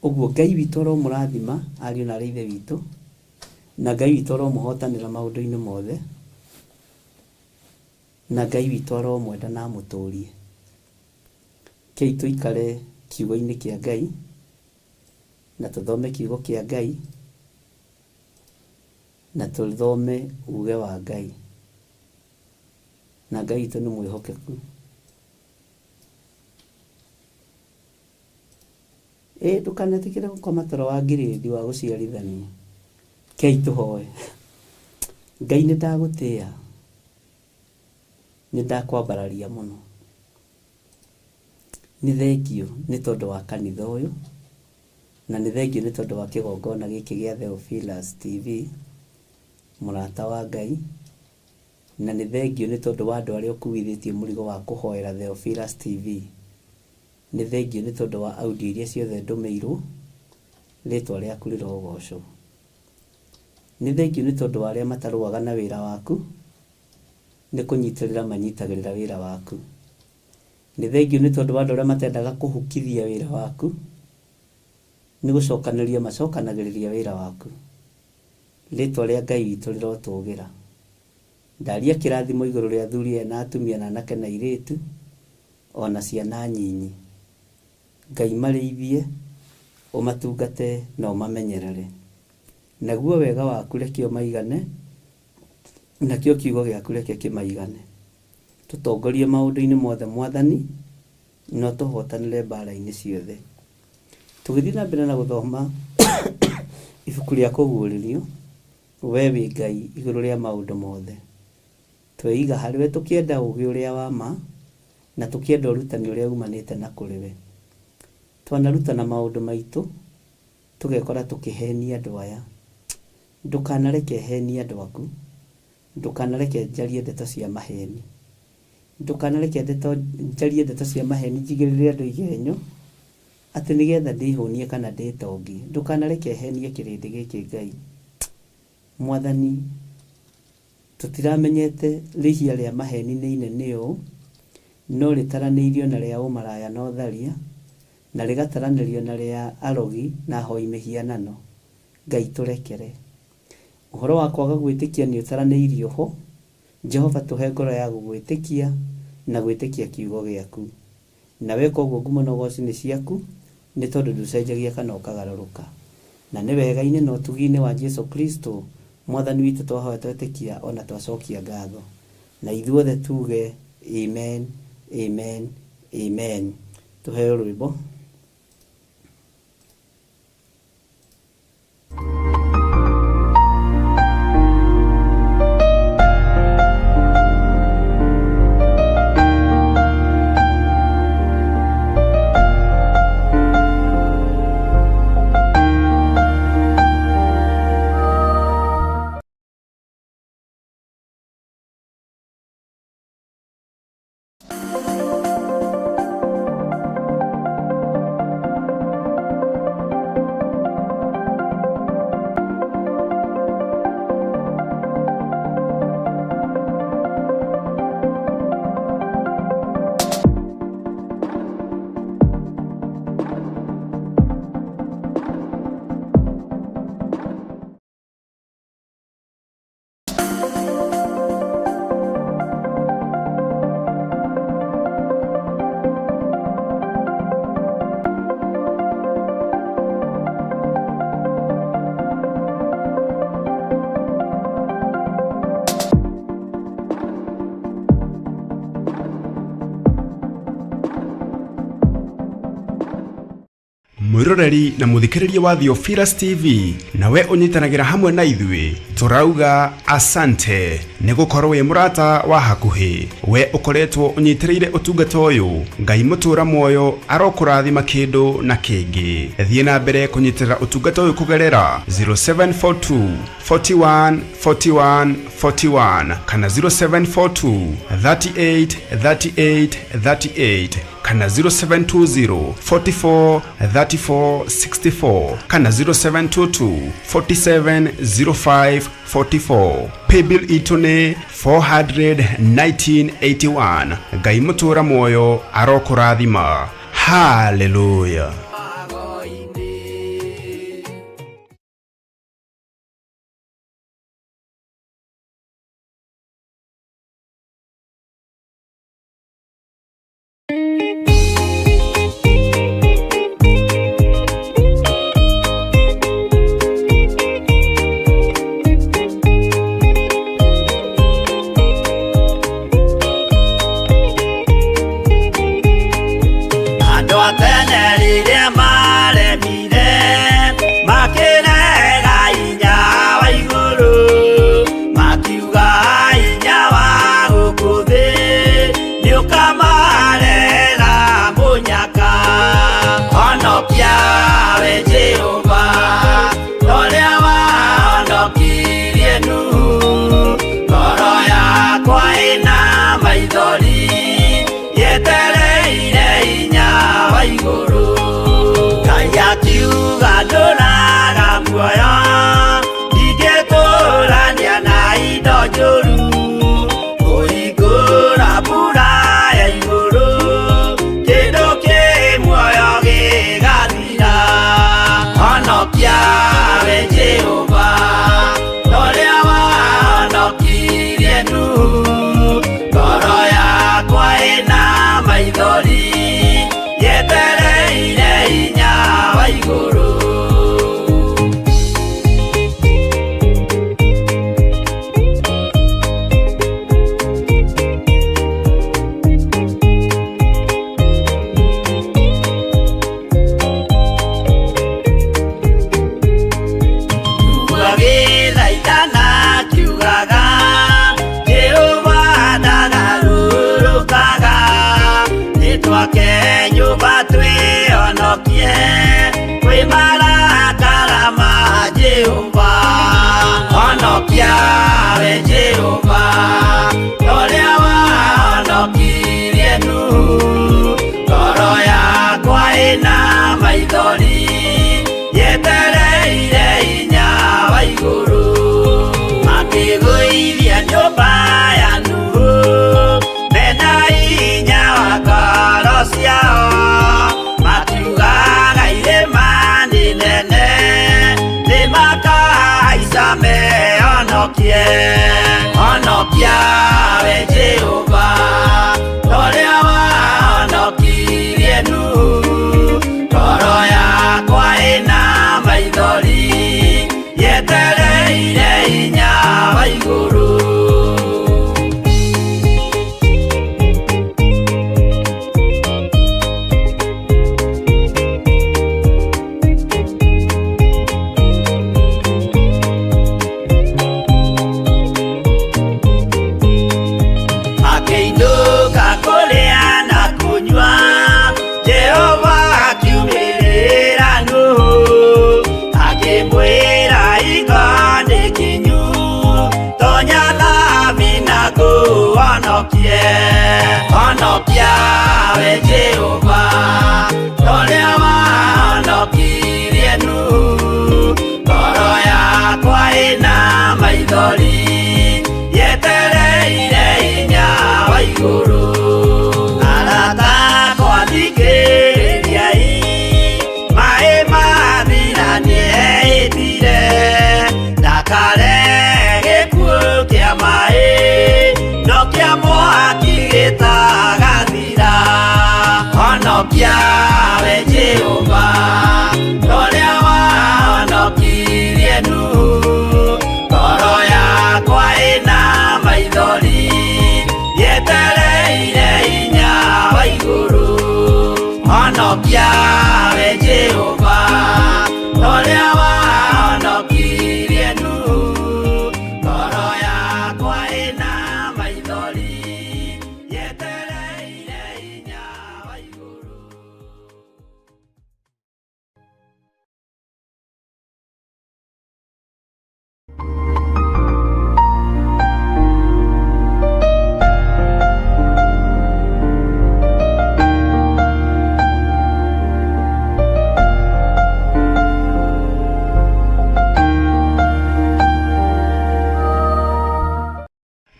Ũguo Ngai witũ aromũrathima ariũ na arĩ ithe witũ, na Ngai witũ aromũhotanĩra maũndũ-inĩ mothe, na Ngai witũ aromwenda na amũtũrie. Kei tũikare kiugo-inĩ kĩa Ngai, na tũthome kiugo kĩa Ngai, na tũthome uge wa Ngai. Na Ngai witũ nĩ mwĩhokeku. Ĩ ndũkanetĩkĩre gũkoma toro wa ngirĩndi wa gũciarithania. Kei tũhoe. Ngai nĩ ndagũtĩa, nĩ ndakwambararia mũno. Nĩ thengio nĩ tondũ wa kanitha ũyũ, Na nĩ thengiũ nĩ tondũ wa kĩgongona gĩkĩ gĩa Theophilus TV, mũrata wa Ngai. Na nĩ thengiũ nĩ tondũ wa andũ arĩa ũkuithĩtie mũrigo wa kũhoera Theophilus TV. Nĩ thengiũ nĩ tondũ wa audio iria ciothe ndũmĩirwo, rĩtwa rĩaku rĩrogocwo. Nĩ thengiũ nĩ tondũ wa arĩa matarũaga na wĩra waku, nĩ kũnyitĩrĩra manyitagĩrĩra wĩra waku. Nĩ thengiũ nĩ tondũ wa andũ arĩa matendaga kũhukithia wĩra waku, nĩ gũcokanĩrĩria macokanagĩrĩria wĩra waku. Rĩtwa rĩa Ngai witũ rĩrotũgĩra. Ndaria kĩrathimo igũrũ rĩa athuri aya na atumia na anake na airĩtu, ona ciana nyinyi. Ngai marĩithie, ũmatungate na ũmamenyerere. Naguo wega waku reke ũmaigane, nakĩo kiugo gĩaku reke kĩmaigane. Tũtongorie maũndũ-inĩ mothe Mwathani, na ũtũhotanĩre mbaara-inĩ ciothe. Tũgĩthiĩ na mbere na gũthoma ibuku rĩa Kũguũrĩrio, wee wĩ Ngai igũrũ rĩa maũndũ mothe. Tweiga harĩ we tũkĩenda ũũgĩ ũrĩa wa ma, na tũkĩenda ũrutani ũrĩa umanĩte na kũrĩ we. Twanarutana maũndũ maitũ, tũgekora tũkĩhenia andũ aya. Ndũkanareke henie andũ aku, ndũkanareke njarie ndeto cia maheni. Ndũkanareke ndeto njarie ndeto cia maheni njigĩrĩre andũ igenyo, atĩ nĩgetha ndĩhũnie kana ndĩtongie. Ndũkanareke henie kĩrĩndĩ gĩkĩ Ngai. Mwathani, tũtiramenyete rĩhia rĩa maheni nĩ inene ũũ, no rĩtaranĩirio na rĩa ũmaraya na ũtharia, na rĩgataranĩrio na rĩa arogi na ahoi mĩhianano. Ngai tũrekere. Ũhoro wa kwaga gwĩtĩkia nĩ ũtaranĩirio ho. Jehova tũhe ngoro ya gũgwĩtĩkia na gwĩtĩkia kiugo gĩaku. Na weka ũguo ngumo na ũgoci nĩ ciaku, nĩ tondũ ndũcenjagia kana ũkagarũrũka. Na nĩ wega-inĩ na ũtugi-inĩ wa Jesu Kristo Mwathani witũ twahoya twetĩkia ona twacokia ngatho. Na ithuothe tuge amen, amen, amen. Tũheo rwĩmbo. Mwiroreri na muthikiriria wa Theophilus TV, nawe ũnyitanagĩra hamwe na ithuĩ, tũrauga asante nĩ gũkorwo wĩ mũrata wa hakuhĩ. We ũkoretwo ũnyitĩrĩire ũtungata ũyũ, Ngai mũtũra muoyo arokũrathima kĩndũ na kĩngĩ. Thiĩ na mbere kũnyitĩrĩra ũtungata ũyũ kũgerera 0742 41 41 41 kana 0742 38 38 38 kana 0720 44 34 64 kana 0722 47 05 44. Paybill itũ nĩ 41981. Ngai mũtũra muoyo arokũrathima. Haleluya. Andũ a tene rĩrĩa njũru kũhingũra mbura ya igũrũ kĩndũ kĩ muoyo gĩgathira honokia we Jehova torĩa wahonokirie Nuhu ngoro yakwa ĩna maithori yetereire hinya wa igũrũ. Agĩthaithana kiugaga Jehova ndagarũrũkaga nĩtwake nyũmba twĩhonokie kwĩ marakara ma Jehova honokia we Jehova torĩa wahonokirie Nuhu ngoro yakwa ĩna maithori yetereire hinya wa igũrũ makĩgũithia nyũmba ya Nuhu mena hinya wa ngoro ciao makiugaga irĩma nĩ nene nĩmakahaica mehonokie honokia we Jehova torĩa wahonokirie Nuhu ngoro yakwa ĩna maithori yetereire hinya wa igũrũ. Akĩinũka kũrĩa na kũnyua Jehova akiumĩrĩra Nuhu akĩmwĩra hingo nĩ kinyu tonya thabina ngũhonokie honokia we Jehova torĩa wahonokirie Nuhu ngoro yakwa ĩna maithori yetereire hinya wa igũrũ arata akwa thikĩrĩriai maĩ mathira nĩehĩtire ndakare gĩkuũ kĩa maĩ no kĩa mwaki gĩtagathira honokia we Jehova torĩa wahonokirie Nuhu ngoro yakwa ĩna maithori yetereire hinya wa igũrũ honokia we Jehova torĩa wahonokirie Nuhu ngoro yakwa ĩna maithori yetereire hinya wa igũrũ.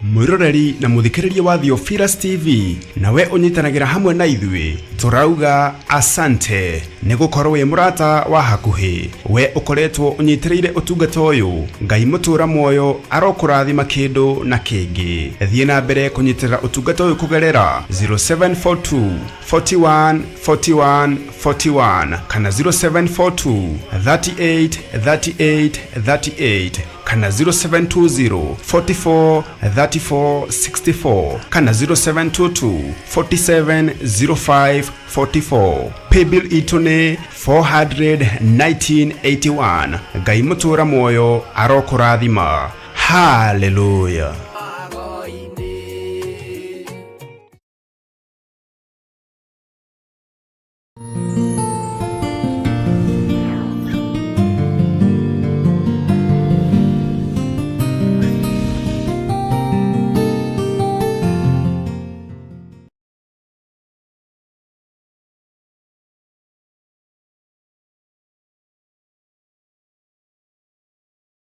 Mwiroreri na muthikiriria wa Theophilus TV nawe unyitanagĩra hamwe na ithuĩ tũrauga asante nĩ gũkorwo wĩ mũrata wa hakuhĩ we ũkoretwo ũnyitĩrĩire ũtungata ũyũ Ngai mũtũra muoyo arokũrathima kĩndũ na kĩngĩ thiĩ na mbere kũnyitĩrĩra ũtungata ũyũ kũgerera 0742 41 41 41 kana 0742 38 38 38 kana 0720 44 34 64 kana 0722 47 05 44 paybill itũ nĩ 41981 Ngai mũtũra muoyo arokũrathima. Haleluya.